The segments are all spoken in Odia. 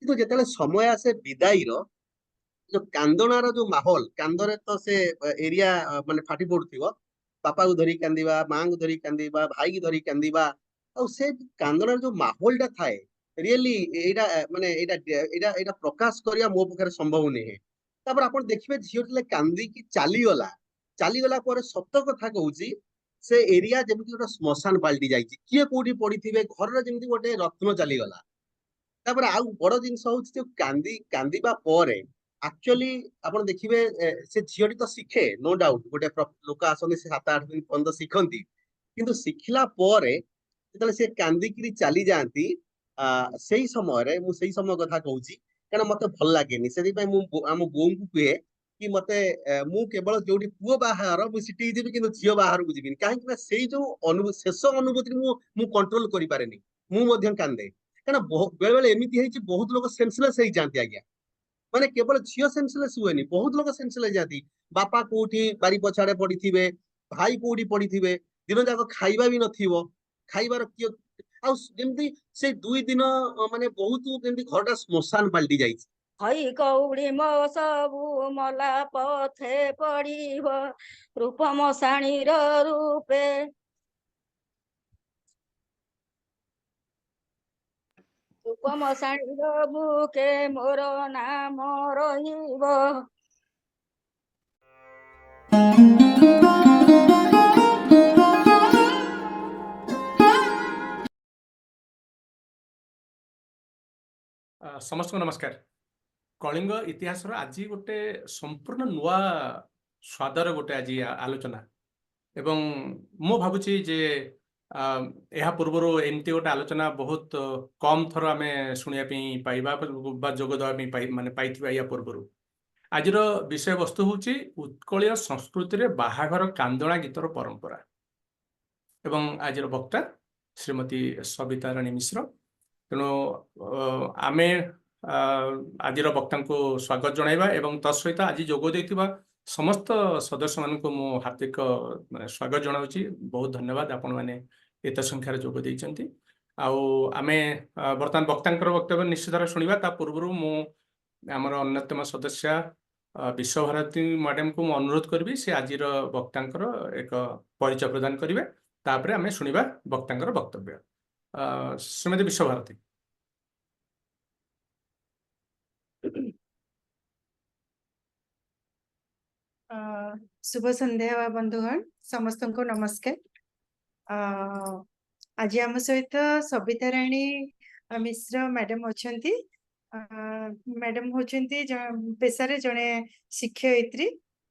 କିନ୍ତୁ ଯେତେବେଳେ ସମୟ ଆସେ ବିଦାୟୀର, ଯୋଉ କାନ୍ଦଣାର ଯୋଉ ମାହୋଲ, କାନ୍ଦରେ ତ ସେ ଏରିଆ ମାନେ ଫାଟି ପଡୁଥିବ। ବାପାକୁ ଧରି କାନ୍ଦିବା, ମାଙ୍କୁ ଧରି କାନ୍ଦିବା, ଭାଇକି ଧରି କାନ୍ଦିବା, ଆଉ ସେ କାନ୍ଦଣାର ଯୋଉ ମାହୋଲଟା ଥାଏ, ରିଏଲି ଏଇଟା ମାନେ ଏଇଟା ଏଇଟା ଏଇଟା ପ୍ରକାଶ କରିବା ମୋ ପାଖରେ ସମ୍ଭବ ନୁହେଁ। ତାପରେ ଆପଣ ଦେଖିବେ ଝିଅ ଯେତେବେଳେ କାନ୍ଦିକି ଚାଲିଗଲା, ଚାଲିଗଲା ପରେ ସତ କଥା କହୁଛି, ସେ ଏରିଆ ଯେମିତି ଗୋଟେ ଶ୍ମଶାନ ପାଲଟି ଯାଇଛି। କିଏ କୋଉଠି ପଡିଥିବେ, ଘରର ଯେମିତି ଗୋଟେ ରତ୍ନ ଚାଲିଗଲା। ତାପରେ ଆଉ ବଡ ଜିନିଷ ହଉଛି ଯୋଉ କାନ୍ଦିବା ପରେ ଆକ୍ଚୁଆଲି ଆପଣ ଦେଖିବେ ସେ ଝିଅଟି ତ ଶିଖେ, ନୋ ଡାଉଟ, ଗୋଟେ ଲୋକ ଆସନ୍ତି ସେ 7-8 ଦିନ ପର୍ଯ୍ୟନ୍ତ ଶିଖନ୍ତି। କିନ୍ତୁ ଶିଖିଲା ପରେ ଯେତେବେଳେ ସେ କାନ୍ଦିକିରି ଚାଲି ଯାଆନ୍ତି, ସେଇ ସମୟରେ ମୁଁ ସେଇ ସମୟ କଥା କହୁଛି, କାରଣ ମତେ ଭଲ ଲାଗେନି। ସେଥିପାଇଁ ମୁଁ ଆମ ବୋଉଙ୍କୁ କୁହେ କି ମତେ ମୁଁ କେବଳ ଯୋଉଠି ପୁଅ ବାହାଘର ମୁଁ ସେଠିକି ଯିବି, କିନ୍ତୁ ଝିଅ ବାହାଘରକୁ ଯିବିନି। କାହିଁକି ନା ସେଇ ଯୋଉ ଶେଷ ଅନୁଭୂତି ମୁଁ କଣ୍ଟ୍ରୋଲ କରିପାରେନି, ମୁଁ ମଧ୍ୟ କାନ୍ଦେ। କାରଣ ବେଳେ ବେଳେ ଏମିତି ହେଇଛି ବହୁତ ଲୋକ ସେନ୍ସଲେସ୍ ହେଇଯାଆନ୍ତି ଆଜ୍ଞା। ମାନେ କେବଳ ଝିଅ ସେନ୍ସଲେସ୍ ହୁଏନି, ବହୁତ ଲୋକ ସେନ୍ସଲେସ୍ ହେଇଯାଆନ୍ତି। ବାପା କୋଉଠି ବାରି ପଛଆଡେ ପଡିଥିବେ, ଭାଇ କୋଉଠି ପଡିଥିବେ, ଦିନ ଯାକ ଖାଇବା ବି ନଥିବ, ଖାଇବାର କିଏ ଆଉ ଯେମିତି ସେଇ 2 ଦିନ ମାନେ ବହୁତ ଯେମିତି ଘରଟା ଶ୍ମଶାନ ପାଲଟି ଯାଇଛି। ହଇ କଉଡ଼ି ମୋ ସବୁ ମଲା ପଥେ ପଡିବ ରୂପ ମଶାଣୀର ରୂପେ। ରୂପ ମଶାଣୀର ବୁକେ ମୋର ନାମ ରହିବ। ସମସ୍ତଙ୍କୁ ନମସ୍କାର। କଳିଙ୍ଗ ଇତିହାସର ଆଜି ଗୋଟେ ସମ୍ପୂର୍ଣ୍ଣ ନୂଆ ସ୍ୱାଦର ଗୋଟେ ଆଜି ଆଲୋଚନା, ଏବଂ ମୁଁ ଭାବୁଛି ଯେ ଏହା ପୂର୍ବରୁ ଏମିତି ଗୋଟେ ଆଲୋଚନା ବହୁତ କମ୍ ଥର ଆମେ ଶୁଣିବା ପାଇଁ ପାଇବା ବା ଯୋଗ ଦେବା ପାଇଁ ମାନେ ପାଇଥିବା ୟା ପୂର୍ବରୁ। ଆଜିର ବିଷୟବସ୍ତୁ ହେଉଛି ଉତ୍କଳୀୟ ସଂସ୍କୃତିରେ ବାହାଘର କାନ୍ଦଣା ଗୀତର ପରମ୍ପରା, ଏବଂ ଆଜିର ବକ୍ତା ଶ୍ରୀମତୀ ସବିତା ରାଣୀ ମିଶ୍ର। ତେଣୁ ଆମେ ଆଜିର ବକ୍ତାଙ୍କୁ ସ୍ୱାଗତ ଜଣାଇବା ଏବଂ ତା ସହିତ ଆଜି ଯୋଗ ଦେଇଥିବା ସମସ୍ତ ସଦସ୍ୟମାନଙ୍କୁ ମୁଁ ହାର୍ଦ୍ଦିକ ମାନେ ସ୍ୱାଗତ ଜଣାଉଛି। ବହୁତ ଧନ୍ୟବାଦ, ଆପଣମାନେ ଏତେ ସଂଖ୍ୟାରେ ଯୋଗ ଦେଇଛନ୍ତି। ଆଉ ଆମେ ବର୍ତ୍ତମାନ ବକ୍ତାଙ୍କର ବକ୍ତବ୍ୟ ନିଶ୍ଚିତ ଭାବରେ ଶୁଣିବା। ତା ପୂର୍ବରୁ ମୁଁ ଆମର ଅନ୍ୟତମ ସଦସ୍ୟା ବିଶ୍ୱଭାରତୀ ମ୍ୟାଡ଼ାମକୁ ମୁଁ ଅନୁରୋଧ କରିବି ସେ ଆଜିର ବକ୍ତାଙ୍କର ଏକ ପରିଚୟ ପ୍ରଦାନ କରିବେ, ତାପରେ ଆମେ ଶୁଣିବା ବକ୍ତାଙ୍କର ବକ୍ତବ୍ୟ। ଶ୍ରୀମତୀ ବିଶ୍ୱଭାରତୀ। ଶୁଭ ସନ୍ଧ୍ୟା ବନ୍ଧୁଗଣ, ସମସ୍ତଙ୍କୁ ନମସ୍କାର। ଆଜି ଆମ ସହିତ ସବିତା ରାଣୀ ମିଶ୍ର ମ୍ୟାଡାମ ଅଛନ୍ତି। ମ୍ୟାଡାମ ହଉଛନ୍ତି ପେଶାରେ ଜଣେ ଶିକ୍ଷୟିତ୍ରୀ।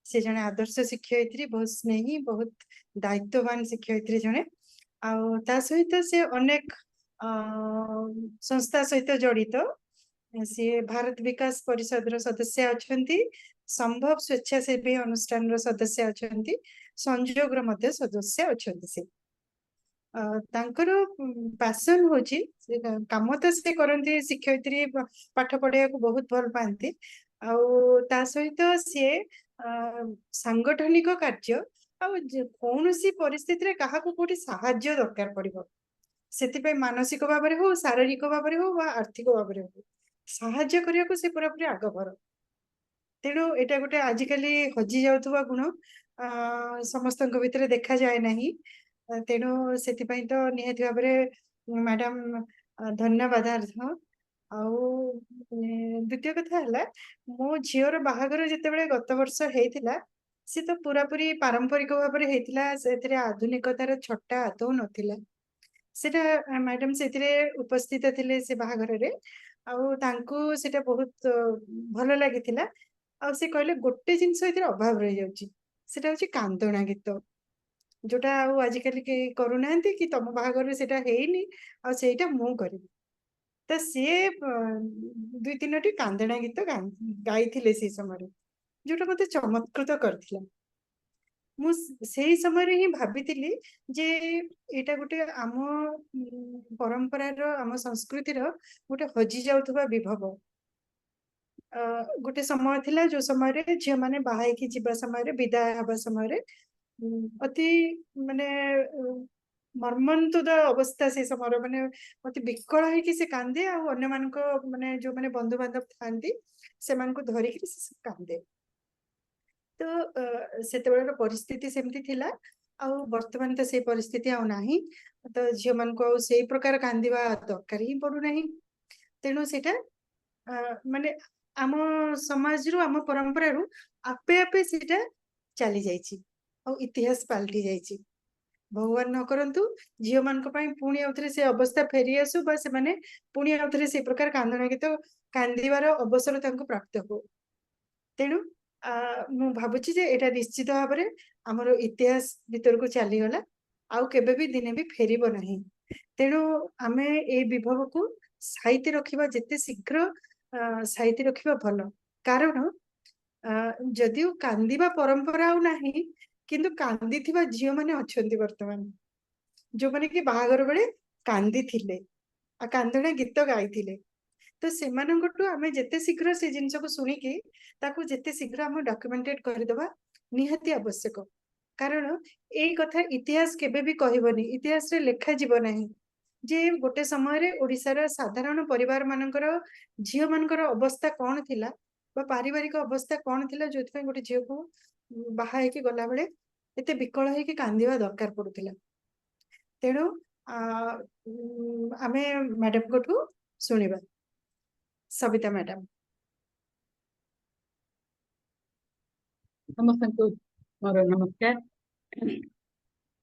ସେ ଜଣେ ଆଦର୍ଶ ଶିକ୍ଷୟିତ୍ରୀ, ବହୁତ ସ୍ନେହୀ, ବହୁତ ଦାୟିତ୍ୱବାନ ଶିକ୍ଷୟିତ୍ରୀ ଜଣେ। ଆଉ ତା ସହିତ ସେ ଅନେକ ସଂସ୍ଥା ସହିତ ଜଡ଼ିତ। ସିଏ ଭାରତ ବିକାଶ ପରିଷଦର ସଦସ୍ୟ ଅଛନ୍ତି, ସମ୍ଭବ ସ୍ୱେଚ୍ଛାସେବୀ ଅନୁଷ୍ଠାନର ସଦସ୍ୟ ଅଛନ୍ତି, ସଂଯୋଗର ମଧ୍ୟ ସଦସ୍ୟ ଅଛନ୍ତି। ସେ ତାଙ୍କର ପାସନ ହଉଛି, କାମ ତ ସେ କରନ୍ତି, ଶିକ୍ଷୟିତ୍ରୀ ପାଠ ପଢେଇବାକୁ ବହୁତ ଭଲ ପାଆନ୍ତି, ଆଉ ତା ସହିତ ସିଏ ସାଙ୍ଗଠନିକ କାର୍ଯ୍ୟ ଆଉ କୌଣସି ପରିସ୍ଥିତିରେ କାହାକୁ କୋଉଠି ସାହାଯ୍ୟ ଦରକାର ପଡିବ, ସେଥିପାଇଁ ମାନସିକ ଭାବରେ ହଉ, ଶାରୀରିକ ଭାବରେ ହଉ ବା ଆର୍ଥିକ ଭାବରେ ହଉ, ସାହାଯ୍ୟ କରିବାକୁ ସେ ପୁରାପୁରି ଆଗଭର। ତେଣୁ ଏଇଟା ଗୋଟେ ଆଜିକାଲି ହଜି ଯାଉଥିବା ଗୁଣ, ସମସ୍ତଙ୍କ ଭିତରେ ଦେଖାଯାଏ ନାହିଁ। ତେଣୁ ସେଥିପାଇଁ ତ ନିହାତି ଭାବରେ ମ୍ୟାଡାମ ଧନ୍ୟବାଦାର୍ହ। ଆଉ ଦ୍ୱିତୀୟ କଥା ହେଲା, ମୋ ଝିଅର ବାହାଘର ଯେତେବେଳେ ଗତ ବର୍ଷ ହେଇଥିଲା, ସେ ତ ପୁରାପୁରି ପାରମ୍ପରିକ ଭାବରେ ହେଇଥିଲା, ସେଥିରେ ଆଧୁନିକତାର ଛଟା ଆଦୌ ନଥିଲା। ସେଟା ମ୍ୟାଡାମ ସେଥିରେ ଉପସ୍ଥିତ ଥିଲେ ସେ ବାହାଘରରେ, ଆଉ ତାଙ୍କୁ ସେଟା ବହୁତ ଭଲ ଲାଗିଥିଲା। ଆଉ ସେ କହିଲେ ଗୋଟେ ଜିନିଷ ଏଥିରେ ଅଭାବ ରହିଯାଉଛି, ସେଟା ହଉଛି କାନ୍ଦଣା ଗୀତ, ଯୋଉଟା ଆଉ ଆଜିକାଲି କେହି କରୁନାହାନ୍ତି, କି ତମ ବାହାଘରରେ ସେଟା ହେଇନି, ଆଉ ସେଇଟା ମୁଁ କରିବି। ତ ସିଏ 2-3ଟି କାନ୍ଦଣା ଗୀତ ଗାଇଥିଲେ ସେଇ ସମୟରେ, ଯୋଉଟା ମତେ ଚମତ୍କୃତ କରିଥିଲା। ମୁଁ ସେଇ ସମୟରେ ହିଁ ଭାବିଥିଲି ଯେ ଏଇଟା ଗୋଟେ ଆମ ପରମ୍ପରାର, ଆମ ସଂସ୍କୃତିର ଗୋଟେ ହଜି ଯାଉଥିବା ବିଭବ। ଗୋଟେ ସମୟ ଥିଲା ଯୋଉ ସମୟରେ ଝିଅମାନେ ବାହା ହେଇକି ଯିବା ସମୟରେ, ବିଦାୟ ହେବା ସମୟରେ ଅତି ମାନେ ମର୍ମନ୍ତୁଦ ଅବସ୍ଥା ସେ ସମୟର, ମାନେ ମତେ ବିକଳ ହେଇକି ସେ କାନ୍ଦେ, ଆଉ ଅନ୍ୟମାନଙ୍କ ମାନେ ଯୋଉମାନେ ବନ୍ଧୁବାନ୍ଧବ ଥାଆନ୍ତି ସେମାନଙ୍କୁ ଧରିକିରି ସେ କାନ୍ଦେ। ତ ସେତେବେଳର ପରିସ୍ଥିତି ସେମିତି ଥିଲା, ଆଉ ବର୍ତ୍ତମାନ ତ ସେଇ ପରିସ୍ଥିତି ଆଉ ନାହିଁ। ତ ଝିଅ ମାନଙ୍କୁ ଆଉ ସେଇ ପ୍ରକାର କାନ୍ଦିବା ଦରକାର ହିଁ ପଡୁନାହିଁ। ତେଣୁ ସେଇଟା ମାନେ ଆମ ସମାଜରୁ, ଆମ ପରମ୍ପରାରୁ ଆପେ ଆପେ ସେଇଟା ଚାଲି ଯାଇଛି ଆଉ ଇତିହାସ ପାଲଟି ଯାଇଛି। ଭଗବାନ ନ କରନ୍ତୁ ଝିଅ ମାନଙ୍କ ପାଇଁ ପୁଣି ଆଉଥରେ ସେ ଅବସ୍ଥା ଫେରି ଆସୁ ବା ସେମାନେ ପୁଣି ଆଉଥରେ ସେଇ ପ୍ରକାର କାନ୍ଦଣା ଗୀତ କାନ୍ଦିବାର ଅବସର ତାଙ୍କୁ ପ୍ରାପ୍ତ ହଉ। ତେଣୁ ମୁଁ ଭାବୁଛି ଯେ ଏଇଟା ନିଶ୍ଚିତ ଭାବରେ ଆମର ଇତିହାସ ଭିତରକୁ ଚାଲିଗଲା, ଆଉ କେବେ ବି ଦିନେ ବି ଫେରିବ ନାହିଁ। ତେଣୁ ଆମେ ଏଇ ବିଭବକୁ ସାଇତି ରଖିବା, ଯେତେ ଶୀଘ୍ର ସାଇତି ରଖିବା ଭଲ। କାରଣ ଯଦିଓ କାନ୍ଦିବା ପରମ୍ପରା ଆଉ ନାହିଁ, କିନ୍ତୁ କାନ୍ଦିଥିବା ଝିଅ ମାନେ ଅଛନ୍ତି ବର୍ତ୍ତମାନ, ଯୋଉମାନେ କି ବାହାଘର ବେଳେ କାନ୍ଦିଥିଲେ ଆଉ କାନ୍ଦଣା ଗୀତ ଗାଇଥିଲେ। ତ ସେମାନଙ୍କଠୁ ଆମେ ଯେତେ ଶୀଘ୍ର ସେ ଜିନିଷକୁ ଶୁଣିକି ତାକୁ ଯେତେ ଶୀଘ୍ର ଆମେ ଡକ୍ୟୁମେଣ୍ଟେଡ କରିଦବା ନିହାତି ଆବଶ୍ୟକ। କାରଣ ଏଇ କଥା ଇତିହାସ କେବେ ବି କହିବନି, ଇତିହାସରେ ଲେଖାଯିବ ନାହିଁ ଯେ ଗୋଟେ ସମୟରେ ଓଡିଶାର ସାଧାରଣ ପରିବାର ମାନଙ୍କର ଝିଅ ମାନଙ୍କର ଅବସ୍ଥା କଣ ଥିଲା ବା ପାରିବାରିକ ଅବସ୍ଥା କଣ ଥିଲା, ଯୋଉଥିପାଇଁ ଗୋଟେ ଝିଅକୁ ବାହା ହେଇକି ଗଲାବେଳେ ଏତେ ବିକଳ ହେଇକି କାନ୍ଦିବା ଦରକାର ପଡୁଥିଲା। ତେଣୁ ଆମେ ମ୍ୟାଡାମଙ୍କଠୁ ଶୁଣିବା। ସବିତା ମ୍ୟାଡାମ। ସମସ୍ତଙ୍କୁ ମୋର ନମସ୍କାର।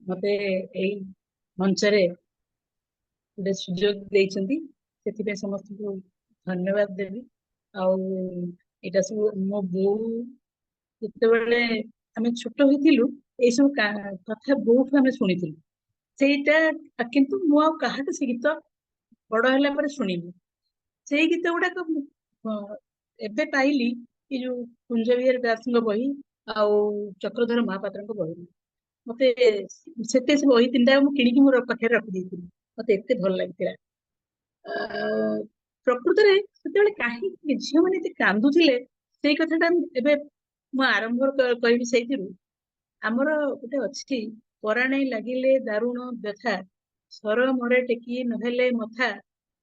ମତେ ଏଇ ମଞ୍ଚରେ ଗୋଟେ ସୁଯୋଗ ଦେଇଛନ୍ତି, ସେଥିପାଇଁ ସମସ୍ତଙ୍କୁ ଧନ୍ୟବାଦ ଦେବି। ଆଉ ଏଇଟା ସବୁ ମୋ ବୋଉ, ଯେତେବେଳେ ଆମେ ଛୋଟ ହେଇଥିଲୁ ଏଇ ସବୁ କଥା ବୋଉଠୁ ଆମେ ଶୁଣିଥିଲୁ ସେଇଟା, କିନ୍ତୁ ମୁଁ ଆଉ କାହାଠୁ ସେ ଗୀତ ବଡ ହେଲା ପରେ ଶୁଣିନି। ସେଇ ଗୀତ ଗୁଡାକ ଏବେ ପାଇଲି ଏଇ ଯୋଉ କୁଞ୍ଜ ବିହାରୀ ଦାସଙ୍କ ବହି ଆଉ ଚକ୍ରଧର ମହାପାତ୍ରଙ୍କ ବହି। ମତେ ସେତେ ସେ ବହି ତିନିଟା ମୁଁ କିଣିକି ମୋର ପାଖରେ ରଖିଦେଇଥିଲି, ମତେ ଏତେ ଭଲ ଲାଗିଥିଲା। ପ୍ରକୃତରେ ସେତେବେଳେ କାହିଁକି ଝିଅମାନେ ଏତେ କାନ୍ଦୁଥିଲେ ସେଇ କଥାଟା ଏବେ ମୁଁ ଆରମ୍ଭ କରିବି ସେଇଥିରୁ। ଆମର ଗୋଟେ ଅଛି, ପରାଣେ ଲାଗିଲେ ଦାରୁଣ ବ୍ୟଥା, ସର ମରେ ଟେକି ନହେଲେ ମଥା,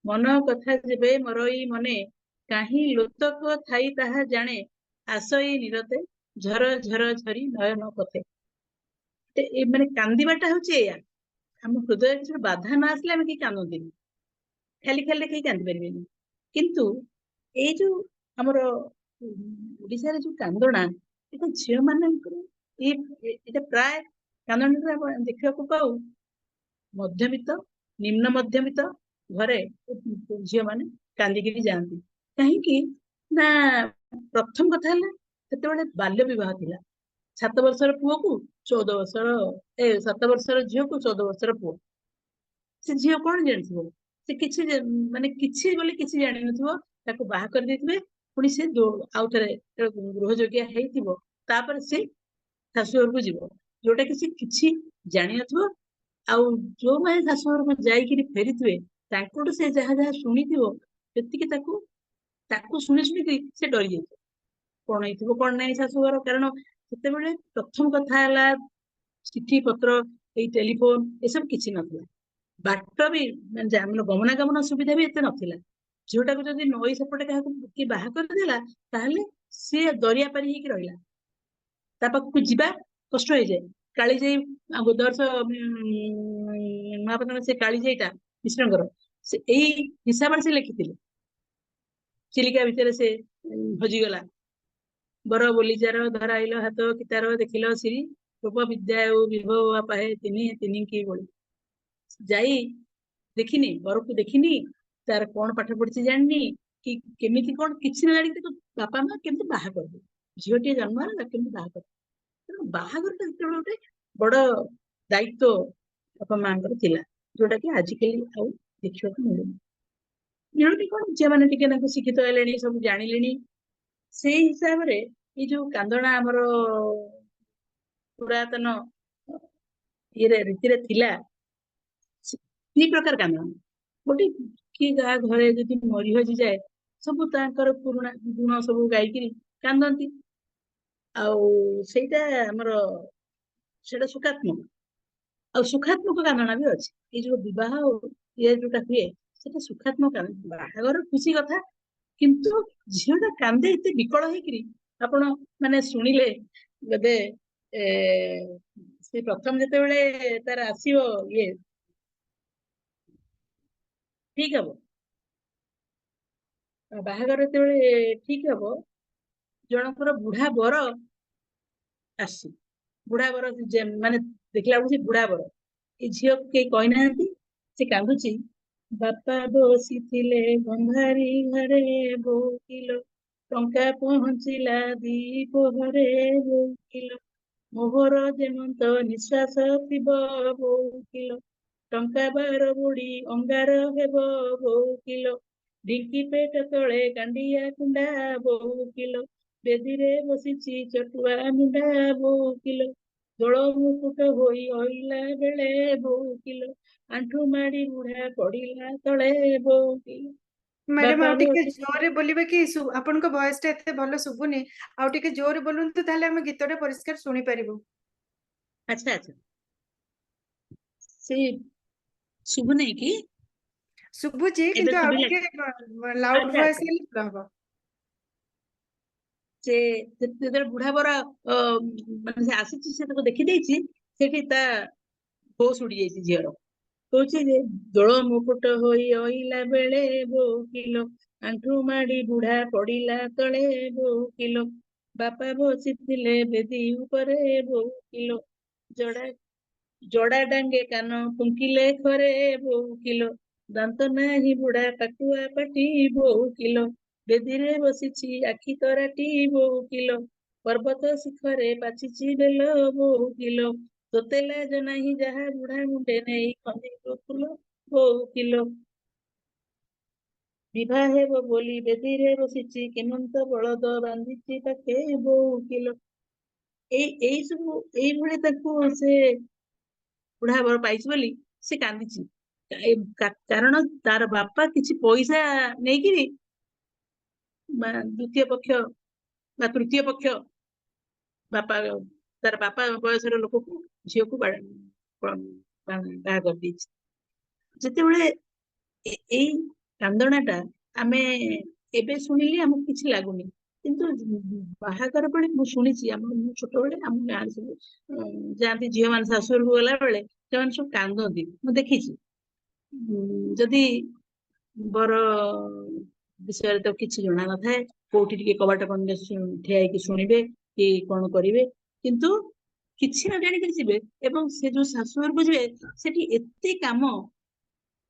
ମନ କଥା ଯେବେ ମରଇ ମନେ, କାହିଁ ଲୋତକ ଥାଇ ତାହା ଜାଣେ, ଆସଇ ନିରତେ ଝର ଝର ଝରି ନୟନ ପଥେ। ମାନେ କାନ୍ଦିବାଟା ହଉଛି ଏଇଆ, ଆମ ହୃଦୟରେ କିଛି ବାଧା ନ ଆସିଲେ ଆମେ କେହି କାନ୍ଦନ୍ତିନି, ଖାଲି ଖାଲିରେ କେହି କାନ୍ଦି ପାରିବେନି। କିନ୍ତୁ ଏଇ ଯୋଉ ଆମର ଓଡିଶାରେ ଯୋଉ କାନ୍ଦଣା, ଏଟା ଝିଅ ମାନଙ୍କର ଏଇଟା ପ୍ରାୟ କାନ୍ଦଣାଟା ଆମେ ଦେଖିବାକୁ ପାଉ ମଧ୍ୟବିତ୍ତ, ନିମ୍ନ ମଧ୍ୟବିତ୍ତ ଘରେ ଝିଅ ମାନେ କାନ୍ଦିକିରି ଯାଆନ୍ତି। କାହିଁକି ନା ପ୍ରଥମ କଥା ହେଲା ସେତେବେଳେ ବାଲ୍ୟ ବିବାହ ଥିଲା। 7 ବର୍ଷର ପୁଅକୁ 14 ବର୍ଷର, 7 ବର୍ଷର ଝିଅକୁ 14 ବର୍ଷର ପୁଅ। ସେ ଝିଅ କଣ ଜାଣିଥିବ, ସେ କିଛି ମାନେ କିଛି ବୋଲି କିଛି ଜାଣିନଥିବ, ତାକୁ ବାହା କରିଦେଇଥିବେ। ପୁଣି ସେ ଆଉ ଥରେ ଗୃହଯୋଗିଆ ହେଇଥିବ, ତାପରେ ସେ ଶାଶୁଘରକୁ ଯିବ, ଯୋଉଟା କି ସେ କିଛି ଜାଣିନଥିବ। ଆଉ ଯୋଉମାନେ ଶାଶୁଘରକୁ ଯାଇକିରି ଫେରିଥିବେ ତାଙ୍କଠୁ ସେ ଯାହା ଯାହା ଶୁଣିଥିବ ସେତିକି ତାକୁ ଶୁଣି ଶୁଣିକି ସେ ଡରି ଯାଇଥିବ, କଣ ହେଇଥିବ କଣ ନାହିଁ ଶାଶୁଘର। କାରଣ ସେତେବେଳେ ପ୍ରଥମ କଥା ହେଲା ଚିଠି ପତ୍ର, ଏଇ ଟେଲିଫୋନ ଏସବୁ କିଛି ନଥିଲା। ବାଟ ବି ମାନେ ଆମର ଗମନାଗମନ ସୁବିଧା ବି ଏତେ ନଥିଲା। ଝିଅଟାକୁ ଯଦି ନଈ ସେପଟେ କାହାକୁ କିଏ ବାହା କରିଦେଲା ତାହେଲେ ସିଏ ଦରିଆ ପାରି ହେଇକି ରହିଲା, ତା ପାଖକୁ ଯିବା କଷ୍ଟ ହେଇଯାଏ। କାଳିଜାଇ ଗୋଦର୍ଶ ମହାପାତ୍ର ସେ କାଳିଜାଇଟା ମିଶ୍ରଙ୍କର, ସେ ଏଇ ହିସାବରେ ସେ ଲେଖିଥିଲେ। ଚିଲିକା ଭିତରେ ସେ ହଜିଗଲା, ବର ବୋଲିଚାର ଧରାଇଲ ହାତ କିତାର ଦେଖିଲ ଶ୍ରୀ ରୂପ ବିଦ୍ୟା ଓ ବିଭବ ପାହେ ତିନି ତିନି କି ବଳି। ଯାଇ ଦେଖିନି, ବରକୁ ଦେଖିନି, ତାର କଣ ପାଠ ପଢିଛି ଜାଣିନି, କି କେମିତି କଣ କିଛି ନ ଜାଣିକି ତାକୁ ବାପା ମା କେମିତି ବାହା କରିଦେବେ, ଝିଅଟିଏ ଜନ୍ମ ହେଲା ତାକୁ କେମିତି ବାହା କରିଦେବେ। ତେଣୁ ବାହାଘରଟା ସେତେବେଳେ ଗୋଟେ ବଡ ଦାୟିତ୍ୱ ବାପା ମାଙ୍କର ଥିଲା, ଯୋଉଟା କି ଆଜିକାଲି ଆଉ ଦେଖିବାକୁ ମିଳୁନି। ମିଳୁନି କଣ, ଝିଅମାନେ ଟିକେ ତାଙ୍କୁ ଶିକ୍ଷିତ ହେଲେଣି, ସବୁ ଜାଣିଲେଣି। ସେଇ ହିସାବରେ ଏଇ ଯୋଉ କାନ୍ଦଣା ଆମର ପୁରାତନ ଇଏରେ ରୀତିରେ ଥିଲା, ଦି ପ୍ରକାର କାନ୍ଦଣା। ଗୋଟେ କିଏ କାହା ଘରେ ଯଦି ମରି ହଜିଯାଏ ସବୁ ତାଙ୍କର ପୁରୁଣା ଗୁଣ ସବୁ ଗାଇକିରି କାନ୍ଦନ୍ତି, ଆଉ ସେଇଟା ଆମର ସେଇଟା ଶୋକାତ୍ମକ। ଆଉ ସୁଖାତ୍ମକ କାନ୍ଦଣା ବି ଅଛି। ଏଇ ଯୋଉ ବିବାହ ଇଏ ଯୋଉଟା ହୁଏ ସେଟା ସୁଖାତ୍ମକ କାନ୍ଦଣା, ବାହାଘର ଖୁସି କଥା, କିନ୍ତୁ ଝିଅଟା କାନ୍ଦେ ଏତେ ବିକଳ ହେଇକିରି। ଆପଣ ମାନେ ଶୁଣିଲେ ବୋଧେ ସେ ପ୍ରଥମ ଯେତେବେଳେ ତାର ଆସିବ ଇଏ ଠିକ ହବ, ବାହାଘର ଯେତେବେଳେ ଠିକ ହବ, ଜଣଙ୍କର ବୁଢା ବର ଆସୁଛି। ବୁଢା ବର ମାନେ ଦେଖିଲା ବେଳକୁ ସେ ବୁଢା ବର, ଏ ଝିଅକୁ କେହି କହିନାହାନ୍ତି। ସେ କାନ୍ଦୁଛି, ବାପା ବସିଥିଲେ ଗନ୍ଧାରୀ ଘରେ ବୋଉ କିଲୋ, ଟଙ୍କା ପହଞ୍ଚିଲା ଦିପହରେ ବୋଉ କିଲୋ, ମୋହର ଯେମନ୍ତ ନିଶ୍ୱାସ ଥିବ ବୋଉ କିଲୋ, ଟଙ୍କା 12 ବୁଡି ଅଙ୍ଗାର ହେବ ବୋଉ କିଲୋ, ଢିଙ୍କି ପେଟ ତଳେ କାଣ୍ଡିଆ କୁଣ୍ଡା ବୋଉ କିଲୋ, ବେଦିରେ ବସିଛି ଚଟୁଆ ମୁଣ୍ଡା ବୋଉ କିଲୋ, ଦୋଳ ମୁକୁଟ ହୋଇ ଅଇଲା ବେଳେ ବୋଉ କିଲୋ, ଆଣ୍ଠୁ ମାଡି ବୁଢା ପଡିଲା ତଳେ ବୋଉ କିଲୋ। ମ୍ୟାଡାମ ବାପା ଆଉ ଟିକେ ବସି ଜୋରରେ ବୋଲିବେ କି? ଆପଣଙ୍କ ଭଏସ ଟା ଏତେ ଭଲ ଶୁଭୁନି, ଆଉ ଟିକେ ଜୋରରେ ବୋଲନ୍ତୁ, ତାହେଲେ ଆମେ ଗୀତଟା ପରିଷ୍କାର ଶୁଣିପାରିବୁ। ଆଚ୍ଛା ଆଚ୍ଛା, ସେ ଶୁଭୁନି କି? ଶୁଭୁଛି, ଏବେ କିନ୍ତୁ ଆଉ ଶୁଭିଲା? ଟିକେ ଲାଉଡ ଆଚ୍ଛା ଭଏସ ଆଚ୍ଛା। ହେଲେ ଭଲ ହବ। ସେ ଯେତେବେଳେ ବୁଢା ବର ମାନେ ସେ ଆସିଛି, ସେ ତାକୁ ଦେଖିଦେଇଛି, ସେଠି ତା ହୋସ ଉଡି ଯାଇଛି ଝିଅର। କହୁଛି ଯେ ଦୋଳ ମୁକୁଟ ହୋଇ ଅଇଲା ବେଳେ ବୋଉ କିଲୋ, ଆଣ୍ଠୁ ମାଡି ବୁଢା ପଡିଲା ତଳେ ବୋଉ କିଲୋ, ବାପା ବସିଥିଲେ ବେଦି ଉପରେ ବୋଉ କିଲୋ, ଜଡା ଜଡା ଡାଙ୍ଗେ କାନ ଫୁଙ୍କିଲେ ଖରେ ବୋଉ କିଲୋ, ଦାନ୍ତ ନାହିଁ ବୁଢା ପାକୁଆ ପାଟି ବୋଉ କିଲୋ, ବେଦିରେ ବସିଛି ଆଖି ତରାଟି ବୋଉ କିଲୋ, ପର୍ବତ ଶିଖରେ ପାଚିଛି ବେଲ ବୋଉ କିଲୋ, ତୋତେ ଲାଜ ନାହିଁ ଯାହା ବୁଢା ମୁଣ୍ଡେ ନେଇ ଖନ୍ଦିବ ଫୁଲ ବୋଉ କିଲୋ, ବିଭା ହେବ ବୋଲି ବେଦିରେ ବସିଛି କେମନ୍ତ ବଳଦ ବାନ୍ଧିଛି ପାଖେ ବୋଉ କିଲୋ। ଏଇ ଏଇ ସବୁ ଏଇଭଳି ତାକୁ ସେ ବୁଢା ବର ପାଇଛି ବୋଲି ସେ କାନ୍ଦିଛି। କାରଣ ତାର ବାପା କିଛି ପଇସା ନେଇକିରି ଦ୍ୱିତୀୟ ପକ୍ଷ ବା ତୃତୀୟ ପକ୍ଷ ବାପା, ତାର ବାପା ବୟସର ଲୋକକୁ ଝିଅକୁ ବାହା କରିଦେଇଛି। ଯେତେବେଳେ ଏଇ କାନ୍ଦଣାଟା ଆମେ ଏବେ ଶୁଣିଲି ଆମକୁ କିଛି ଲାଗୁନି, କିନ୍ତୁ ବାହାଘର ବେଳେ ମୁଁ ଶୁଣିଛି, ମୁଁ ଛୋଟବେଳେ ଆମ ଗାଁରେ ସବୁ ଯାଆନ୍ତି ଝିଅମାନେ ଶାଶୁଘରକୁ ଗଲା ବେଳେ ସେମାନେ ସବୁ କାନ୍ଦନ୍ତି, ମୁଁ ଦେଖିଛି। ଯଦି ବର ବିଷୟରେ ତ କିଛି ଜଣା ନଥାଏ, କୋଉଠି ଟିକେ କବାଟ ବନ୍ଦ ଠିଆ ହେଇକି ଶୁଣିବେ କି କଣ କରିବେ, କିନ୍ତୁ କିଛି ନ ଜାଣିକି ଯିବେ। ଏବଂ ସେ ଯୋଉ ଶାଶୁଘରକୁ ଯିବେ ସେଠି ଏତେ କାମ,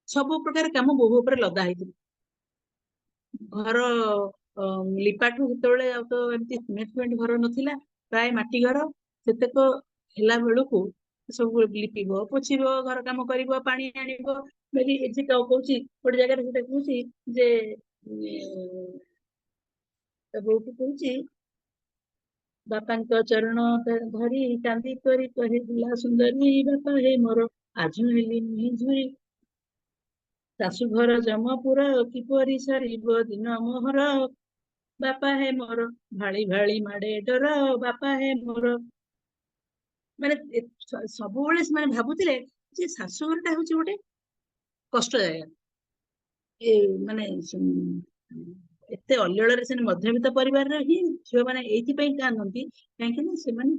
ସବୁ ପ୍ରକାର କାମ ବୋହୂ ଉପରେ ଲଦା ହେଇଥିବ। ଘର ଲିପାଠୁ ସେତେବେଳେ ଆଉ ତ ଏମିତି ସିମେଣ୍ଟ ଫିମେଣ୍ଟ ଘର ନଥିଲା, ପ୍ରାୟ ମାଟି ଘର। ସେତେକ ହେଲା ବେଳକୁ ସବୁ ଲିପିବ ପୋଛିବ, ଘର କାମ କରିବ, ପାଣି ଆଣିବ। ଏଠି କହୁଛି ଗୋଟେ ଜାଗାରେ ସେଟା କହୁଛି ଯେ ତା ବୋଉକୁ କହୁଛି, ବାପାଙ୍କ ଚରଣ ଧରି କାନ୍ଦି କରି କହିଥିଲା ସୁନ୍ଦରୀ, ବାପା ହେ ମୋର ଆଜୁ ହେଲି ମୁହିଁ ଝୁରି, ଶାଶୁଘର ଜମପୁର କିପରି ସରିବ ଦିନ ମୋହର, ବାପା ହେ ମୋର ଭାଳି ଭାଳି ମାଡେ ଡର, ବାପା ହେ ମୋର। ମାନେ ସବୁବେଳେ ସେମାନେ ଭାବୁଥିଲେ ଯେ ଶାଶୁଘରଟା ହଉଛି ଗୋଟେ କଷ୍ଟ ଜାଗା। ଏ ମାନେ ଏତେ ଅଲ୍ୟଳରେ ସେମାନେ ମଧ୍ୟବିତ୍ତ ପରିବାରର ହିଁ ଝିଅମାନେ ଏଇଥିପାଇଁ କାନ୍ଦନ୍ତି, କାହିଁକି ନା ସେମାନେ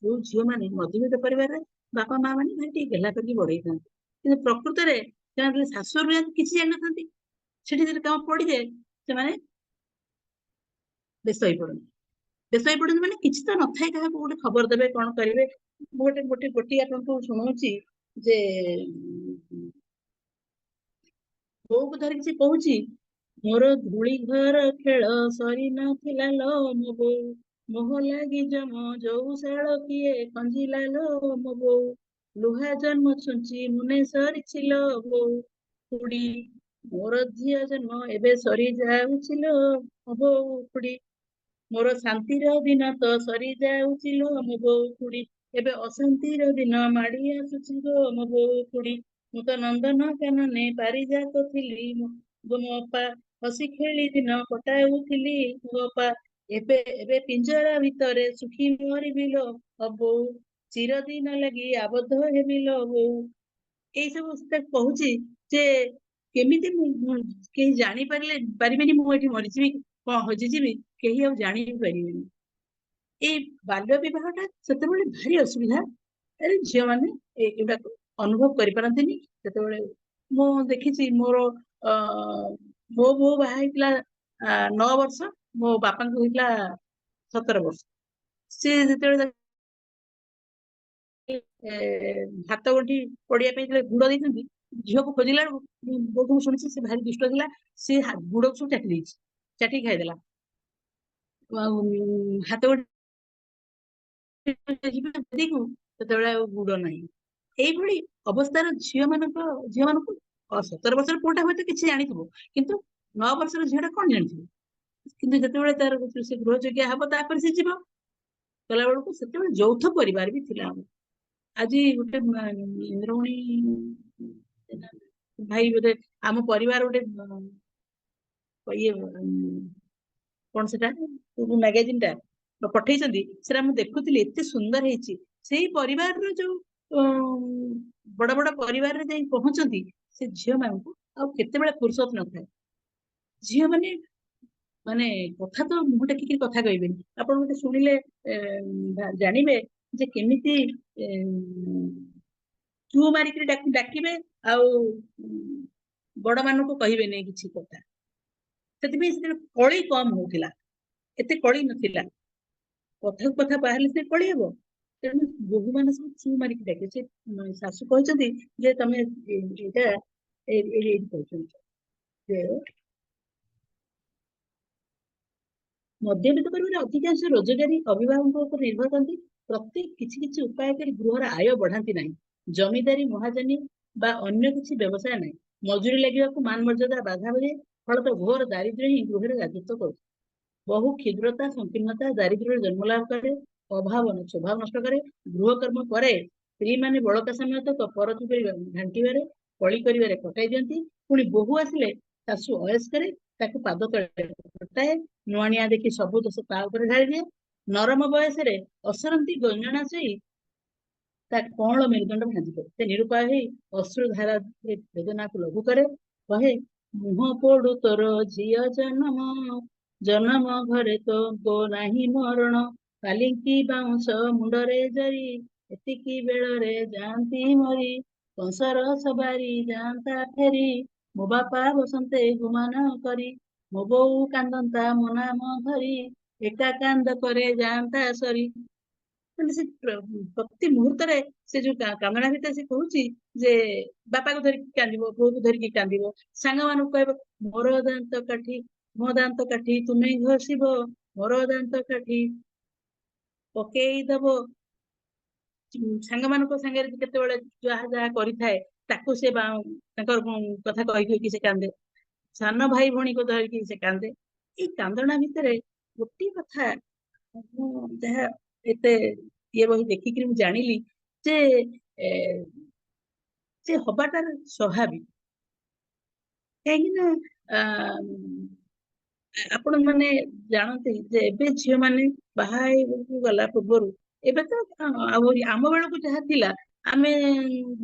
ଯୋଉ ଝିଅମାନେ ମଧ୍ୟବିତ୍ତ ପରିବାରରେ ବାପା ମା ମାନେ ଭାରି ଟିକେ ଗେହ୍ଲା କରିକି ବଢେଇଥାନ୍ତି, କିନ୍ତୁ ପ୍ରକୃତରେ ସେମାନେ ଯେତେବେଳେ ଶାଶୁଘରକୁ ଯାଆନ୍ତି କିଛି ଜାଣିନଥାନ୍ତି। ସେଠି ଯଦି କାମ ପଡିଯାଏ ସେମାନେ ବ୍ୟସ୍ତ ହେଇପଡନ୍ତି। ବ୍ୟସ୍ତ ହେଇପଡନ୍ତି ମାନେ କିଛି ତ ନଥାଏ, କାହାକୁ ଗୋଟେ ଖବର ଦେବେ କଣ କରିବେ। ମୁଁ ଗୋଟେ ଗୋଟେ ଗୋଟିଏ ଆପଣଙ୍କୁ ଶୁଣଉଛି ଯେ ବୋଉକୁ ଧରିକି ସେ କହୁଛି, ମୋର ଧୂଳି ଘର ଖେଳ ସରି ନଥିଲା ଲୋ ମୋ ବୋଉ, ମୋହ ଲାଗି ଜମ ଯୋଉ ଶାଳ କିଏ ଖଞ୍ଜିଲା ଲୋ ମୋ ବୋଉ, ଲୁହା ଜନ୍ମ ଛୁଞ୍ଚି ମୁନେ ସରିଛି ଲୋ ବୋଉ ଖୁଡି, ମୋର ଝିଅ ଜନ୍ମ ଏବେ ସରି ଯାଉଛି ଲୋ ମୋ ବୋଉ ଖୁଡି, ମୋର ଶାନ୍ତିର ଦିନ ତ ସରି ଯାଉଛି ଲୋ ମୋ ବୋଉ ଖୁଡି, ଏବେ ଅଶାନ୍ତିର ଦିନ ମାଡି ଆସୁଛି ଗୋ ମୋ ବୋଉ ଖୁଡି, ମୁଁ ତ ନନ୍ଦନ କାନନେ ପାରିଜାତ ଥିଲି ମୋ ଅପା, ହସି ଖେଳି ଦିନ କଟାଉଥିଲି ମୋ ଅପା, ଏବେ ଏବେ ପିଞ୍ଜରା ଭିତରେ ସୁଖୀ ମରିବି ଲୋ ମୋ ବୋଉ। ଚିରଦିନ ଲାଗି ଆବଦ୍ଧ ହେବି ଲୋ ବୋଉ। ଏଇ ସବୁ ସେ କହୁଛି ଯେ କେମିତି ମୁଁ କେହି ଜାଣିପାରିଲେ ପାରିବେନି ମୁଁ ଏଠି ମରିଯିବି କଣ ହଜିଯିବି, କେହି ଆଉ ଜାଣି ବି ପାରିବେନି। ଏଇ ବାଲ୍ୟ ବିବାହଟା ସେତେବେଳେ ଭାରି ଅସୁବିଧା, ଝିଅମାନେ ଏଗୁଡାକୁ ଅନୁଭବ କରିପାରନ୍ତିନି। ସେତେବେଳେ ମୁଁ ଦେଖିଛି ମୋର ମୋ ବୋଉ ବାହା ହେଇଥିଲା 9 ବର୍ଷ, ମୋ ବାପାଙ୍କୁ ହେଇଥିଲା 17 ବର୍ଷ। ସେ ଯେତେବେଳେ ହାତ ଗଣ୍ଠି ପଡିବା ପାଇଁ ଯେତେବେଳେ ଗୁଡ ଦେଇଛନ୍ତି, ଝିଅକୁ ଖୋଜିଲା ବେଳକୁ ବୋଉକୁ ମୁଁ ଶୁଣିଛି ସେ ଭାରି ଦୁଷ୍ଟ ଥିଲା, ସେ ଗୁଡକୁ ସବୁ ଚାଟି ଦେଇଛି, ଚାଟିକି ଖାଇଦେଲା। ଆଉ ହାତ ଗଣ୍ଠି ସେତେବେଳେ ଆଉ ଗୁଡ ନାହିଁ। ଏଇଭଳି ଅବସ୍ଥାର ଝିଅମାନଙ୍କୁ 17 ବର୍ଷର ପୁଅଟା ହୁଏତ କିଛି ଜାଣିଥିବ, କିନ୍ତୁ 9 ବର୍ଷର ଝିଅଟା କଣ ଜାଣିଥିବ? କିନ୍ତୁ ଯେତେବେଳେ ତାର ସେ ଗୃହଯୋଗ୍ୟା ହବ ତାପରେ ସେ ଯିବ ଗଲା ବେଳକୁ, ସେତେବେଳେ ଯୌଥ ପରିବାର ବି ଥିଲା ଆମର। ଆଜି ଗୋଟେ ଇନ୍ଦ୍ରମଣି ଭାଇ ବୋଧେ ଆମ ପରିବାର ଗୋଟେ ଇଏ କଣ ସେଟା ମ୍ୟାଗାଜିନ୍ ଟା ପଠେଇଛନ୍ତି, ସେଟା ମୁଁ ଦେଖୁଥିଲି, ଏତେ ସୁନ୍ଦର ହେଇଛି। ସେଇ ପରିବାରର ଯୋଉ ବଡ ବଡ ପରିବାରରେ ଯାଇ ପହଞ୍ଚନ୍ତି, ସେ ଝିଅ ମାନଙ୍କୁ ଆଉ କେତେବେଳେ ଫୁର୍ସତ ନଥାଏ। ଝିଅମାନେ ମାନେ କଥା ତ ମୁହଁ ଟେକିକି କଥା କହିବେନି। ଆପଣ ଗୋଟେ ଶୁଣିଲେ ଜାଣିବେ ଯେ କେମିତି ଚୁ ମାରିକିରି ଡାକିବେ, ଆଉ ବଡ ମାନଙ୍କୁ କହିବେନି କିଛି କଥା। ସେଥିପାଇଁ ସେତେବେଳେ କଳି କମ ହଉଥିଲା, ଏତେ କଳି ନଥିଲା। କଥାକୁ କଥା ବାହାରିଲେ ସେ କଳି ହବ। ତେଣୁ ବୋହୂ ମାନେ ସବୁ ଚୁ ମାରିକି ଡାକିବେ। ସେ ଶାଶୁ କହିଛନ୍ତି ଯେ ତମେ ଏଇଟା ଏଇଠି କହିଛନ୍ତି ଯେ ମଧ୍ୟବିତ୍ତ ପରିବାରରେ ଅଧିକାଂଶ ରୋଜଗାରୀ ଅଭିଭାବକଙ୍କ ଉପରେ ନିର୍ଭର କରନ୍ତି। ପ୍ରତ୍ୟେକ କିଛି କିଛି ଉପାୟ କରି ଗୃହର ଆୟ ବଢାନ୍ତି ନାହିଁ। ଜମିଦାରୀ, ମହାଜନୀ ବା ଅନ୍ୟ କିଛି ବ୍ୟବସାୟ ନାହିଁ। ମଜୁରୀ ଲାଗିବାକୁ ମାନ ମର୍ଯ୍ୟାଦା ବାଧା ହୁଏ। ଫଳତଃ ଘୋର ଦାରିଦ୍ର୍ୟ ହିଁ ଗୃହରେ ରାଜତ୍ୱ କରୁଛି। ବହୁ କ୍ଷୁଦ୍ରତା, ସଂକୀର୍ଣ୍ଣତା ଦାରିଦ୍ର୍ୟରେ ଜନ୍ମଲାଭ କରେ, ଅଭାବ ସ୍ୱଭାବ ନଷ୍ଟ କରେ। ଗୃହକର୍ମ ପରେ ସ୍ତ୍ରୀମାନେ ବଳକା ସମୟ ତକ ପରଚୁପି ଘାଣ୍ଟିବାରେ, କଳି କରିବାରେ କଟାଇ ଦିଅନ୍ତି। ପୁଣି ବୋହୂ ଆସିଲେ ଶାଶୁ ଅୟସ କରେ, ତାକୁ ପାଦ ତଳେ କଟାଏ, ନୁଆଣିଆ ଦେଖି ସବୁ ଦୋଷ ତା ଉପରେ ଢାଳିଦିଏ। ନରମ ବୟସରେ ଅସରନ୍ତି ଗଞ୍ଜଣା ସହି ତା କଅଁଳ ମେରୁଦଣ୍ଡ ଭାଙ୍ଗିପଡ଼େ। ସେ ନିରୁପାୟ ହେଇ ଅଶ୍ରୁଧାରା ବେଦନାକୁ ଲଘୁ କରେ, କହେ ମୁହଁ ପୋଡୁ ତୋର ଝିଅ ଜନମ, ଜନମ ଘରେ ତୋ ନାହିଁ ମରଣ, ପାଲିଙ୍କି ବାଉଁଶ ମୁଣ୍ଡରେ ଜରି, ଏତିକି ବେଳରେ ଯାଆନ୍ତି ମରି, କଂସର ସବାରି ଯାଆନ୍ତା ଫେରି, ମୋ ବାପା ବସନ୍ତେ ଗୁମାନ କରି, ମୋ ବୋଉ କାନ୍ଦନ୍ତା ମୋ ନାମ ଧରି, ଏକା କାନ୍ଦ କରେ ଯାଆନ୍ତା ସରି। ମାନେ ସେ ପ୍ରତି ମୁହୂର୍ତ୍ତରେ ସେ ଯୋଉ କାନ୍ଦଣା ଭିତରେ ସେ କହୁଛି ଯେ ବାପାକୁ ଧରିକି କାନ୍ଦିବ, ବୋଉକୁ ଧରିକି କାନ୍ଦିବ, ସାଙ୍ଗମାନଙ୍କୁ କହିବ ମୋର ଦାନ୍ତ କାଠି, ମୋ ଦାନ୍ତ କାଠି ତୁମେ ଘଷିବ, ମୋର ଦାନ୍ତ କାଠି ପକେଇଦବ। ସାଙ୍ଗମାନଙ୍କ ସାଙ୍ଗରେ କେତେବେଳେ ଯାହା ଯାହା କରିଥାଏ ତାକୁ ସେ ତାଙ୍କର କଥା କହି କହିକି ସେ କାନ୍ଦେ। ସାନ ଭାଇ ଭଉଣୀକୁ ଧରିକି ସେ କାନ୍ଦେ। ଏଇ କାନ୍ଦଣା ଭିତରେ ଗୋଟିଏ କଥା ମୁଁ ଯାହା ଏତେ ଇଏ ବହି ଦେଖିକିରି ମୁଁ ଜାଣିଲି ଯେ ସେ ହବାଟା ସ୍ୱାଭାବିକ। କାହିଁକି ନା ଆପଣ ମାନେ ଜାଣନ୍ତି ଯେ ଏବେ ଝିଅ ମାନେ ବାହା ହେଇବାକୁ ଗଲା ପୂର୍ବରୁ, ଏବେ ତ ଆହୁରି ଆମ ବେଳକୁ ଯାହା ଥିଲା, ଆମେ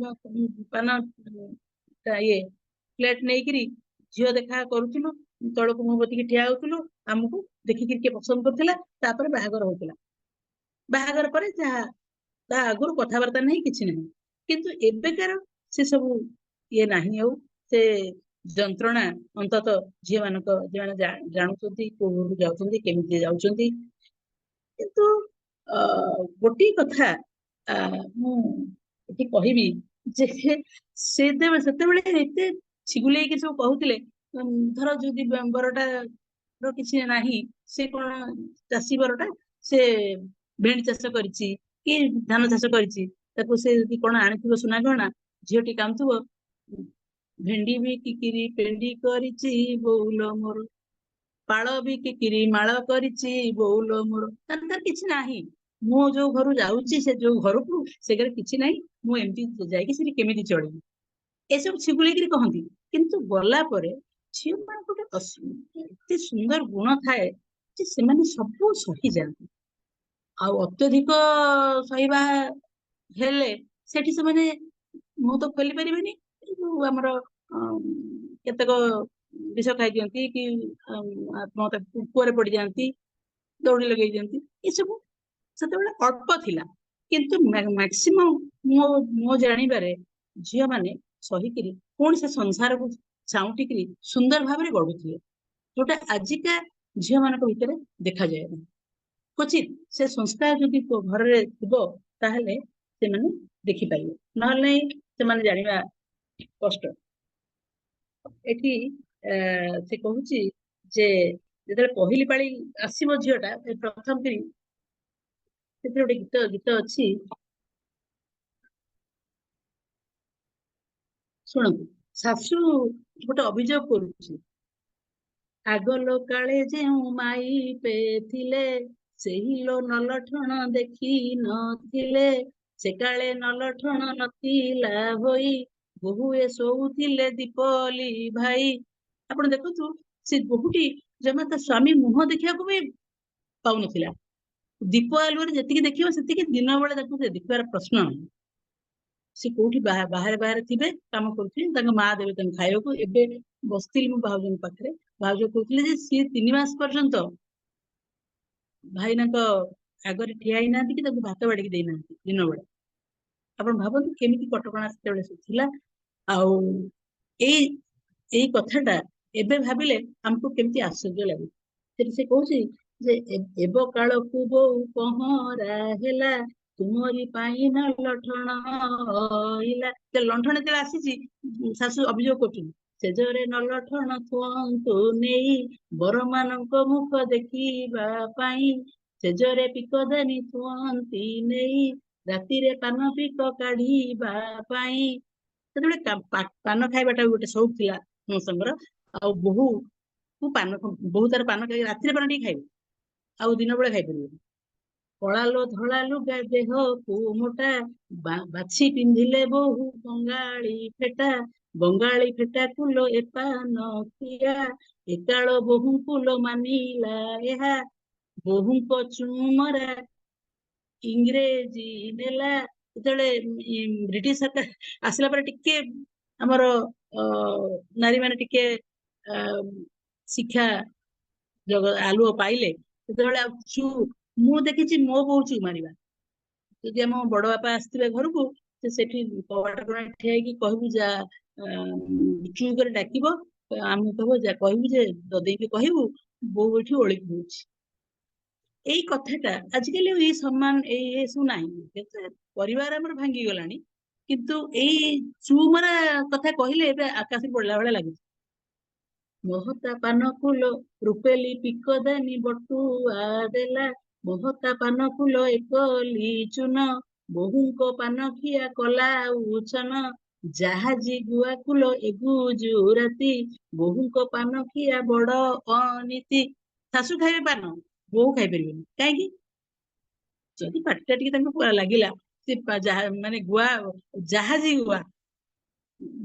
ପାନ ଇଏ ପ୍ଲେଟ ନେଇକିରି ଝିଅ ଦେଖା କରୁଥିଲୁ, ତଳକୁ ମୁହଁ ପୋତିକି ଠିଆ ହଉଥିଲୁ, ଆମକୁ ଦେଖିକିରି କିଏ ପସନ୍ଦ କରୁଥିଲା, ତାପରେ ବାହାଘର ହଉଥିଲା। ବାହାଘର ପରେ ଯାହା, ତା ଆଗରୁ କଥାବାର୍ତ୍ତା ନାହିଁ, କିଛି ନାହିଁ। କିନ୍ତୁ ଏବେକାର ସେ ସବୁ ଇଏ ନାହିଁ। ଆଉ ସେ ଯନ୍ତ୍ରଣା ଅନ୍ତତଃ ଝିଅମାନଙ୍କ, ଯେଉଁମାନେ ଜାଣୁଛନ୍ତି କୋଉ ଘରକୁ ଯାଉଛନ୍ତି, କେମିତି ଯାଉଛନ୍ତି। କିନ୍ତୁ ଗୋଟିଏ କଥା ମୁଁ ଏଠି କହିବି ଯେ ସେତେବେଳେ ଏତେ ଛିଗୁଲେଇକି ସବୁ କହୁଥିଲେ, ଧର ଯଦି ବରଟା ର କିଛି ନାହିଁ, ସେ କଣ ଚାଷୀ ବରଟା, ସେ ଭେଣ୍ଡି ଚାଷ କରିଛି କି ଧାନ ଚାଷ କରିଛି, ତାକୁ ସେ ଯଦି କଣ ଆଣିଥିବ ସୁନା ଗହଣା, ଝିଅଟି କାନ୍ଦୁଥିବ, ଭେଣ୍ଡି ବିକିକିରି ପେଣ୍ଡି କରିଛି ବୋଉଲ ମୋର, ପାଳ ବିକିକିରି ମାଳ କରିଛି ବୋଉଲ ମୋର। ତାର କିଛି ନାହିଁ, ମୁଁ ଯୋଉ ଘରୁ ଯାଉଛି ସେ ଯୋଉ ଘରକୁ, ସେ ଘରେ କିଛି ନାହିଁ, ମୁଁ ଏମିତି ଯାଇକି ସେଠି କେମିତି ଚଳିବି, ଏସବୁ ଛିଗୁଲେଇକିରି କହନ୍ତି। କିନ୍ତୁ ଗଲା ପରେ ଝିଅମାନଙ୍କ ଗୋଟେ ଏତେ ସୁନ୍ଦର ଗୁଣ ଥାଏ ଯେ ସେମାନେ ସବୁ ସହିଯାଆନ୍ତି। ଆଉ ଅତ୍ୟଧିକ ସହିବା ହେଲେ ସେଠି ସେମାନେ ମୁହଁ ତ ଖୋଲି ପାରିବେନି। ଏଇ ଯୋଉ ଆମର କେତେକ ବିଷ ଖାଇ ଦିଅନ୍ତି କି ଆତ୍ମହତ୍ୟା, କୂଅରେ ପଡିଯାଆନ୍ତି, ଦଉଡ଼ି ଲଗେଇ ଦିଅନ୍ତି। ଏସବୁ ସେତେବେଳେ ଅଳ୍ପ ଥିଲା, କିନ୍ତୁ ମାକ୍ସିମମ୍ ମୋ ମୋ ଜାଣିବାରେ ଝିଅମାନେ ସହିକିରି ପୁଣି ସେ ସଂସାରକୁ ସାଉଁଟିକିରି ସୁନ୍ଦର ଭାବରେ ଗଢୁଥିଲେ, ଯୋଉଟା ଆଜିକା ଝିଅ ମାନଙ୍କ ଭିତରେ ଦେଖାଯାଏ ନାହିଁ। କ୍ୱଚିତ ସେ ସଂସ୍କାର ଯଦି ଘରରେ ଥିବ ତାହେଲେ ସେମାନେ ଦେଖିପାରିବେ, ନହେଲେ ନାହିଁ ସେମାନେ ଜାଣିବା କଷ୍ଟ। ଏଠି ସେ କହୁଛି ଯେ ଯେତେବେଳେ ପହିଲି ପାଳି ଆସିବ ଝିଅଟା ପ୍ରଥମ କରି, ସେଥିରେ ଗୋଟେ ଗୀତ ଗୀତ ଅଛି, ଶୁଣନ୍ତୁ। ଶାଶୁ ଗୋଟେ ଅଭିଯୋଗ କରୁଛି, ଆଗଲୋ କାଳେ ଯେଉଁ ମାଇପେ ଥିଲେ, ସେହି ଲୋ ନଲଠଣ ଦେଖି ନଥିଲେ, ସେ କାଳେ ନଲଠଣ ନଥିଲା ହୋଇ, ବୋହୁଏ ଶୋଉଥିଲେ ଦୀପଲି ଭାଇ। ଆପଣ ଦେଖନ୍ତୁ, ସେ ବୋହୂଟି ଜମା ତା ସ୍ଵାମୀ ମୁହଁ ଦେଖିବାକୁ ବି ପାଉନଥିଲା। ଦୀପ ଆଲୁଅରେ ଯେତିକି ଦେଖିବ ସେତିକି, ଦିନ ବେଳେ ତାକୁ ସେ ଦେଖିବାର ପ୍ରଶ୍ନ ନାହିଁ। ସେ କୋଉଠି ବାହାରେ ବାହାରେ ଥିବେ, କାମ କରୁଥିବେ, ତାଙ୍କ ମା ଦେବେ ତାଙ୍କୁ ଖାଇବାକୁ। ଏବେ ବସିଥିଲି ମୁଁ ଭାଉଜଙ୍କ ପାଖରେ, ଭାଉଜ କହୁଥିଲେ ଯେ ସିଏ 3 ମାସ ପର୍ଯ୍ୟନ୍ତ ଭାଇନାଙ୍କ ଆଗରେ ଠିଆ ହେଇନାହାନ୍ତି କି ତାଙ୍କୁ ଭାତ ବାଢିକି ଦେଇନାହାନ୍ତି ଦିନ ବେଳେ। ଆପଣ ଭାବନ୍ତୁ କେମିତି କଟକଣା ସେତେବେଳେ ସବୁ ଥିଲା। ଆଉ ଏଇ ଏଇ କଥାଟା ଏବେ ଭାବିଲେ ଆମକୁ କେମିତି ଆଶ୍ଚର୍ଯ୍ୟ ଲାଗୁଛି। ସେଠି ସେ କହୁଛି ଯେ ଏବ କାଳକୁ ବୋଉ ପହଁରା ହେଲା, ତୁମରି ପାଇଁ ନ ଲଠଣ ଅଇଲା। ଲଣ୍ଠନ ଯେତେବେଳେ ଆସିଛି, ଶାଶୁ ଅଭିଯୋଗ କରୁଛନ୍ତି, ସେଜରେ ନଲଠଣ ଥୁଅନ୍ତୁ ନେଇ, ବରମାନଙ୍କ ମୁଖ ଦେଖିବା ପାଇଁ, ସେଜରେ ପିକଦାନୀ ଥୁଅନ୍ତି ନେଇ, ରାତିରେ ପାନ ପିକ କାଢିବା ପାଇଁ। ସେତେବେଳେ ପାନ ଖାଇବାଟା ବି ଗୋଟେ ସଉକ ଥିଲା ସମସ୍ତଙ୍କର। ଆଉ ବୋହୂ ପାନ, ବୋହୂ ତାର ପାନ ଖାଇ ରାତିରେ ପାନ ଟିକେ ଖାଇବ, ଆଉ ଦିନ ବେଳେ ଖାଇପାରିବନି। କଳା ଲୋ ଧଳା ଲୁଗା ଦେହକୁ ମୋଟା, ବାଛି ପିନ୍ଧିଲେ ବୋହୂ ବଙ୍ଗାଳୀ ଫେଟା, ବଙ୍ଗାଳୀ ଫେଟା କୁଲ ଏ ପାନ ଖିଆ, ଏକାଳ ବୋହୂଙ୍କୁ ଲୋ ମାନିଲା ଏହା, ବୋହୂଙ୍କ ଚୁମରା ଇଂରେଜୀ ନେଲା। ଯେତେବେଳେ ବ୍ରିଟିଶ ସରକାର ଆସିଲା ପରେ ଟିକେ ଆମର ନାରୀ ମାନେ ଟିକେ ଶିକ୍ଷା ଆଲୁଅ ପାଇଲେ, ସେତେବେଳେ ଆଉ ମୁଁ ଦେଖିଛି ମୋ ବୋଉ ଚୁ ମାରିବା। ଯଦି ଆମ ବଡ ବାପା ଆସିଥିବେ ଘରକୁ, ସେ ସେଠି କବାଟ କଣରେ ଠିଆ ହେଇକି କହିବୁ ଯା, ଚୁ କରି ଡାକିବ, ଆମକୁ କହିବ ଯା କହିବୁ ଯେ ଦଦେଇକି କହିବୁ ବୋଉ ଏଠି ଓଳିକି ହଉଛି। ଏଇ କଥାଟା ଆଜିକାଲି ଏଇ ସମ୍ମାନ ଏଇ ସବୁ ନାହିଁ, ପରିବାର ଆମର ଭାଙ୍ଗିଗଲାଣି, କିନ୍ତୁ ଏଇ ଚୁମରା କଥା କହିଲେ ଏବେ ଆକାଶରେ ପଡିଲା ଭଳିଆ ଲାଗୁଛି। ମହତା ପାନ ଫୁଲ ରୂପେଲି ପିକଦାନୀ ବଟୁଆ ଦେଲା, ମହତା ପାନ ଫୁଲ ଏକଲି ଚୁନ, ବୋହୂଙ୍କ ପାନ ଖିଆ କଲା ଉଛନ, ଜାହାଜି ଗୁଆ କୁଲ ଏ ଗୁଜୁରାତି, ବୋହୂଙ୍କ ପାନ ଖିଆ ବଡ ଅନୀତି। ଶାଶୁ ଖାଇବେ ପାନ, ବୋହୂ ଖାଇପାରିବେନି। କାହିଁକି? ଯଦି ପାଟିଟା ଟିକେ ତାଙ୍କୁ ପୁରା ଲାଗିଲା, ସେ ଯାହା ମାନେ ଗୁଆ, ଜାହାଜି ଗୁଆ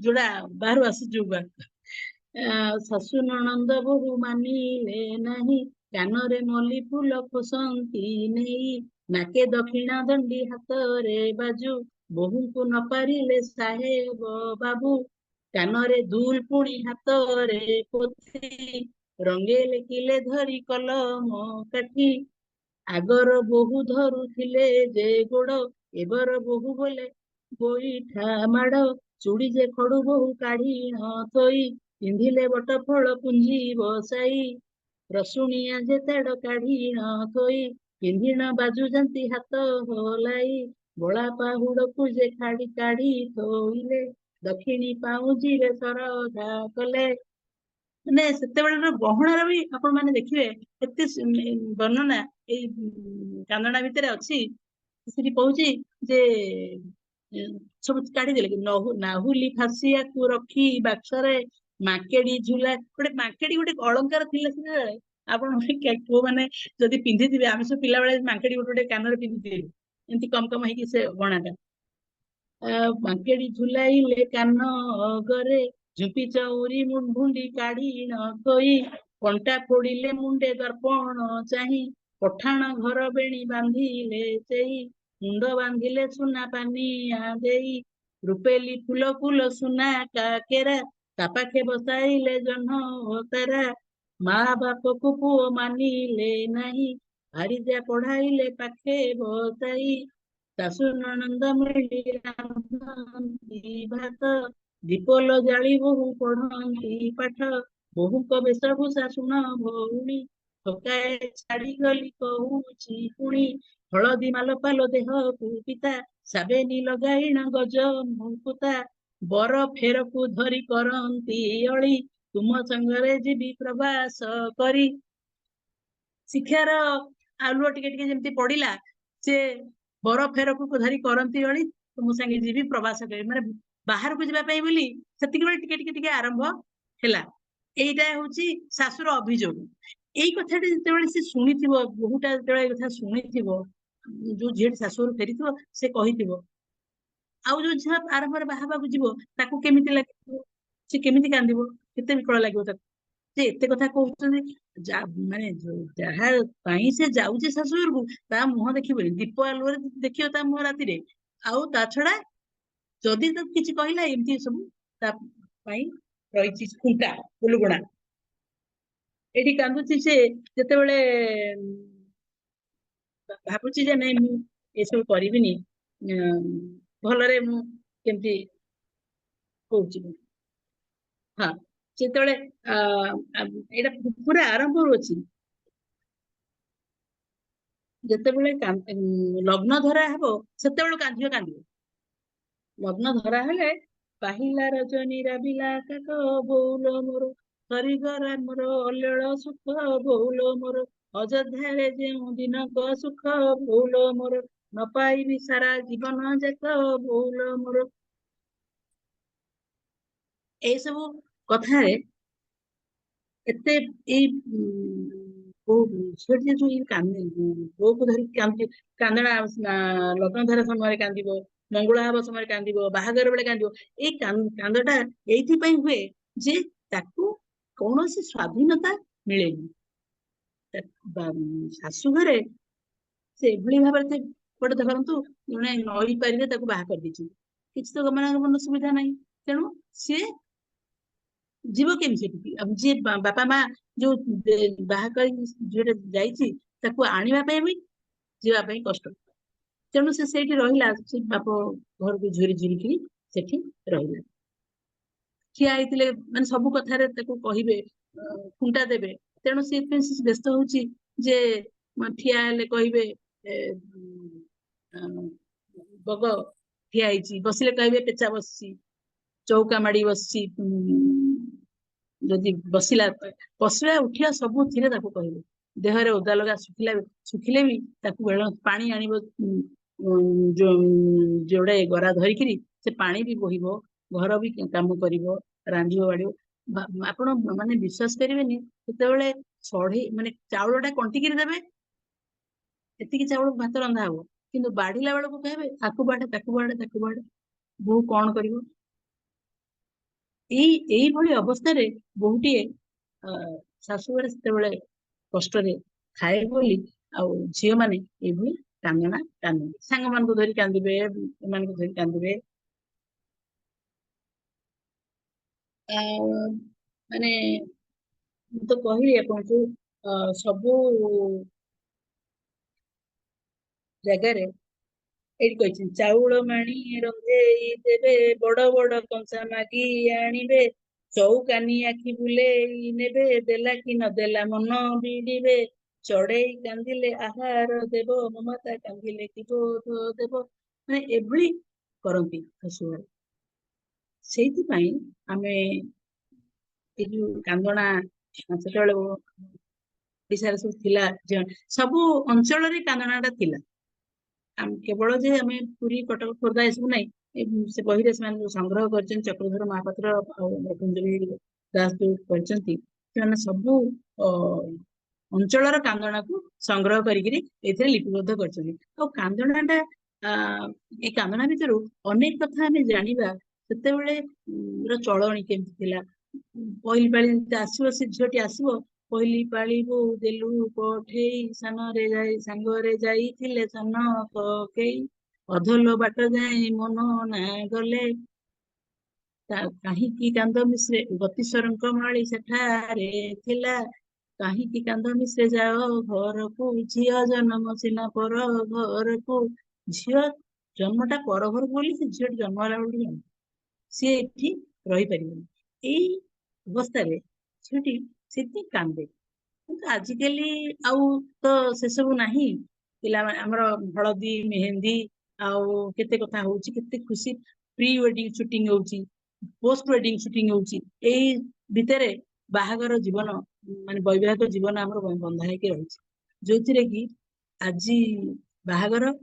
ଯୋଉଟା ବାହାରୁ ଆସୁଛି ଗୁଆ। ଶାଶୁ ନଣନ୍ଦ ବୋହୂ ମାନିଲେ ନାହିଁ, କାନରେ ମଲ୍ଲି ଫୁଲ ଖୋସନ୍ତି ନେଇ, ନାକେ ଦକ୍ଷିଣା ଦଣ୍ଡି ହାତରେ ବାଜୁ, ବୋହୂଙ୍କୁ ନ ପାରିଲେ ସାହେବ ବାବୁ, କାନରେ ଦୁଲ ପୁଣି ହାତରେ ପୋଥି, ରଙ୍ଗେ ଲେଖିଲେ ଧରି କଲମ କାଠି, ଆଗର ବୋହୂ ଧରୁଥିଲେ ଯେ ଗୋଡ, ଏବର ବୋହୂ ବୋଲେ ଗୋଇଠା ମାଡ, ଚୁଡି ଯେ ଖଡୁ ବୋହୂ କାଢି ନ ଥୋଇ, ପିନ୍ଧିଲେ ବଟ ଫଳ ପୁଞ୍ଜି ବସାଇ, ରସୁଣିଆ ଯେ ତେଡ କାଢି ନ ଥୋଇ, ପିନ୍ଧିଣ ବାଜୁଛନ୍ତି ହାତ ହଲାଇ, ବଳା ପାହୁଡକୁ ଯେ ଖାଡି କାଢି ଥୋଇଲେ, ଦକ୍ଷିଣୀ ପାଉଁଜିରେ ସରଧା କଲେ। ମାନେ ସେତେବେଳର ଗହଣାର ବି ଆପଣ ମାନେ ଦେଖିବେ କେତେ ବର୍ଣ୍ଣନା ଏଇ କାନ୍ଦଣା ଭିତରେ ଅଛି। ସେଠି କହୁଛି ଯେ ସବୁ କାଢିଦେଲେ କି ନାହୁଲି ଫାସିଆକୁ ରଖି ବାକ୍ସରେ, ମାଙ୍କେଡି ଝୁଲା, ଗୋଟେ ମାଙ୍କେଡି ଗୋଟେ ଅଳଙ୍କାର ଥିଲା ସେତେବେଳେ। ଆପଣ ପୁଅ ମାନେ ଯଦି ପିନ୍ଧିଥିବେ, ଆମେ ସବୁ ପିଲାବେଳେ ମାଙ୍କେଡି ଗୋଟେ ଗୋଟେ କାନରେ ପିନ୍ଧିଥିଲୁ, ଏମିତି କମ କମ ହେଇକି ସେ ଗଣାଟା। ମାଙ୍କେଡି ଝୁଲାଇଲେ କାନ ଅଗରେ, ଝୁମ୍ପି ଚଉରି ଭୁଣ୍ଡି କାଢି ନ ଥୋଇ, କଣ୍ଟା ଫୋଡିଲେ ମୁଣ୍ଡେ ଦର୍ପଣ ଚାହିଁ, ପଠାଣ ଘର ବେଣୀ ବାନ୍ଧିଲେ ସେଇ, ମୁଣ୍ଡ ବାନ୍ଧିଲେ ସୁନା ପାନିଆ ଦେଇ, ରୂପେଲି ଫୁଲ ଫୁଲ ସୁନା କାକେରା, ତା ପାଖେ ବସାଇଲେ ଜହ୍ନ ଓ ତାରା। ମା ବାପକୁ ପୁଅ ମାନିଲେ ନାହିଁ, ଭାରିଜା ପଢାଇଲେ ପାଖେ ବସାଇ, ଶାଶୁ ନଣନ୍ଦ ମିଳି ରାନ୍ଧନ୍ତି ଭାତ, ଦୀପଲ ଜାଳି ବୋହୁ ପଢନ୍ତି ପାଠ। ବୋହୂଙ୍କ ବେଶଭୂଷା ଶୁଣ ଭଉଣୀ, ଥୋକାଏ ଛାଡିଗଲି କହୁଛି ପୁଣି, ହଳଦୀ ମାଲ ପାଲ ଦେହକୁ ପିତା, ସାବେନି ଲଗାଇଣ ଗଜ ମୁକୁତା, ବର ଫେରକୁ ଧରି କରନ୍ତି ଅଳି, ତୁମ ସାଙ୍ଗରେ ଯିବି ପ୍ରବାସ କରି। ଶିକ୍ଷାର ଆଲୁଅ ଟିକେ ଟିକେ ଯେମିତି ପଡିଲା, ସେ ବର ଫେରକୁ ଧରି କରନ୍ତି ଅଳି, ତୁମ ସାଙ୍ଗେ ଯିବି ପ୍ରବାସ କରି, ମାନେ ବାହାରକୁ ଯିବା ପାଇଁ ବୋଲି ସେତିକି ବେଳେ ଟିକେ ଟିକେ ଟିକେ ଆରମ୍ଭ ହେଲା। ଏଇଟା ହଉଛି ଶାଶୁର ଅଭିଯୋଗ। ଏଇ କଥାଟି ଯେତେବେଳେ ସେ ଶୁଣିଥିବ, ବୋହୂଟା ଯେତେବେଳେ ଏଇ କଥା ଶୁଣିଥିବ, ଯୋଉ ଝିଅଟି ଶାଶୁଘରୁ ଫେରିଥିବ ସେ କହିଥିବ, ଆଉ ଯୋଉ ଝିଅ ଆରମ୍ଭରେ ବାହା ହେବାକୁ ଯିବ ତାକୁ କେମିତି ଲାଗିବ, ସେ କେମିତି କାନ୍ଦିବ, କେତେ ବିକଳ ଲାଗିବ ତାକୁ, ସେ ଏତେ କଥା କହୁଛନ୍ତି। ମାନେ ଯାହା ପାଇଁ ସେ ଯାଉଛି ଶାଶୁଘରକୁ ତା ମୁହଁ ଦେଖିବନି, ଦୀପ ଆଲୁଅରେ ଦେଖିବ ତା ମୁହଁ ରାତିରେ, ଆଉ ତା ଛଡା ଯଦି ତାକୁ କିଛି କହିଲା ଏମିତି ସବୁ ତା ପାଇଁ ରହିଛି ଖୁଣ୍ଟା ଫୁଲଗୁଣା। ଏଠି କାନ୍ଦୁଛି ସେ ଯେତେବେଳେ ଭାବୁଛି ଯେ ନାଇଁ ମୁଁ ଏସବୁ କରିବିନି, ଭଲରେ ମୁଁ କେମିତି କହୁଛି। ହଁ, ଯେତେବେଳେ ଏଇଟା ପୁରା ଆରମ୍ଭରୁ ଅଛି, ଯେତେବେଳେ ଲଗ୍ନ ଧରା ହବ ସେତେବେଳେ ଝିଅ କାନ୍ଦିବ। ଲଗ୍ନ ଧରା ହେଲେ ପାହିଲା ରଜନୀ ରାବିଲା କାକ ବୋଉଲ ମୋର, ସରିଗଲା ମୋର ଅଲଳ ସୁଖ ବୋଉଲ ମୋର, ଅଯୋଧ୍ୟାରେ ଯେଉଁ ଦିନକ ସୁଖ ବୋଉଲ ମୋର, ନ ପାଇବି ସାରା ଜୀବନ ଯାକ ବୋଉଲ ମୋର। ଏଇସବୁ କଥାରେ ଏତେ ଏଇ ଝିଅଟି ଯୋଉ ବୋଉକୁ ଧରିକି କାନ୍ଦି କାନ୍ଦଣା, ଲଗ୍ନ ଧରା ସମୟରେ କାନ୍ଦିବ, ମଙ୍ଗୁଳା ହବା ସମୟରେ କାନ୍ଦିବ, ବାହାଘର ବେଳେ କାନ୍ଦିବ। ଏଇ କାନ୍ଦଟା ଏଇଥିପାଇଁ ହୁଏ ଯେ ତାକୁ କୌଣସି ସ୍ୱାଧୀନତା ମିଳେନି। ଶାଶୁ ଘରେ ସେ ଏଭଳି ଭାବରେ ସେ ଗୋଟେ ଧରନ୍ତୁ ଜଣେ ନଈ ପାରିରେ ତାକୁ ବାହା କରିଦେଇଛନ୍ତି, କିଛି ତ ଗମନାଗମନ ସୁବିଧା ନାହିଁ, ତେଣୁ ସିଏ ଯିବ କେମିତି ସେଠିକି? ଆଉ ଯିଏ ବାପା ମା ଯୋଉ ବାହା କରିକି ଝିଅଟା ଯାଇଛି ତାକୁ ଆଣିବା ପାଇଁ ବି ଯିବା ପାଇଁ କଷ୍ଟ, ତେଣୁ ସେ ସେଇଠି ରହିଲା, ସେ ବାପ ଘରକୁ ଝୁରି ଝୁରିକିରି ସେଠି ରହିଲା। ଠିଆ ହେଇଥିଲେ ମାନେ ସବୁ କଥାରେ ତାକୁ କହିବେ, ଖୁଣ୍ଟା ଦେବେ, ତେଣୁ ସେଥିପାଇଁ ସେ ବ୍ୟସ୍ତ ହଉଛି ଯେ ଠିଆ ହେଲେ କହିବେ ବଗ ଠିଆ ହେଇଛି, ବସିଲେ କହିବେ ପେଚା ବସିଛି, ଚଉକା ମାଡି ବସିଛି, ଯଦି ବସିଲା ବସିବା ଉଠିବା ସବୁଥିରେ ତାକୁ କହିବେ। ଦେହରେ ଓଦା ଲଗା ଶୁଖିଲେ ବି ତାକୁ ବେଳ ପାଣି ଆଣିବ, ଯୋଡ଼େ ଗରା ଧରିକିରି ସେ ପାଣି ବି ବୋହିବ, ଘର ବି କାମ କରିବ, ରାନ୍ଧିବ ବାଢିବ। ଆପଣ ମାନେ ବିଶ୍ୱାସ କରିବେନି, ସେତେବେଳେ ସଢେଇ ମାନେ ଚାଉଳଟା କଣ୍ଟିକିରି ଦେବେ, ଏତିକି ଚାଉଳ ଭାତ ରନ୍ଧା ହବ, କିନ୍ତୁ ବାଢିଲା ବେଳକୁ କହିବେ ଆକୁ ବାଢେ ତାକୁ ବାଢେ ତାକୁ ବାଢେ, ବୋହୂ କଣ କରିବ? ଏଇଭଳି ଅବସ୍ଥାରେ ବୋହୂଟିଏ ଶାଶୁଘରେ ସେତେବେଳେ କଷ୍ଟରେ ଥାଏ ବୋଲି ଆଉ ଝିଅମାନେ ଏଇଭଳି କାନ୍ଦଣା କାନ୍ଦନ୍ତି, ସାଙ୍ଗମାନଙ୍କୁ ଧରି କାନ୍ଦିବେ, ଏମାନଙ୍କୁ ଧରି କାନ୍ଦିବେ। ମାନେ ମୁଁ ତ କହିଲି ଆପଣଙ୍କୁ, ସବୁ ଜାଗାରେ ଏଇଠି କହିଛନ୍ତି ଚାଉଳ ମାଣି ରନ୍ଧେଇ ଦେବେ, ବଡ ବଡ କଂସା ମାଗି ଆଣିବେ, ଚଉକାନି ଆଖି ବୁଲେଇ ନେବେ, ଦେଲା କି ନଦେଲା ମନ ବିଡ଼ିବେ, ଚଢେଇ କାନ୍ଦିଲେ ଆହାର ଦେବ, ମମତା କାନ୍ଦିଲେ କି ବୋଧ ଦେବ। ମାନେ ଏଭଳି କରନ୍ତି ଶାଶୁଘରେ। ସେଇଥିପାଇଁ ଆମେ ଏଇ ଯୋଉ କାନ୍ଦଣା ସେତେବେଳେ ଓଡିଶାରେ ସବୁ ଥିଲା, ସବୁ ଅଞ୍ଚଳରେ କାନ୍ଦଣାଟା ଥିଲା। କେବଳ ଯେ ଆମେ ପୁରୀ, କଟକ, ଖୋର୍ଦ୍ଧା ଏସବୁ ନାଇଁ, ସେ ବହିରେ ସେମାନେ ଯୋଉ ସଂଗ୍ରହ କରିଛନ୍ତି, ଚକ୍ରଧର ମହାପାତ୍ର ଆଉ କୁଞ୍ଜବିହାରୀ ଦାସ ଯୋଉ କରିଛନ୍ତି, ସେମାନେ ସବୁ ଅଞ୍ଚଳର କାନ୍ଦଣାକୁ ସଂଗ୍ରହ କରିକିରି ଏଥିରେ ଲିପିବଦ୍ଧ କରିଛନ୍ତି। ଆଉ କାନ୍ଦଣାଟା, ଏଇ କାନ୍ଦଣା ଭିତରୁ ଅନେକ କଥା ଆମେ ଜାଣିବା। ସେତେବେଳେ ର ଚଳଣି କେମିତି ଥିଲା, ପହିଲି ପାଳି ଯେମିତି ଆସିବ, ସେ ଝିଅଟି ଆସିବ, ପହିଲି ପାଳି ବୋଉ ଦେଲୁ ପଠେଇ, ସାନରେ ଯାଇ ସାଙ୍ଗରେ ଯାଇଥିଲେ ସାନ କକେଇ, ଅଧଲ ବାଟ ଯାଏ ମନ ନା ଗଲେ, କାହିଁକି କାନ୍ଦ ମିଶ୍ରେ ଗତିସ୍ୱରଙ୍କ ମାଳି ସେଠାରେ ଥିଲା, କାହିଁକି କାନ୍ଦ ମିଶ୍ରେ ଯାଅ ଘରକୁ, ଝିଅ ଜନ୍ମ ସିନା ପର ଘରକୁ। ଝିଅ ଜନ୍ମଟା ପର ଘରକୁ ବୋଲି ସେ ଝିଅଟି ଜନ୍ମ ହେଲା ବେଳକୁ ଜନ୍ମ, ସିଏ ଏଠି ରହିପାରିବନି। ଏଇ ଅବସ୍ଥାରେ ଝିଅଟି ସେଥିପାଇଁ କାନ୍ଦେ। କିନ୍ତୁ ଆଜିକାଲି ଆଉ ତ ସେସବୁ ନାହିଁ। ପିଲାମାନେ ଆମର ହଳଦୀ ମେହେନ୍ଦୀ ଆଉ କେତେ କଥା ହଉଛି, କେତେ ଖୁସି, ପ୍ରି ୱେଡିଂ ସୁଟିଂ ହଉଛି, ପୋଷ୍ଟ ୱେଡିଂ ସୁଟିଂ ହଉଛି। ଏଇ ଭିତରେ ବାହାଘର ଜୀବନ ମାନେ ବୈବାହିକ ଜୀବନ ଆମର ବନ୍ଧା ହେଇକି ରହିଛି, ଯୋଉଥିରେ କି ଆଜି ବାହାଘର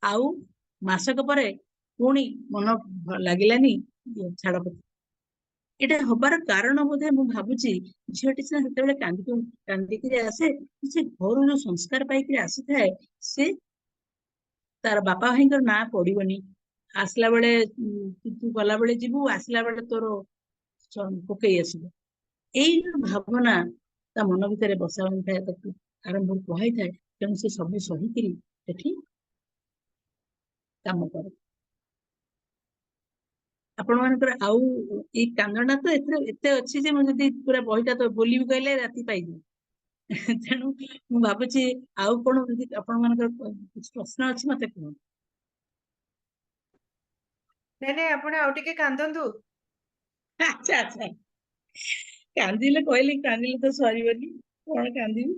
ଆଉ ମାସକ ପରେ ପୁଣି ମନ ଲାଗିଲାନି ଛାଡପତ୍ର। ଏଇଟା ହବାର କାରଣ ବୋଧେ ମୁଁ ଭାବୁଛି ଝିଅଟି ସିନା ସେତେବେଳେ କାନ୍ଦିକିରି ଆସେ, ସେ ଘରୁ ଯୋଉ ସଂସ୍କାର ପାଇକିରି ଆସିଥାଏ ସେ ତାର ବାପା ଭାଇଙ୍କର ନାଁ ପଡିବନି। ଆସିଲା ବେଳେ ତୁ ଗଲାବେଳେ ଯିବୁ, ଆସିଲା ବେଳେ ତୋର ପକେଇ ଆସିବ। ଏଇ ଯୋଉ ଭାବନା ତା ମନ ଭିତରେ ବସା ବାନ୍ଧିଥାଏ, ତାକୁ ଆରମ୍ଭରୁ କୁହାଇଥାଏ। ତେଣୁ ସେ ସବୁ ସହିକିରି ସେଠି କାମ କରେ। ଆପଣ ମାନଙ୍କର ଆଉ ଏଇ କାନ୍ଦଣା ତ ଏଥିରେ ଏତେ ଅଛି ଯେ ମୁଁ ଯଦି ପୁରା ବହିଟା ତ ବୋଲିବି କହିଲେ ରାତି ପାଇଯିବ। ତେଣୁ ମୁଁ ଭାବୁଛି ଆଉ କଣ ଯଦି ଆପଣ ମାନଙ୍କର କିଛି ପ୍ରଶ୍ନ ଅଛି ମତେ କୁହନ୍ତୁ। ନାଇଁ ନାଇଁ, ଆପଣ ଆଉ ଟିକେ କାନ୍ଦନ୍ତୁ। ଆଚ୍ଛା ଆଚ୍ଛା, କାନ୍ଦିଲେ କହିଲି କାନ୍ଦିଲେ ତ ସରିବନି, କଣ କାନ୍ଦିବି?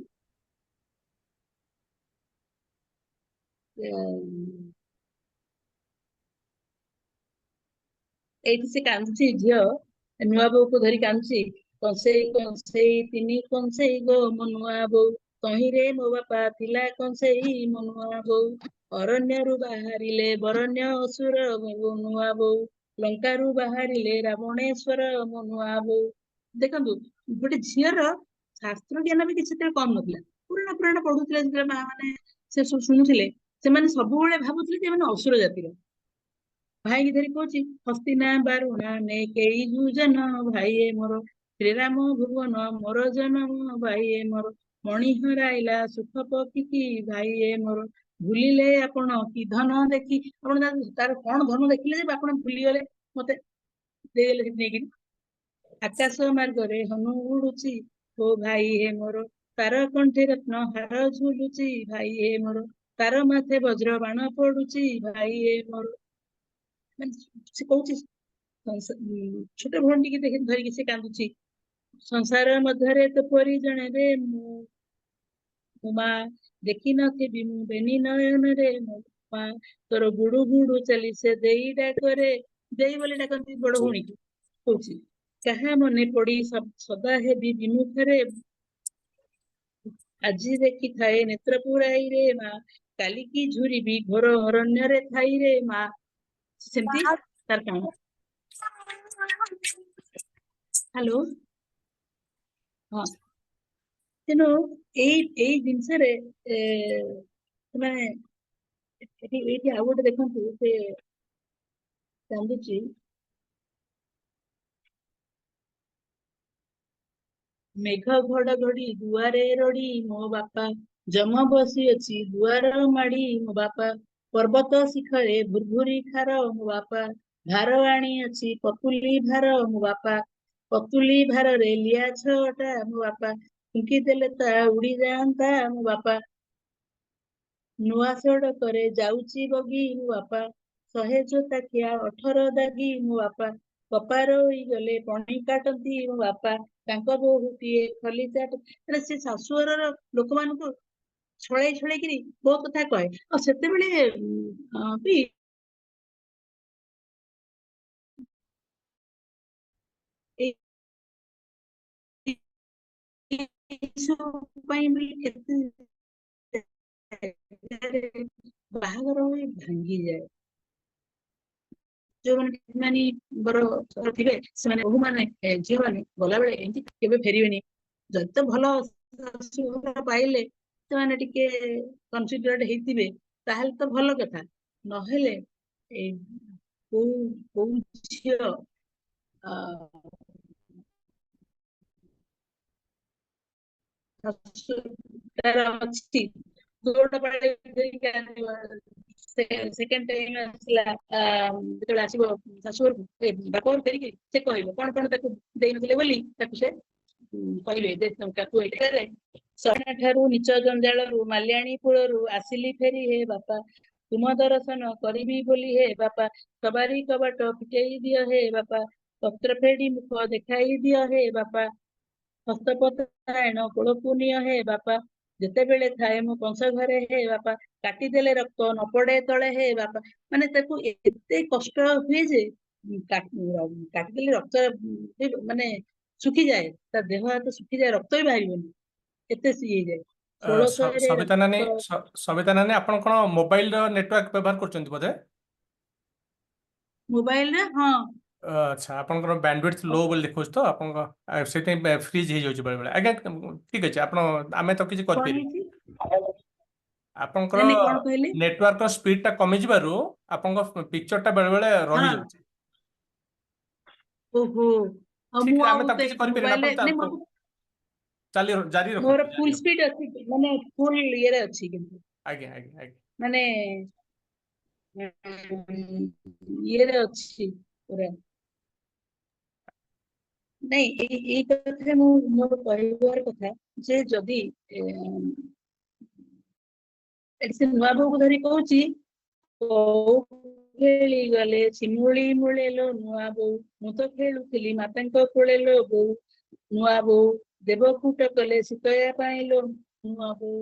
ଏଇଠି ସେ କାନ୍ଦୁଛି, ଝିଅ ନୂଆ ବୋଉକୁ ଧରି କାନ୍ଦୁଛି। କଂସେଇ କଂସେଇ ତିନି କଂସେଇ ଗୋ ମୋ ନୂଆ ବୋଉ, ତହିଁରେ ମୋ ବାପା ଥିଲା କଂସେଇ ମୋ ନୂଆ ବୋଉ, ଅରଣ୍ୟରୁ ବାହାରିଲେ ବରଣ୍ୟ ଅସୁର ମୋ ନୂଆ ବୋଉ, ଲଙ୍କାରୁ ବାହାରିଲେ ରାବଣେଶ୍ୱର ମୋ ନୂଆ ବୋଉ। ଦେଖନ୍ତୁ ଗୋଟେ ଝିଅର ଶାସ୍ତ୍ର ଜ୍ଞାନ ବି କିଛି ସେତେବେଳେ କମ ନଥିଲା। ପୁରାଣ ପୁରାଣ ପଢୁଥିଲେ ଯେତେବେଳେ ମା ମାନେ ସେ ସବୁ ଶୁଣୁଥିଲେ, ସେମାନେ ସବୁବେଳେ ଭାବୁଥିଲେ ଯେ ଏମାନେ ଅସୁର ଜାତିର। ଭାଇକି ଧରି କହୁଛି ହସ୍ତିନା ବାରୁଣା ନେ କେଇ ଯୁଜନ ଭାଇ ଏ ମୋର, ଶ୍ରୀରାମ ଭୁବନ ମୋର ଜନମ ଭାଇ ଏ ମୋର, ମଣି ହରାଇଲା ସୁଖ ପକ୍ଷୀ ଭାଇ ଏ ମୋର, ଭୁଲିଲେ ଆପଣ କି ଧନ ଦେଖି, ଆପଣ ତାର କଣ ଧନ ଦେଖିଲେ ଯେ ଆପଣ ଭୁଲିଗଲେ, ମତେ ଦେଇଦେଲେ ସେଠି ନେଇକିରି। ଆକାଶ ମାର୍ଗରେ ହନୁ ଉଡୁଛି ଓ ଭାଇ ହେ ମୋର, ତାର କଣ୍ଠେ ରତ୍ନ ହାର ଝୁଲୁଛି ଭାଇ ହେ ମୋର, ତାର ମାଥେ ବଜ୍ର ବାଣ ପଡୁଛି ଭାଇ ହେ ମୋର। ମାନେ ସେ କହୁଛି ଛୋଟ ଭଉଣୀକି ଦେଖି ଧରିକି ସେ କାନ୍ଦୁଛି। ସଂସାର ମଧ୍ୟରେ ତ ପରି ଜଣେ ରେ ମୁଁ ମା, ଦେଖି ନଥିବି ମୁଁ ବେନି ନୟନରେ ମୋ ମା, ତୋର ଗୁଡୁ ଗୁଡୁ ଚାଲି ସେ ଦେଇ ଡାକରେ, ଦେଇ ବୋଲି ଡାକନ୍ତି ବଡ ଭଉଣୀକି। କହୁଛି କାହା ମନେ ପଡି ସଦା ହେବି ବିମୁଖରେ, ଆଜି ଦେଖିଥାଏ ନେତ୍ର ପୁରାଇ ରେ ମା, କାଲିକି ଝୁରିବି ଘୋର ଅରଣ୍ୟରେ ଥାଇ ରେ ମା। ସେମିତି ତାର କାମ। ହ୍ୟାଲୋ, ହଁ, ତେଣୁ ଏଇ ଜିନିଷରେ ସେମାନେ ଏଇଠି ଆଉ ଗୋଟେ ଦେଖନ୍ତୁ, ସେ କାନ୍ଦୁଛି। ମେଘ ଘଡଘଡି ଦୁଆରେ ରଡି ମୋ ବାପା, ଯମ ବସିଅଛି ଦୁଆର ମାଡି ମୋ ବାପା, ପର୍ବତ ଶିଖରେ ଭୁରଭୁରି ଖାର ମୋ ବାପା, ଭାର ଆଣିଅଛି ପତୁଲି ଭାର ମୋ ବାପା, ପତୁଲି ଭାରରେ ଲିଆ ଛଅଟା ମୋ ବାପା, ଫୁଙ୍କି ଦେଲେ ତା ଉଡି ଯାଆନ୍ତା ମୋ ବାପା, ନୂଆ ସଡ଼କରେ ଯାଉଛି ବଗି ମୋ ବାପା, 100 ଜୋତା ଖିଆ 18 ଦାଗି ମୋ ବାପା, କପା ରୋଇଗଲେ ପଣି କାଟନ୍ତି ମୋ ବାପା, ତାଙ୍କ ବୋହୂଟିଏ ଖଲି ଚାଟ। ମାନେ ସେ ଶାଶୁଘରର ଲୋକମାନଙ୍କୁ ଛଳେଇ ଛଳେଇକିରି ବହୁତ କଥା କହେ। ଆଉ ସେତେବେଳେ ବି ଏସବୁ ପାଇଁ ବୋଲି କେତେ ବାହାଘର ହୋଇ ଭାଙ୍ଗିଯାଏ। ଯୋଉମାନେ ମାନେ ବର ଥିବେ ସେମାନେ ବୋହୂମାନେ ଝିଅମାନେ ଗଲାବେଳେ ଏମିତି କେବେ ଫେରିବେନି। ଯଦି ତ ଭଲ ଶାଶୁଘର ପାଇଲେ ସେମାନେ ଟିକେ କନସିଡରେଟ ହେଇଥିବେ ତାହେଲେ ତ ଭଲ କଥା, ନହେଲେ ଏଇ କୋଉ ଝିଅ ଶାଶୁ ତାର ଅଛି ଦୌଡ଼ ପାଳି ଧରିକି କାନ୍ଦିବ। ସେକେଣ୍ଡ ଟାଇମ ଆସିଲା, ଯେତେବେଳେ ଆସିବ ଶାଶୁଘରକୁ, ବାପ ଘରକୁ ଫେରିକି, ସେ କହିବ କଣ କଣ ତାକୁ ଦେଇନଥିଲେ ବୋଲି ତାକୁ ସେ କହିବେ ଯେ ତାକୁ ଏଇଟାରେ ଠାରୁ ନିଚ ଜଞ୍ଜାଳରୁ ମାଲ୍ୟାଣୀ କୂଳରୁ ଆସିଲି ଫେରି ହେ ବାପା, ତୁମ ଦର୍ଶନ କରିବି ବୋଲି ହେ ବାପା, ସବାରି କବାଟ ଫିଟେଇ ଦିଅ ହେ ବାପା, ପତ୍ର ଫେଡି ମୁଖ ଦେଖାଇ ଦିଅ ହେ ବାପା, ହସ୍ତପତାୟଣ କୋଳକୁ ନିଅ ହେ ବାପା, ଯେତେବେଳେ ଥାଏ ମୁଁ କଂସ ଘରେ ହେ ବାପା, କାଟିଦେଲେ ରକ୍ତ ନ ପଡେ ତଳେ ହେ ବାପା। ମାନେ ତାକୁ ଏତେ କଷ୍ଟ ହୁଏ ଯେ କାଟିଦେଲେ ରକ୍ତ ମାନେ ଶୁଖିଯାଏ, ତା ଦେହ ହାତ ଶୁଖିଯାଏ, ରକ୍ତ ବି ବାହାରିବନି, ଏତେ ଇଏ ହେଇଯାଏ। ଷୋଳଶହରେ ସବିତା ନାନୀ, ରକ୍ତ। ସବିତା ନାନୀ, ଆପଣ କଣ ମୋବାଇଲ ର ନେଟୱାର୍କ ବ୍ୟବହାର କରୁଛନ୍ତି ବୋଧେ? ମୋବାଇଲରେ, ହଁ। ଆଚ୍ଛା, ଆପଣଙ୍କର ବ୍ୟାଣ୍ଡୱିଡଥ ଲୋ ବୋଲି ଦେଖାଉଛି ତ ଆପଣଙ୍କ, ସେଇଥିପାଇଁ ଫ୍ରିଜ୍ ହେଇଯାଉଛି ବେଳେ ବେଳେ। ଆଜ୍ଞା, ଠିକ ଅଛି, ଆପଣ ଆମେ ତ କିଛି କଣ କରିପାରିବୁ। ହେଇଛି? ଆପଣଙ୍କର ନାଇଁ, କଣ କହିଲେ? ନେଟୱାର୍କର ସ୍ପିଡ ଟା କମିଯିବାରୁ ଆପଣଙ୍କ ପିକ୍ଚର ଟା ବେଳେ ବେଳେ ରହିଯାଉଛି। ଓହୋ, ଆଉ ଠିକ, ମୁଁ ଆମେ ଆଉ ତାକୁ କିଛି କରିପାରିବାନି। ମୋବାଇଲରେ ଆପଣ ନାଇଁ, ମୋର ଚାଲି ଜାରି ମୋର ରଖନ୍ତୁ, ଜାରି ଫୁଲ ରଖନ୍ତୁ। ସ୍ପିଡ ଅଛି, ମାନେ ଫୁଲ ଇଏରେ ଅଛି କିନ୍ତୁ। ଆଜ୍ଞା ଆଜ୍ଞା ଆଜ୍ଞା ମାନେ ଇଏରେ ଅଛି ପୁରା। ନାଇଁ, ଏଇ କଥା ମୁଁ ମୋର କହିବାର କଥା ଯେ ଯଦି ଏଠି ସେ ନୂଆ ବୋଉକୁ ଧରି କହୁଛି, କଉ ଖେଳି ଗଲେ ଶିମୁଳି ମୂଳେ ଲୋ ନୂଆ ବୋଉ, ମୁଁ ତ ଖେଳୁଥିଲି ମାତାଙ୍କ କୋଳେ ଲୋ ବୋଉ, ନୂଆ ବୋଉ ଦେବକୂଟ କଲେ ଶୀତୟା ପାଇଁ ଲୋ ନୂଆ ବୋଉ,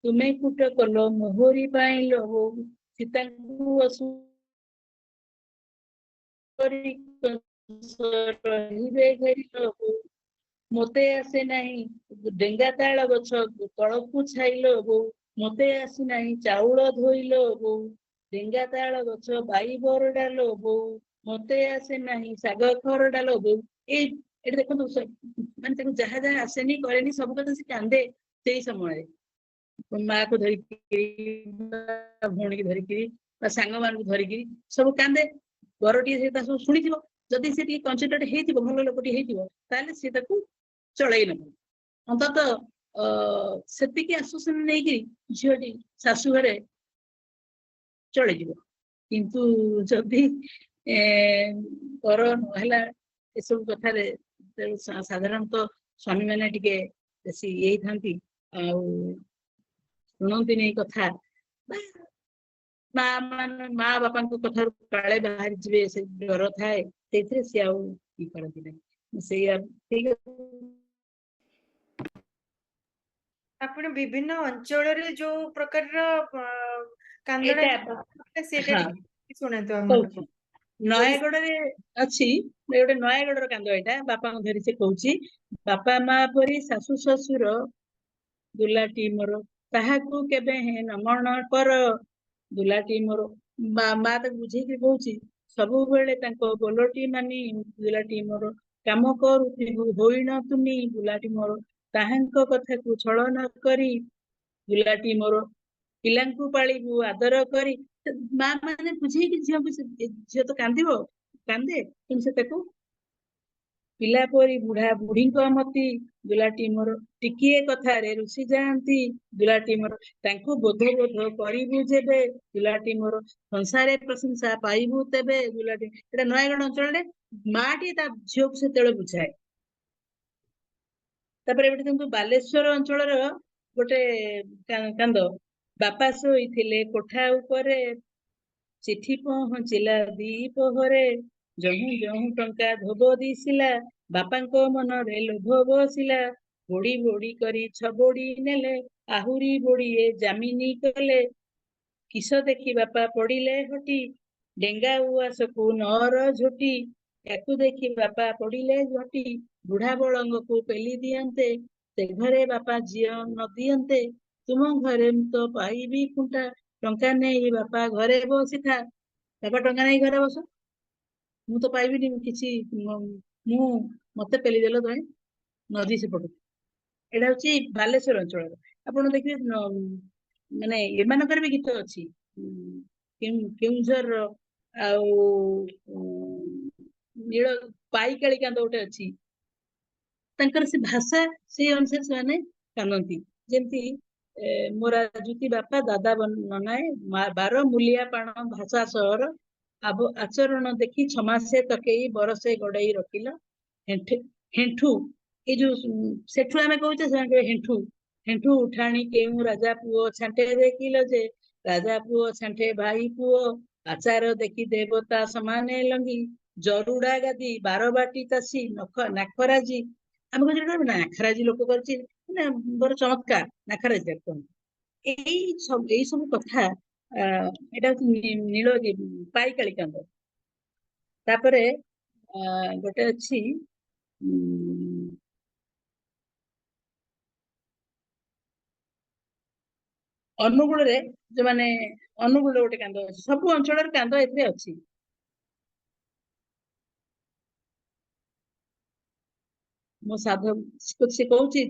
ତୁମେ କୂଟ କଲ ମୋହରି ପାଇଁ ଲୋ ବୋଉ, ସୀତାଙ୍କୁ ଅସୁରି ରହିବେ ଘେରି ଲୋ ବୋଉ, ମତେ ଆସେ ନାହିଁ ଡେଙ୍ଗା ତାଳ ଗଛ ତଳକୁ ଛାଇଲୋ ବୋଉ, ମତେ ଆସିନାହିଁ ଚାଉଳ ଧୋଇଲୋ ବୋଉ, ଡେଙ୍ଗା ତାଳ ଗଛ ବାଇ ବରଡା ଲୋ ବୋଉ, ମତେ ଆସେ ନାହିଁ ଶାଗ ଖରଡା ଲୋ ବୋଉ। ଏଠି ଦେଖନ୍ତୁ, ମାନେ ତାକୁ ଯାହା ଯାହା ଆସେନି କରେନି ସବୁ କଥା ସେ କାନ୍ଦେ ସେଇ ସମୟରେ, ମାକୁ ଧରିକି, ଭଉଣୀକି ଧରିକିରି ବା ସାଙ୍ଗମାନଙ୍କୁ ଧରିକିରି ସବୁ କାନ୍ଦେ। ବରଟିଏ ସେ ତା ସବୁ ଶୁଣିଥିବ, ଯଦି ସେ ଟିକେ କନସେନ୍ଟ୍ରେଟ ହେଇଥିବ, ଭଲ ଲୋକଟି ହେଇଥିବ, ତାହେଲେ ସେ ତାକୁ ଚଳେଇ ନବ। ଅନ୍ତତଃ ସେତିକି ଆଶ୍ୱାସନା ନେଇକିରି ଝିଅଟି ଶାଶୁ ଘରେ ଚଳିଯିବ। କିନ୍ତୁ ଯଦି ବର ନହେଲା ଏସବୁ କଥାରେ, ତେଣୁ ସାଧାରଣତଃ ସ୍ୱାମୀ ମାନେ ଟିକେ ବେଶୀ ଇଏ ହେଇଥାନ୍ତି ଆଉ ଶୁଣନ୍ତିନି ଏଇ କଥା, ବା ମା ମାନେ ମା ବାପାଙ୍କ କଥାରୁ କାଳେ ବାହାରି ଯିବେ ସେ ଡର ଥାଏ, ସେଇଥିରେ ସିଏ ଆଉ ଇଏ କରନ୍ତି ନାହିଁ। ସେଇଆ ଠିକ। ଆପଣ ବିଭିନ୍ନ ଅଞ୍ଚଳରେ ଯୋଉ ପ୍ରକାରର କାନ୍ଦଣା ଏଇଟା ସେଇଟା ହଁ ଟିକେ ଶୁଣାନ୍ତୁ ଆମମାନଙ୍କୁ। କହୁଛି। ନୟାଗଡରେ ଅଛି ଗୋଟେ ନୟାଗଡର କାନ୍ଦ, ଏଇଟା ବାପାଙ୍କୁ ଧରି ସେ କହୁଛି, ବାପା ମା ପରି ଶାଶୁ ଶ୍ୱଶୁର ଦୁଲାଟି ମୋର, ତାହାକୁ କେବେ ହେ ନମଣ କର ଦୁଲାଟି ମୋର। ମା ତାକୁ ବୁଝେଇକି କହୁଛି, ସବୁବେଳେ ତାଙ୍କ ବୋଲଟି ମାନି ଦୁଲାଟି ମୋର, କାମ କରୁଥିବୁ ହୋଇଣ ତୁନି ଦୁଲାଟି ମୋର, ତାହାଙ୍କ କଥାକୁ ଛଳ ନ କରି ଦୁଲାଟି ମୋର, ପିଲାଙ୍କୁ ପାଳିବୁ ଆଦର କରି। ମା ମାନେ ବୁଝେଇକି ଝିଅକୁ, ଝିଅ ତ କାନ୍ଦିବ, କାନ୍ଦେ, କିନ୍ତୁ ସେ ତାକୁ ପିଲା ପରି ବୁଢା ବୁଢୀଙ୍କ ମତି ଦୁଲାଟି ମୋର, ଟିକିଏ କଥାରେ ରୁଷି ଯାଆନ୍ତି ଦୁଲାଟି ମୋର, ତାଙ୍କୁ ବୋଧ ବୋଧ କରିବୁ ଯେବେ ଦୁଲାଟି ମୋର, ସଂସାରେ ପ୍ରଶଂସା ପାଇବୁ ତେବେ ଦୁଲାଟି। ଏଇଟା ନୟାଗଡ଼ ଅଞ୍ଚଳରେ ମାଟି ତା ଝିଅକୁ ସେତେବେଳେ ବୁଝାଏ। ତାପରେ ଏପଟେ ଦେଖନ୍ତୁ ବାଲେଶ୍ଵର ଅଞ୍ଚଳର ଗୋଟେ କାନ୍ଦ, ବାପା ଶୋଇଥିଲେ କୋଠା ଉପରେ, ଚିଠି ପହଞ୍ଚିଲା ଦିପହରେ, ଯହୁଁ ଯହୁଁ ଟଙ୍କା ଧୋବ ଦିଶିଲା, ବାପାଙ୍କ ମନରେ ଲୋଭ ବସିଲା, ବୋଡି ବୋଡି କରି ଛବୋଡି ନେଲେ, ଆହୁରି ବୋଡିଏ ଜାମିନି କଲେ, କିସ ଦେଖି ବାପା ପଡିଲେ ହଟି, ଡେଙ୍ଗା ଉଆସକୁ ନଅର ଝୋଟି, ୟାକୁ ଦେଖି ବାପା ପଡିଲେ ଝଟି, ବୁଢା ବଳଙ୍ଗକୁ ପେଲି ଦିଅନ୍ତେ, ସେ ଘରେ ବାପା ଝିଅ ନ ଦିଅନ୍ତେ, ତୁମ ଘରେ ମୁଁ ତ ପାଇବି ଖୁଣ୍ଟା, ଟଙ୍କା ନେଇ ବାପା ଘରେ ବସିଥା, ବାପା ଟଙ୍କା ନେଇ ଘରେ ବସ, ମୁଁ ତ ପାଇବିନି କିଛି, ମୁଁ ମତେ ପେଲିଦେଲ ତମେ ନଦୀ ସେପଟକୁ। ଏଇଟା ହଉଛି ବାଲେଶ୍ଵର ଅଞ୍ଚଳର। ଆପଣ ଦେଖିବେ ମାନେ ଏମାନଙ୍କର ବି ଗୀତ ଅଛି, କେଉଁଝରର ଆଉ ନୀଳ ପାଇକାଳି କାନ୍ଦ ଗୋଟେ ଅଛି। ତାଙ୍କର ସେ ଭାଷା ସେଇ ଅନୁସାରେ ସେମାନେ କାନ୍ଦନ୍ତି। ଯେମିତି ମୋ ରାଜୁତି ବାପା ଦାଦା ନନାଏ ବାର ମୂଲିଆ ପାଣ ଭାଷା ସହର ଆଚରଣ ଦେଖି ଛମାସେ ତକେଇ ବରସେ ଗଡେଇ ରଖିଲ ହେଣ୍ଠୁ। ଏଇ ଯୋଉ ସେଠୁ ଆମେ କହୁଛେ, ସେମାନେ କହିବେ ହେଣ୍ଠୁ। ହେଣ୍ଠୁ ଉଠାଣି କେଉଁ ରାଜା ପୁଅ ଛାଣ୍ଟେ ଦେଖିଲ ଯେ ରାଜା ପୁଅ ଛାଣ୍ଟେ ଭାଇ ପୁଅ ଆଚାର ଦେଖି ଦେବତା ସମାନେ ଲଙ୍ଗି ଜରୁଡା ଗାଦି ବାରବାଟି ଚାଷୀ ନାଖରାଜି। ଆମେ କହୁଛେ ନାଖରାଜି ଲୋକ କରିଛି, ମାନେ ବଡ ଚମତ୍କାର ନାଖରାଜି ତାକୁ କୁହନ୍ତି। ଏଇ ସବୁ କଥା। ଏଇଟା ହଉଛି ନୀଳ ପାଇକାଳି କାନ୍ଦ। ତାପରେ ଗୋଟେ ଅଛି ଅନୁଗୁଳରେ ଯୋଉମାନେ, ଅନୁଗୁଳରେ ଗୋଟେ କାନ୍ଦ ଅଛି। ସବୁ ଅଞ୍ଚଳରେ କାନ୍ଦ ଏଥିରେ ଅଛି। ମୋ ସାଧ ସେ କହୁଛି,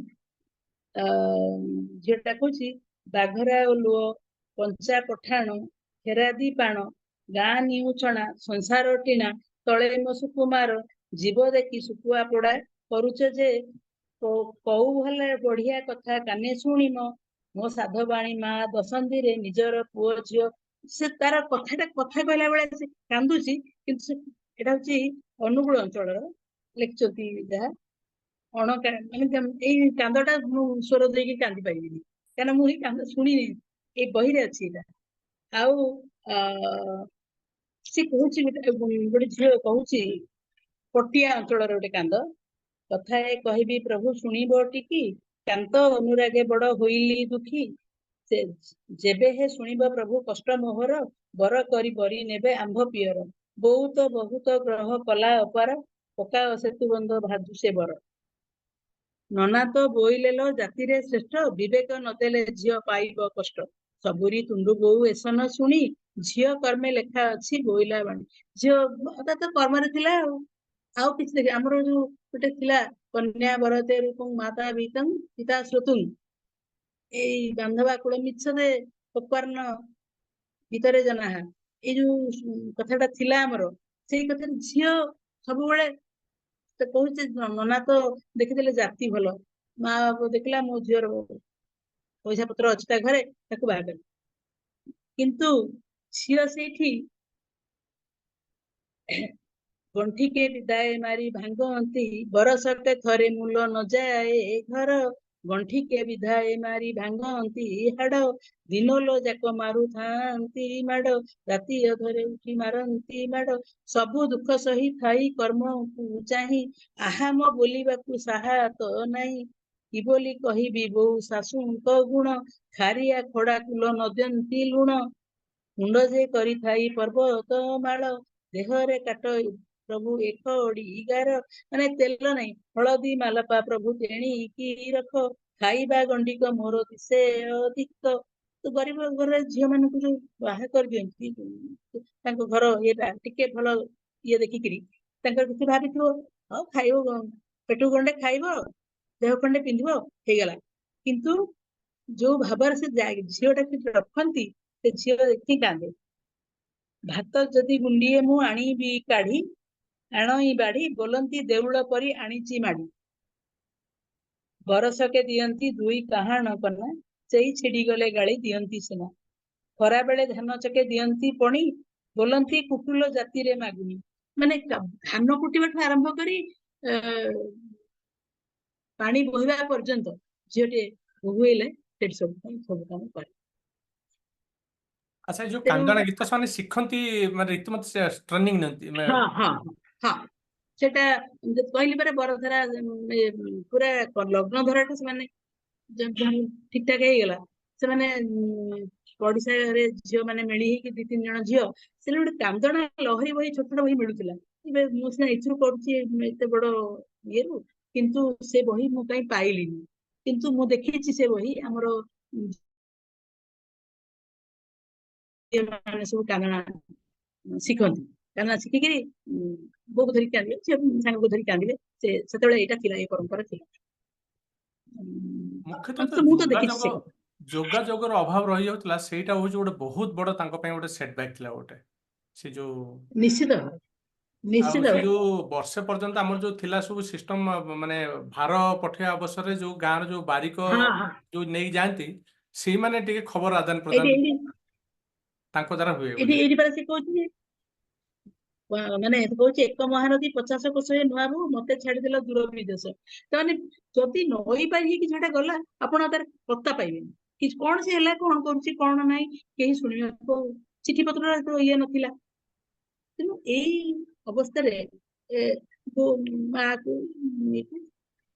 ଝିଅଟା କହୁଛି, ବାଘରା ଓଲୁଅ କଞ୍ଚା ପଠାଣ ଫେରାଦି ପାଣ ଗାଁ ନିଉଛଣା ସଂସାର ଟିଣା ତଳେ ମୋ ସୁକୁମାର ଜୀବ ଦେଖି ଶୁଖୁଆ ପୋଡା କରୁଛ ଯେ କଉ ଭଲା ବଢିଆ କଥା କାନେ ଶୁଣିମ ମୋ ସାଧବାଣୀ ମା ଦଶନ୍ଧିରେ ନିଜର ପୁଅ ଝିଅ। ସେ ତାର କଥାଟା କଥା କହିଲା ବେଳେ ସେ କାନ୍ଦୁଛି, କିନ୍ତୁ ସେ ଏଇଟା ହଉଛି ଅନୁଗୁଳ ଅଞ୍ଚଳର ଲେଖିଛନ୍ତି ଯାହା ଅଣ ମାନେ ଏଇ କାନ୍ଦଟା ମୁଁ ସ୍ୱର ଦେଇକି କାନ୍ଦି ପାରିବିନି, କାରଣ ମୁଁ ଏଇ କାନ୍ଦ ଶୁଣିନି, ଏଇ ବହିରେ ଅଛି ଏଇଟା। ଆଉ ସେ କହୁଛି ଗୋଟେ ଝିଅ କହୁଛି ପଟିଆ ଅଞ୍ଚଳର ଗୋଟେ କାନ୍ଦ। କଥା ଏ କହିବି ପ୍ରଭୁ ଶୁଣିବ ଟିକି, କାନ୍ତ ଅନୁରାଗେ ବଡ ହୋଇଲି ଦୁଃଖୀ, ସେ ଯେବେ ହେ ଶୁଣିବ ପ୍ରଭୁ କଷ୍ଟ ମୋହର, ବର କରି ବରି ନେବେ ଆମ୍ଭ ପିଅର, ବହୁତ ବହୁତ ଗ୍ରହ କଲା ଅପାର, ପକାଅ ସେତୁ ବନ୍ଧ ଭାଜୁ ସେ ବର। ନନା ତ ବୋଇଲେଲ ଜାତିରେ ଶ୍ରେଷ୍ଠ, ବିବେକ ନଦେଲେ ଝିଅ ପାଇବ କଷ୍ଟ, ସବୁରି ତୁଣ୍ଡୁ ବୋଉ ଏସନ ଶୁଣି, ଝିଅ କର୍ମେ ଲେଖା ଅଛି ବୋଇଲା ବାଣୀ। ଝିଅ ତା ତ କର୍ମରେ ଥିଲା। ଆଉ କିଛି ଦେଖି ଆମର ଯୋଉ ଗୋଟେ ଥିଲା କନ୍ୟା ବରତେ ରୂପଂ ମାତା ବିତଂ ପିତା ଶ୍ରୋତୁଂ, ଏଇ ବାନ୍ଧବା କୂଳ ମିଛରେ ପକର୍ଣ୍ଣ ଭିତରେ ଜନାହା, ଏଇ ଯୋଉ କଥାଟା ଥିଲା ଆମର, ସେଇ କଥାରେ ଝିଅ ସବୁବେଳେ ତ କହୁଛି। ନନା ତ ଦେଖିଦେଲେ ଜାତି ଭଲ, ମା ବାପା ଦେଖିଲା ମୋ ଝିଅର ପଇସା ପତ୍ର ଅଛି ତା ଘରେ, ତାକୁ ବାହା କଲେ। କିନ୍ତୁ ଝିଅ ସେଇଠି ଗଣ୍ଠିକେ ବିଦାୟ ମାରି ଭାଙ୍ଗନ୍ତି, ବରଷକେ ଥରେ ମୂଲ ନ ଯାଏ ଘର, ଗଣ୍ଠିକେ ବିଧାଏ ମାରି ଭାଙ୍ଗନ୍ତି ହାଡ, ଦିନଲୋ ଯାକ ମାରୁଥାନ୍ତି ମାଡ, ରାତି ଅଧରେ ଉଠି ମାରନ୍ତି ମାଡ, ସବୁ ଦୁଃଖ ସହି ଥାଇ କର୍ମକୁ ଚାହିଁ, ଆହା ମୋ ବୋଲିବାକୁ ସାହାତ ନାହିଁ, କି ବୋଲି କହିବି ବୋଉ ଶାଶୁଙ୍କ ଗୁଣ, ଖାରିଆ ଖଡା କୁଲ ନ ଦିଅନ୍ତି ଲୁଣ, ମୁଣ୍ଡ ଯେ କରିଥାଇ ପର୍ବତ ମାଳ, ଦେହରେ କାଟ ପ୍ରଭୁ ଏକ ଗାର, ମାନେ ତେଲ ନାହିଁ, ହଳଦୀ ମାଲପା ପ୍ରଭୁ ତେଣିକି ରଖ, ଖାଇବା ଗଣ୍ଡିକ ମୋର ଦିଶେ ଅଧିକ। ତ ଗରିବ ଘରେ ଝିଅ ମାନଙ୍କୁ ଯୋଉ ବାହା କରିଦିଅନ୍ତି, ତାଙ୍କ ଘର ଇଏଟା ଟିକେ ଭଲ ଇଏ ଦେଖିକିରି ତାଙ୍କର କିଛି ଭାବିଥିବ, ହଉ ଖାଇବ, ପେଟକୁ ଗଣ୍ଡେ ଖାଇବ, ଦେହ ଖଣ୍ଡେ ପିନ୍ଧିବ, ହେଇଗଲା। କିନ୍ତୁ ଯୋଉ ଭାବରେ ସେ ଝିଅଟାକୁ ରଖନ୍ତି, ସେ ଝିଅ ଦେଖି କାନ୍ଦେ। ଭାତ ଯଦି ଗୁଣ୍ଡିଏ ମୁଁ ଆଣିବି କାଢି, ଆଣଇ ବାଢି, ବୋଲନ୍ତି ଦେଉଳ ପରି ଆଣିଚି ମାଡି, ବରଷକେ ଦିଅନ୍ତି ଦୁଇ କାହାଣ କନା, ସେଇ ଛିଡିଗଲେ ଗାଳି ଦିଅନ୍ତି ସିନା, ଖରା ବେଳେ ଧାନ ଚକେ ଦିଅନ୍ତି ପଣି, ବୋଲନ୍ତି କୁଟୁଲ ଜାତିରେ ମାଗୁଣି। ମାନେ ଧାନ କୁଟିବାଠୁ ଆରମ୍ଭ କରି ପାଣି ବୋହିବା ପର୍ଯ୍ୟନ୍ତ ଝିଅଟିଏ ବୋହୂ ହେଲେ ସେଠି ସବୁ କାମ କରେ। ଆଚ୍ଛା, ଏ ଯୋଉ ତେଣୁ କାନ୍ଦଣା ଗୀତ ସେମାନେ ଶିଖନ୍ତି, ମାନେ ରୀତିମତ ସେ ଟ୍ରେନିଂ ନିଅନ୍ତି ହଁ ହଁ ହଁ, ସେଟା କହିଲି ପରେ ବରଧାରା, ପୁରା ଲଗ୍ନ ଧରାଠୁ ସେମାନେ ଠିକ ଠାକ ହେଇଗଲା। ସେମାନେ ପଡିଶା ଘରେ ଝିଅ ମାନେ ମେଳି ହେଇକି 2-3 ଜଣ ଝିଅ, ସେମାନେ ଗୋଟେ କାନ୍ଦଣା ଲହରୀ ବହି ଛୋଟ ଛୋଟ ବହି ମିଳୁଥିଲା। ଏବେ ମୁଁ ସିନା ଏଥିରୁ କରୁଛି ଏତେ ବଡ ଇଏରୁ, କିନ୍ତୁ ସେ ବହି ମୁଁ କାହିଁ ପାଇଲିନି। କିନ୍ତୁ ମୁଁ ଦେଖିଛି ସେ ବହି ଆମର ଝିଅମାନେ ସବୁ କାନ୍ଦଣା ଶିଖନ୍ତି, କାନ୍ଦଣା ଶିଖିକିରି ବୋଉକୁ ଧରିକି କାନ୍ଦିବେ, ଝିଅ ସାଙ୍ଗକୁ ଧରିକି କାନ୍ଦିବେ। ସେ ସେତେବେଳେ ଏଇଟା ଥିଲା, ଏ ପରମ୍ପରା ଥିଲା। ମୁଖ୍ୟତଃ ତ ମୁଁ ତ ଦେଖିଛି ସେ କଥା। ଯୋଗାଯୋଗର ଅଭାବ ରହିଯାଉଥିଲା, ସେଇଟା ହଉଛି ଗୋଟେ ବହୁତ ବଡ ତାଙ୍କ ପାଇଁ ଗୋଟେ ସେଟବ୍ୟାକ୍ ଥିଲା ଗୋଟେ ସେ ଯୋଉ ନିଶ୍ଚିତ ଭାବେ, ଆଉ ନିଶ୍ଚିତ ସେ ଯୋଉ ବର୍ଷେ ପର୍ଯ୍ୟନ୍ତ ଆମର ଯୋଉ ଥିଲା ସବୁ ସିଷ୍ଟମ, ମାନେ ଭାର ପଠେଇବା ଅବସରରେ ଯୋଉ ଗାଁର ଯୋଉ ବାରିକ ହଁ ହଁ ଯୋଉ ନେଇକି ଯାଆନ୍ତି, ସେଇମାନେ ଟିକେ ଖବର ଆଦାନ ଏଇଠି ପ୍ରଦାନ ଏଇଠି ତାଙ୍କ ଦ୍ଵାରା ହୁଏ ଏଇଠି ବୋଧେ। ଏଇଠି ପରା ସେ କହୁଛି ଯେ, ମାନେ କହୁଛି, "ଏକ ମହାନଦୀ 50 କୋଶ ହେ ନୂଆ ବୋହୂ, ମତେ ଛାଡିଦେଲ ଦୂର ବିଦେଶ।" ତାମାନେ ଯଦି ନଈ ପାରି ହେଇକି ଝିଅଟା ଗଲା, ଆପଣ ଆଉ ତାର ପତ୍ତା ପାଇବେନି କି କଣ ସେ ହେଲା, କଣ କରୁଛି, କଣ ନାହିଁ, କେହି ଶୁଣିବାକୁ, ଚିଠି ପତ୍ରର ତ ଇଏ ନଥିଲା। ତେଣୁ ଏଇ ଅବସ୍ଥାରେ ମାକୁ ଇଏକୁ,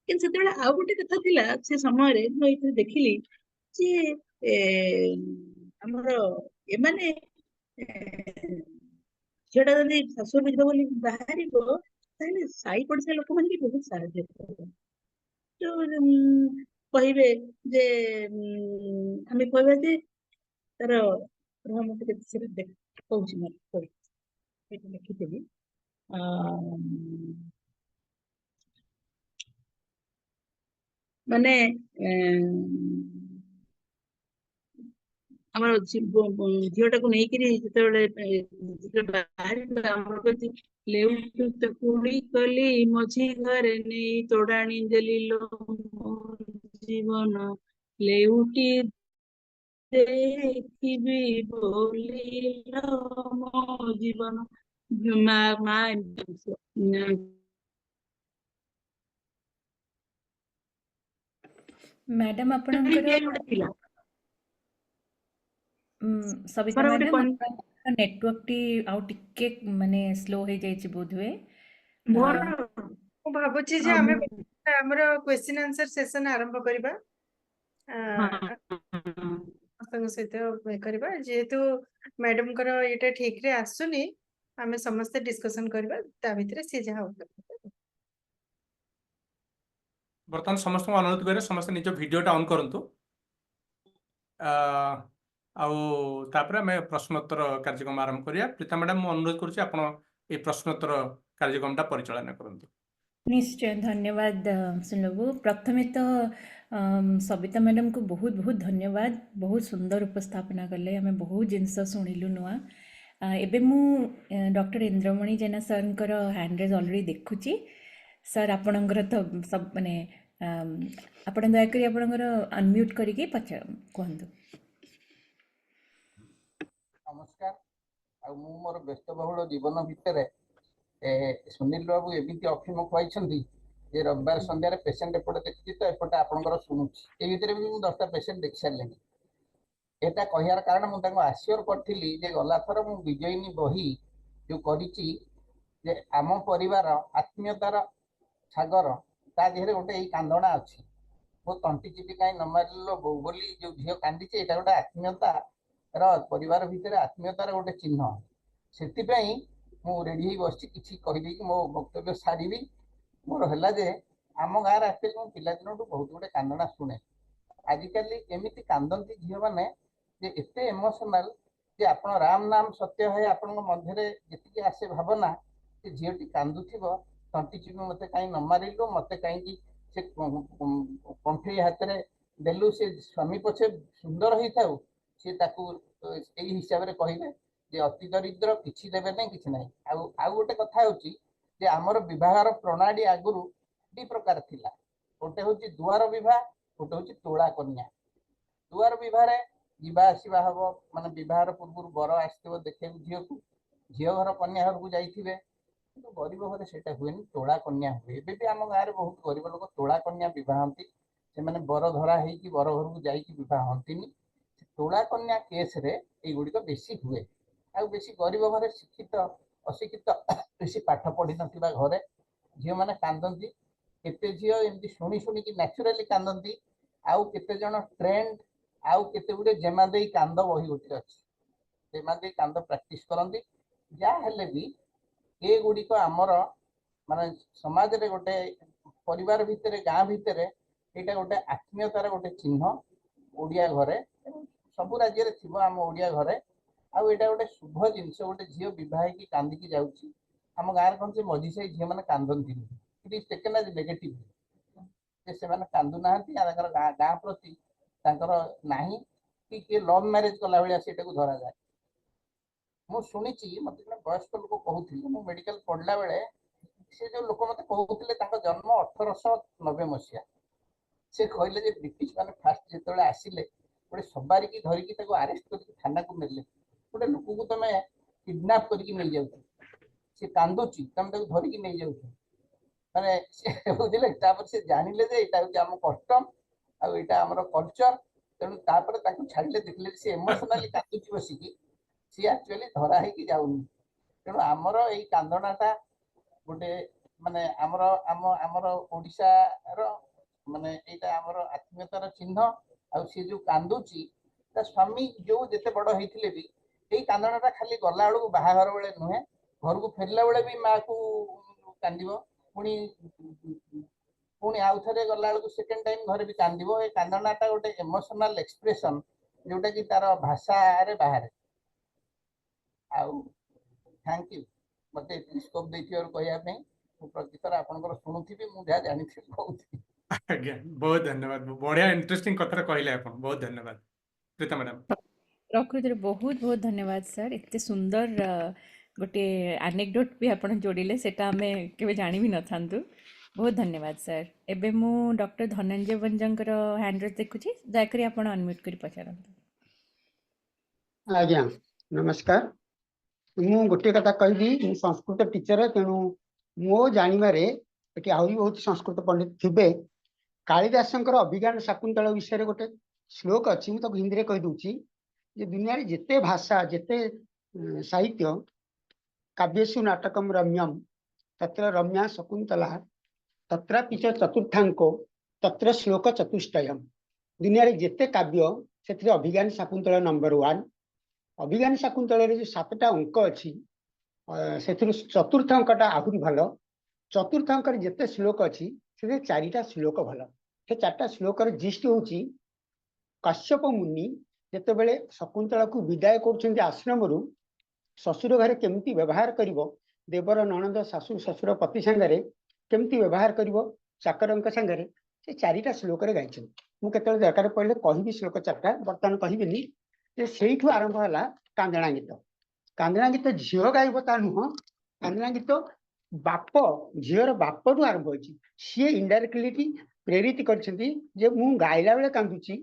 କିନ୍ତୁ ସେତେବେଳେ ଆଉ ଗୋଟେ କଥା ଥିଲା। ସେ ସମୟରେ ମୁଁ ଏଇଥିରେ ଦେଖିଲି ଯେ ଆମର ଏମାନେ ଝିଅଟା ଯଦି ଶାଶୁଘରକୁ ଯିବ ବୋଲି ବାହାରିବ, ତାହେଲେ ସାହି ପଡିଶା ଲୋକମାନେ ବି ବହୁତ ସାହାଯ୍ୟ କରିବେ। ଯୋଉ କହିବେ ଯେ ଆମେ କହିବା ଯେ ତାର, ରୁହ, ମୁଁ ଟିକେ ସେଟା କହୁଛି, ମୁଁ କହୁଛି, ଏଇଠି ଲେଖିଥିଲି। ମାନେ ଆମର ଝିଅଟାକୁ ନେଇକିରି ଯେତେବେଳେ ବାହାରିବା, ଆମର କହୁଛି, "ଲେଉଟୁ ତ କୁଳି କଲି ମଝି ଘରେ ନେଇ, ତୋଡ଼ାଣି ଦେଲି ଲୋ ମୋ ଜୀବନ, ଲେଉଟି ଦେଖିବି ବୋଲି ଲୋ ମୋ ଜୀବନ।" ମା ମା ଏମିତି ମ୍ୟାଡାମ, ଆପଣଙ୍କର ଗୋଟେ ଥିଲା। ସବିତା ମୋର ଗୋଟେ ମ୍ୟାଡାମ, ଆପଣଙ୍କ ନେଟୱାର୍କଟି ଆଉ ଟିକେ ମାନେ ସ୍ଲୋ ହେଇଯାଇଛି ବୋଧହୁଏ। ମୋର ମୁଁ ଭାବୁଛି ଯେ ଆମେ ଆମର କ୍ୱେଶ୍ଚିନ୍ ଆନ୍ସର ସେସନ ଆରମ୍ଭ କରିବା। ସମସ୍ତଙ୍କ ସହିତ ଇଏ କରିବା। ଯେହେତୁ ମ୍ୟାଡମଙ୍କର ଏଇଟା ଠିକରେ ଆସୁନି, ଆମେ ସମସ୍ତେ ଡିସ୍କସନ କରିବା, ତା ଭିତରେ ସିଏ ଯାହା ଉତ୍ତର ଦେବେ। ବର୍ତ୍ତମାନ ସମସ୍ତଙ୍କୁ ଅନୁରୋଧ କରିବେ, ସମସ୍ତେ ନିଜ ଭିଡିଓଟା ଅନ୍ କରନ୍ତୁ। ଆଉ ତାପରେ ଆମେ ପ୍ରଶ୍ନୋତ୍ତର କାର୍ଯ୍ୟକ୍ରମ ଆରମ୍ଭ କରିବା। ପ୍ରୀତା ମ୍ୟାଡାମ, ମୁଁ ଅନୁରୋଧ କରୁଛି, ଆପଣ ଏଇ ପ୍ରଶ୍ନୋତ୍ତର କାର୍ଯ୍ୟକ୍ରମଟା ପରିଚାଳନା କରନ୍ତୁ। ନିଶ୍ଚୟ, ଧନ୍ୟବାଦ ସୁନୀଲ ବାବୁ। ପ୍ରଥମେ ତ ସବିତା ମ୍ୟାଡ଼ାମକୁ ବହୁତ ବହୁତ ଧନ୍ୟବାଦ। ବହୁତ ସୁନ୍ଦର ଉପସ୍ଥାପନା କଲେ, ଆମେ ବହୁତ ଜିନିଷ ଶୁଣିଲୁ ନୂଆ। ଏବେ ମୁଁ ଡକ୍ଟର ଇନ୍ଦ୍ରମଣି ଜେନା ସାର୍ଙ୍କର ହ୍ୟାଣ୍ଡ ରେଜ୍ ଅଲରେଡ଼ି ଦେଖୁଛି। ସାର୍, ଆପଣଙ୍କର ତ ସବୁ ମାନେ ଆପଣ ଦୟାକରି ଆପଣଙ୍କର ଅନମ୍ୟୁଟ୍ କରିକି ପଚା କୁହନ୍ତୁ। ନମସ୍କାର। ଆଉ ମୁଁ ମୋର ବ୍ୟସ୍ତବହୁଳ ଜୀବନ ଭିତରେ ସୁନୀଲ ବାବୁ ଏମିତି ଅଫିମ ଖୁଆଇଛନ୍ତି ଯେ ରବିବାର ସନ୍ଧ୍ୟାରେ ପେସେଣ୍ଟ ଏପଟେ ଦେଖୁଛି ତ ଏପଟେ ଆପଣଙ୍କର ଶୁଣୁଛି। ଏ ଭିତରେ ବି ମୁଁ 10ଟା ପେସେଣ୍ଟ ଦେଖି ସାରିଲିଣି। ଏଟା କହିବାର କାରଣ, ମୁଁ ତାଙ୍କୁ ଆସିଓର କରିଥିଲି ଯେ ଗଲାଥର ମୁଁ ବିଜୟିନୀ ବହି ଯୋଉ କରିଛି ଯେ ଆମ ପରିବାର ଆତ୍ମୀୟତାର ସାଗର, ତା ଦେହରେ ଗୋଟେ ଏଇ କାନ୍ଦଣା ଅଛି। "ମୋ ତଣ୍ଟି ଚିପି କାହିଁ ନ ମାରିଲ ବୋଉ" ବୋଲି ଯୋଉ ଝିଅ କାନ୍ଦିଛି, ଏଇଟା ଗୋଟେ ଆତ୍ମୀୟତାର, ପରିବାର ଭିତରେ ଆତ୍ମୀୟତାର ଗୋଟେ ଚିହ୍ନ। ସେଥିପାଇଁ ମୁଁ ରେଡି ହେଇ ବସିଛି, କିଛି କହିଦେଇକି ମୋ ବକ୍ତବ୍ୟ ସାରିବି। ମୋର ହେଲା ଯେ ଆମ ଗାଁରେ ଆକ୍ଚୁଆଲି ମୁଁ ପିଲାଦିନଠୁ ବହୁତ ଗୁଡେ କାନ୍ଦଣା ଶୁଣେ। ଆଜିକାଲି ଏମିତି କାନ୍ଦନ୍ତି ଝିଅମାନେ ଯେ ଏତେ ଇମୋସନାଲ ଯେ ଆପଣ ରାମ ନାମ ସତ୍ୟ ହେ, ଆପଣଙ୍କ ମଧ୍ୟରେ ଯେତିକି ଆସେ ଭାବନା, ସେ ଝିଅଟି କାନ୍ଦୁଥିବ, "ତଣ୍ଟି ଚିପି ମତେ କାହିଁ ନ ମାରିଲୁ, ମତେ କାହିଁକି ସେ କଣ୍ଠେଇ ହାତରେ ଦେଲୁ।" ସେ ସ୍ୱାମୀ ପଛେ ସୁନ୍ଦର ହେଇଥାଉ, ସେ ତାକୁ ଏଇ ହିସାବରେ କହିବେ ଯେ ଅତି ଦରିଦ୍ର, କିଛି ଦେବେ ନାହିଁ, କିଛି ନାହିଁ। ଆଉ ଆଉ ଗୋଟେ କଥା ହଉଛି ଯେ ଆମର ବିବାହର ପ୍ରଣାଳୀ ଆଗରୁ ଦି ପ୍ରକାର ଥିଲା। ଗୋଟେ ହଉଛି ଦୁଆର ବିବାହ, ଗୋଟେ ହଉଛି ତୋଳା କନ୍ୟା। ଦୁଆର ବିବାହରେ ଯିବା ଆସିବା ହବ, ମାନେ ବିବାହର ପୂର୍ବରୁ ବର ଆସିଥିବ ଦେଖିବାକୁ ଝିଅକୁ, ଝିଅ ଘର କନ୍ୟା ଘରକୁ ଯାଇଥିବେ। କିନ୍ତୁ ଗରିବ ଘରେ ସେଇଟା ହୁଏନି, ତୋଳା କନ୍ୟା ହୁଏ। ଏବେ ବି ଆମ ଗାଁରେ ବହୁତ ଗରିବ ଲୋକ ତୋଳା କନ୍ୟା ବିବାହ ହୁଅନ୍ତି। ସେମାନେ ବର ଧରା ହେଇକି ବର ଘରକୁ ଯାଇକି ବିବାହ ହୁଅନ୍ତିନି। ତୋଳା କନ୍ୟା କେସରେ ଏଇଗୁଡ଼ିକ ବେଶୀ ହୁଏ। ଆଉ ବେଶୀ ଗରିବ ଘରେ, ଶିକ୍ଷିତ ଅଶିକ୍ଷିତ, ବେଶୀ ପାଠ ପଢିନଥିବା ଘରେ ଝିଅମାନେ କାନ୍ଦନ୍ତି। କେତେ ଝିଅ ଏମିତି ଶୁଣି ଶୁଣିକି ନ୍ୟାଚୁରାଲି କାନ୍ଦନ୍ତି, ଆଉ କେତେ ଜଣ ଟ୍ରେଣ୍ଡ, ଆଉ କେତେ ଗୁଡ଼ିଏ ଜେମା ଦେଇ କାନ୍ଦ ବହି ଗୋଟେ ଅଛି, ଜେମା ଦେଇ କାନ୍ଦ ପ୍ରାକ୍ଟିସ କରନ୍ତି। ଯାହା ହେଲେ ବି ଏଗୁଡ଼ିକ ଆମର ମାନେ ସମାଜରେ ଗୋଟେ ପରିବାର ଭିତରେ, ଗାଁ ଭିତରେ ଏଇଟା ଗୋଟେ ଆତ୍ମୀୟତାର ଗୋଟେ ଚିହ୍ନ ଓଡ଼ିଆ ଘରେ ଏବଂ ସବୁ ରାଜ୍ୟରେ ଥିବ, ଆମ ଓଡ଼ିଆ ଘରେ। ଆଉ ଏଇଟା ଗୋଟେ ଶୁଭ ଜିନିଷ। ଗୋଟେ ଝିଅ ବିବାହ ହେଇକି କାନ୍ଦିକି ଯାଉଛି, ଆମ ଗାଁରେ କଣ ସେ ମଝି ସାହି ଝିଅମାନେ କାନ୍ଦନ୍ତିନି। It is taken as negative ଯେ ସେମାନେ କାନ୍ଦୁନାହାନ୍ତି ଆଉ ତାଙ୍କର ଗାଁ ପ୍ରତି ତାଙ୍କର ନାହିଁ କି କିଏ ଲଭ୍ ମ୍ୟାରେଜ କଲା ଭଳିଆ ସେଇଟାକୁ ଧରାଯାଏ। ମୁଁ ଶୁଣିଛି, ମତେ ଜଣେ ବୟସ୍କ ଲୋକ କହୁଥିଲେ, ମୁଁ ମେଡିକାଲ ପଢିଲା ବେଳେ ସେ ଯୋଉ ଲୋକ ମତେ କହୁଥିଲେ ତାଙ୍କ ଜନ୍ମ 1890 ମସିହା। ସେ କହିଲେ ଯେ ବ୍ରିଟିଶ ମାନେ ଫାଷ୍ଟ ଯେତେବେଳେ ଆସିଲେ ଗୋଟେ ସବାରିକି ଧରିକି ତାକୁ ଆରେଷ୍ଟ କରିକି ଥାନାକୁ ନେଲେ। ଗୋଟେ ଲୋକକୁ ତମେ କିଡନାପ କରିକି ନେଇଯାଉଛ, ସେ କାନ୍ଦୁଛି, ତମେ ତାକୁ ଧରିକି ନେଇଯାଉଛ, ମାନେ ସେ ବୁଝିଲେ। ତାପରେ ସେ ଜାଣିଲେ ଯେ ଏଇଟା ହଉଛି ଆମ କଷ୍ଟମ ଆଉ ଏଇଟା ଆମର କଲଚର। ତେଣୁ ତାପରେ ତାକୁ ଛାଡ଼ିଲେ, ଦେଖିଲେ ସେ ଇମୋସନାଲି କାନ୍ଦୁଛି ବସିକି, ସିଏ ଆକ୍ଚୁଆଲି ଧରା ହେଇକି ଯାଉନି। ତେଣୁ ଆମର ଏଇ କାନ୍ଦଣାଟା ଗୋଟେ ମାନେ ଆମର ଆମ ଆମର ଓଡ଼ିଶାର ମାନେ ଏଇଟା ଆମର ଆତ୍ମୀୟତାର ଚିହ୍ନ। ଆଉ ସିଏ ଯୋଉ କାନ୍ଦୁଛି ତା ସ୍ୱାମୀ ଯୋଉ ଯେତେ ବଡ ହେଇଥିଲେ ବି ଏଇ କାନ୍ଦଣାଟା ଖାଲି ଗଲା ବେଳକୁ ବାହାଘର ବେଳେ ନୁହେଁ, ଘରକୁ ଫେରିଲା ବେଳେ ବି ମାକୁ କାନ୍ଦିବ, ପୁଣି ପୁଣି ଆଉ ଥରେ ଗଲା ବେଳକୁ ସେକେଣ୍ଡ ଟାଇମ ଘରେ ବି କାନ୍ଦିବ। ଏ କାନ୍ଦଣାଟା ଗୋଟେ ଇମୋସନାଲ ଏକ୍ସପ୍ରେସନ ଯୋଉଟା କି ତାର ଭାଷାରେ ବାହାରେ। ଆଉ thank you ମତେ ଏତିକି ସ୍କୋପ ଦେଇଥିବାରୁ କହିବା ପାଇଁ। ମୁଁ ପ୍ରତିଥର ଆପଣଙ୍କର ଶୁଣୁଥିବି, ମୁଁ ଯାହା ଜାଣିଥିବି କହୁଥିବି। ଆଜ୍ଞା, ବହୁତ ଧନ୍ୟବାଦ। ବଢିଆ ଇଣ୍ଟରେଷ୍ଟିଂ କଥାଟା କହିଲେ ଆପଣ, ବହୁତ ଧନ୍ୟବାଦ ପ୍ରୀତା ମ୍ୟାଡାମ। ପ୍ରକୃତରେ ବହୁତ ବହୁତ ଧନ୍ୟବାଦ ସାର୍, ଏତେ ସୁନ୍ଦର ଗୋଟେ ଆନେକ୍ଡୋଟ୍ ବି ଆପଣ ଯୋଡ଼ିଲେ, ସେଟା ଆମେ କେବେ ଜାଣି ବି ନଥାନ୍ତୁ। ବହୁତ ଧନ୍ୟବାଦ ସାର୍। ଏବେ ମୁଁ ଡକ୍ଟର ଧନଞ୍ଜୟ ଭଞ୍ଜଙ୍କର ହ୍ୟାଣ୍ଡ ରେଜ୍ ଦେଖୁଛି, ଦୟାକରି ଆପଣ ଅନମ୍ୟୁଟ୍ କରି ପଚାରନ୍ତୁ। ଆଜ୍ଞା ନମସ୍କାର। ମୁଁ ଗୋଟିଏ କଥା କହିବି, ମୁଁ ସଂସ୍କୃତ ଟିଚର, ତେଣୁ ମୋ ଜାଣିବାରେ ଏଠି ଆହୁରି ବହୁତ ସଂସ୍କୃତ ପଣ୍ଡିତ ଥିବେ। କାଳିଦାସଙ୍କର ଅଭିଜ୍ଞାନ ଶାକୁନ୍ତଳ ବିଷୟରେ ଗୋଟେ ଶ୍ଲୋକ ଅଛି, ମୁଁ ତାକୁ ହିନ୍ଦୀରେ କହିଦଉଛି ଯେ ଦୁନିଆରେ ଯେତେ ଭାଷା ଯେତେ ସାହିତ୍ୟ, କାବ୍ୟେଷୁ ନାଟକମ ରମ୍ୟମ ତତ୍ର ରମ୍ୟା ଶକୁନ୍ତଲା ତତ୍ରାପି ଚ ଚତୁର୍ଥାଙ୍କୋ ତତ୍ର ଶ୍ଲୋକ ଚତୁଷ୍ଟୟମ। ଦୁନିଆରେ ଯେତେ କାବ୍ୟ ସେଥିରେ ଅଭିଜ୍ଞାନ ଶାକୁନ୍ତଳ ନମ୍ବର 1। ଅଭିଜ୍ଞାନ ଶାକୁନ୍ତଳରେ ଯୋଉ 7ଟା ଅଙ୍କ ଅଛି ସେଥିରୁ ଚତୁର୍ଥ ଅଙ୍କଟା ଆହୁରି ଭଲ। ଚତୁର୍ଥ ଅଙ୍କରେ ଯେତେ ଶ୍ଲୋକ ଅଛି ସେଥିରେ 4ଟା ଶ୍ଲୋକ ଭଲ। ସେ 4ଟା ଶ୍ଲୋକର ଜିଷ୍ଟ ହଉଛି କାଶ୍ୟପ ମୁନି ଯେତେବେଳେ ଶକୁନ୍ତଳାକୁ ବିଦାୟ କରୁଛନ୍ତି ଆଶ୍ରମରୁ, ଶ୍ୱଶୁର ଘରେ କେମିତି ବ୍ୟବହାର କରିବ, ଦେବର ନଣନ୍ଦ ଶାଶୁ ଶ୍ୱଶୁର ପତି ସାଙ୍ଗରେ କେମିତି ବ୍ୟବହାର କରିବ, ଚାକରଙ୍କ ସାଙ୍ଗରେ, ସେ 4ଟା ଶ୍ଲୋକରେ ଗାଇଛନ୍ତି। ମୁଁ କେତେବେଳେ ଦରକାର ପଡ଼ିଲେ କହିବି ଶ୍ଲୋକ 4ଟା, ବର୍ତ୍ତମାନ କହିବିନି। ଯେ ସେଇଠୁ ଆରମ୍ଭ ହେଲା କାନ୍ଦଣା ଗୀତ। କାନ୍ଦଣା ଗୀତ ଝିଅ ଗାଇବ ତା ନୁହଁ, କାନ୍ଦଣା ଗୀତ ବାପ, ଝିଅର ବାପଠୁ ଆରମ୍ଭ ହେଇଛି। ସିଏ ଇନଡାଇରେକ୍ଟଲି ପ୍ରେରିତ କରିଛନ୍ତି ଯେ ମୁଁ ଗାଇଲା ବେଳେ କାନ୍ଦୁଛି,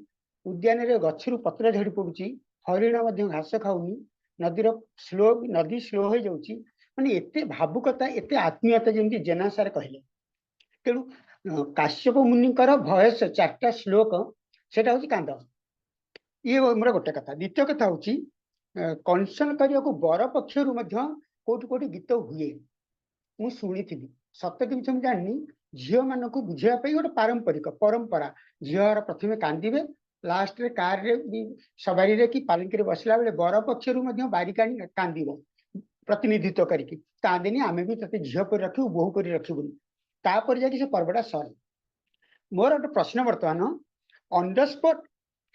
ଉଦ୍ୟାନରେ ଗଛରୁ ପତ୍ର ଝଡ଼ି ପଡୁଛି, ହରିଣ ମଧ୍ୟ ଘାସ ଖାଉନି, ନଦୀର ସ୍ଲୋ ନଦୀ ସ୍ଲୋ ହେଇଯାଉଛି, ମାନେ ଏତେ ଭାବୁକତା, ଏତେ ଆତ୍ମୀୟତା, ଯେମିତି ଜେନା ସାର୍ କହିଲେ। ତେଣୁ କାଶ୍ୟପ ମୁନିଙ୍କର ଭଏସ 4ଟା ଶ୍ଲୋକ, ସେଟା ହଉଛି କାନ୍ଦ। ଇଏ ମୋର ଗୋଟେ କଥା। ଦ୍ୱିତୀୟ କଥା ହଉଛି କନସର୍ନ କରିବାକୁ ବର ପକ୍ଷରୁ ମଧ୍ୟ କୋଉଠି କୋଉଠି ଗୀତ ହୁଏ, ମୁଁ ଶୁଣିଥିଲି, ସତ କି ମିଛ ମୁଁ ଜାଣିନି। ଝିଅ ମାନଙ୍କୁ ବୁଝେଇବା ପାଇଁ ଗୋଟେ ପାରମ୍ପରିକ ପରମ୍ପରା, ଝିଅର ପ୍ରଥମେ କାନ୍ଦିବେ, ଲାଷ୍ଟରେ କାରରେ ବି ସବାରିରେ କି ପାଲିଙ୍କିରେ ବସିଲା ବେଳେ ବର ପକ୍ଷରୁ ମଧ୍ୟ ବାରିକାଣି କାନ୍ଦିବ ପ୍ରତିନିଧିତ୍ୱ କରିକି, କାନ୍ଦିନି ଆମେ ବି ତତେ ଝିଅ ପରି ରଖିବୁ, ବୋହୂ ପରି ରଖିବୁନି। ତାପରେ ଯାଇକି ସେ ପର୍ବଟା ସରେ। ମୋର ଗୋଟେ ପ୍ରଶ୍ନ, ବର୍ତ୍ତମାନ ଅନ୍ the spot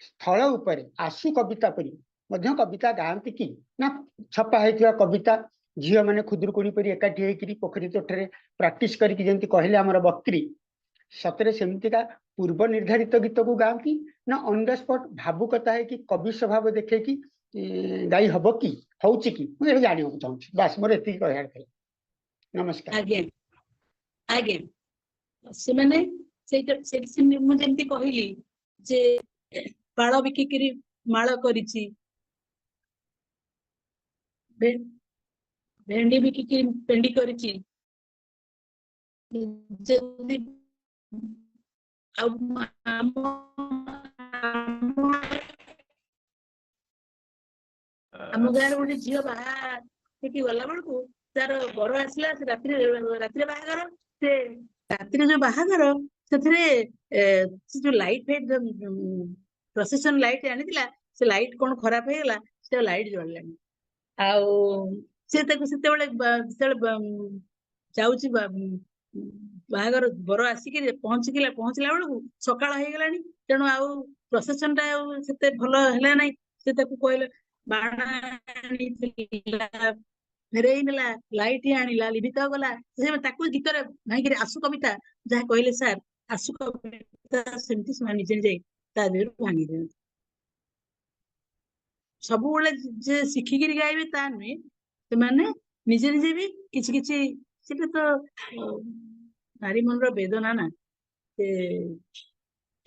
ସ୍ଥଳ ଉପରେ ଆଶୁ କବିତା ପରି ମଧ୍ୟ କବିତା ଗାଆନ୍ତି କି ନା ଛପା ହେଇଥିବା କବିତା ଝିଅମାନେ ଖୁଦୁରୁକୁଣୀ ପରି ଏକାଠି ହେଇକିରି ପୋଖରୀ ତୋଠରେ ପ୍ରାକ୍ଟିସ କରିକି ଯେମିତି କହିଲେ ଆମର ବକ୍ତ୍ରୀ, ସତରେ ସେମିତିକା ପୂର୍ବ ନିର୍ଦ୍ଧାରିତ ଗୀତକୁ ଗାଆନ୍ତି ନା ଅନ୍ the spot ଭାବୁକତା ହେଇକି କବି ସ୍ୱଭାବ ଦେଖେଇକି ଗାଇ ହବ କି, ହଉଛି କି? ମୁଁ ଏବେ ଜାଣିବାକୁ ଚାହୁଁଛି। ବାସ୍ ମୋର ଏତିକି କହିବାର ଥିଲା। ନମସ୍କାର। ଆଜ୍ଞା ଆଜ୍ଞା, ସେମାନେ ସେଇଟା ମୁଁ ଯେମିତି କହିଲି ଯେ ପାଳ ବିକିକିରି ମାଳ କରିଛି, ଭେଣ୍ଡି ବିକିକିରି ପେଣ୍ଡି କରିଛି, ଯଦି ଆଉ ଆମ ଗାଁରେ ଗୋଟେ ଝିଅ ବାହା ହେଇକି ଗଲା ବେଳକୁ ତାର ବର ଆସିଲା, ସେ ରାତିରେ ବାହାଘର, ସେ ରାତିରେ ଯୋଉ ବାହାଘର ସେଥିରେ ସେ ଯୋଉ ଲାଇଟ୍ ଫାଇଟ୍ ପ୍ରସେସନ ଲାଇଟ୍ ଆଣିଥିଲା, ସେ ଲାଇଟ୍ କଣ ଖରାପ ହେଇଗଲା, ସେ ଲାଇଟ୍ ଜଳିଲାନି। ଆଉ ସେ ତାକୁ ସେତେବେଳେ ଯେତେବେଳେ ଯାଉଛି ବାହାଘର ବର ଆସିକି ପହଞ୍ଚିଲା ବେଳକୁ ସକାଳ ହେଇଗଲାଣି, ତେଣୁ ଆଉ ପ୍ରସେସନ ଟା ଆଉ ସେତେ ଭଲ ହେଲା ନାହିଁ। ସେ ତାକୁ କହିଲେ ବାଣ ଆଣିଥିଲା, ଫେରେଇ ନେଲା, ଲାଇଟ୍ ଆଣିଲା, ଲିଭିତ ଗଲା। ସେ ତାକୁ ଗୀତରେ ଭାଙ୍ଗିକିରି ଆଶୁ କବିତା ଯାହା କହିଲେ ସାର୍, ଆଶୁ କବିତା ସେମିତି ସେମାନେ ନିଜେ ନିଜେ ତା ଦେହରୁ ଭାଙ୍ଗି ଦିଅନ୍ତି। ସବୁବେଳେ ଯେ ଶିଖିକିରି ଗାଇବେ ତା ନୁହେଁ, ସେମାନେ ନିଜେ ନିଜେ ବି କିଛି କିଛି, ସେଟା ତ ନାରୀ ମନର ବେଦନା ନା। ସେ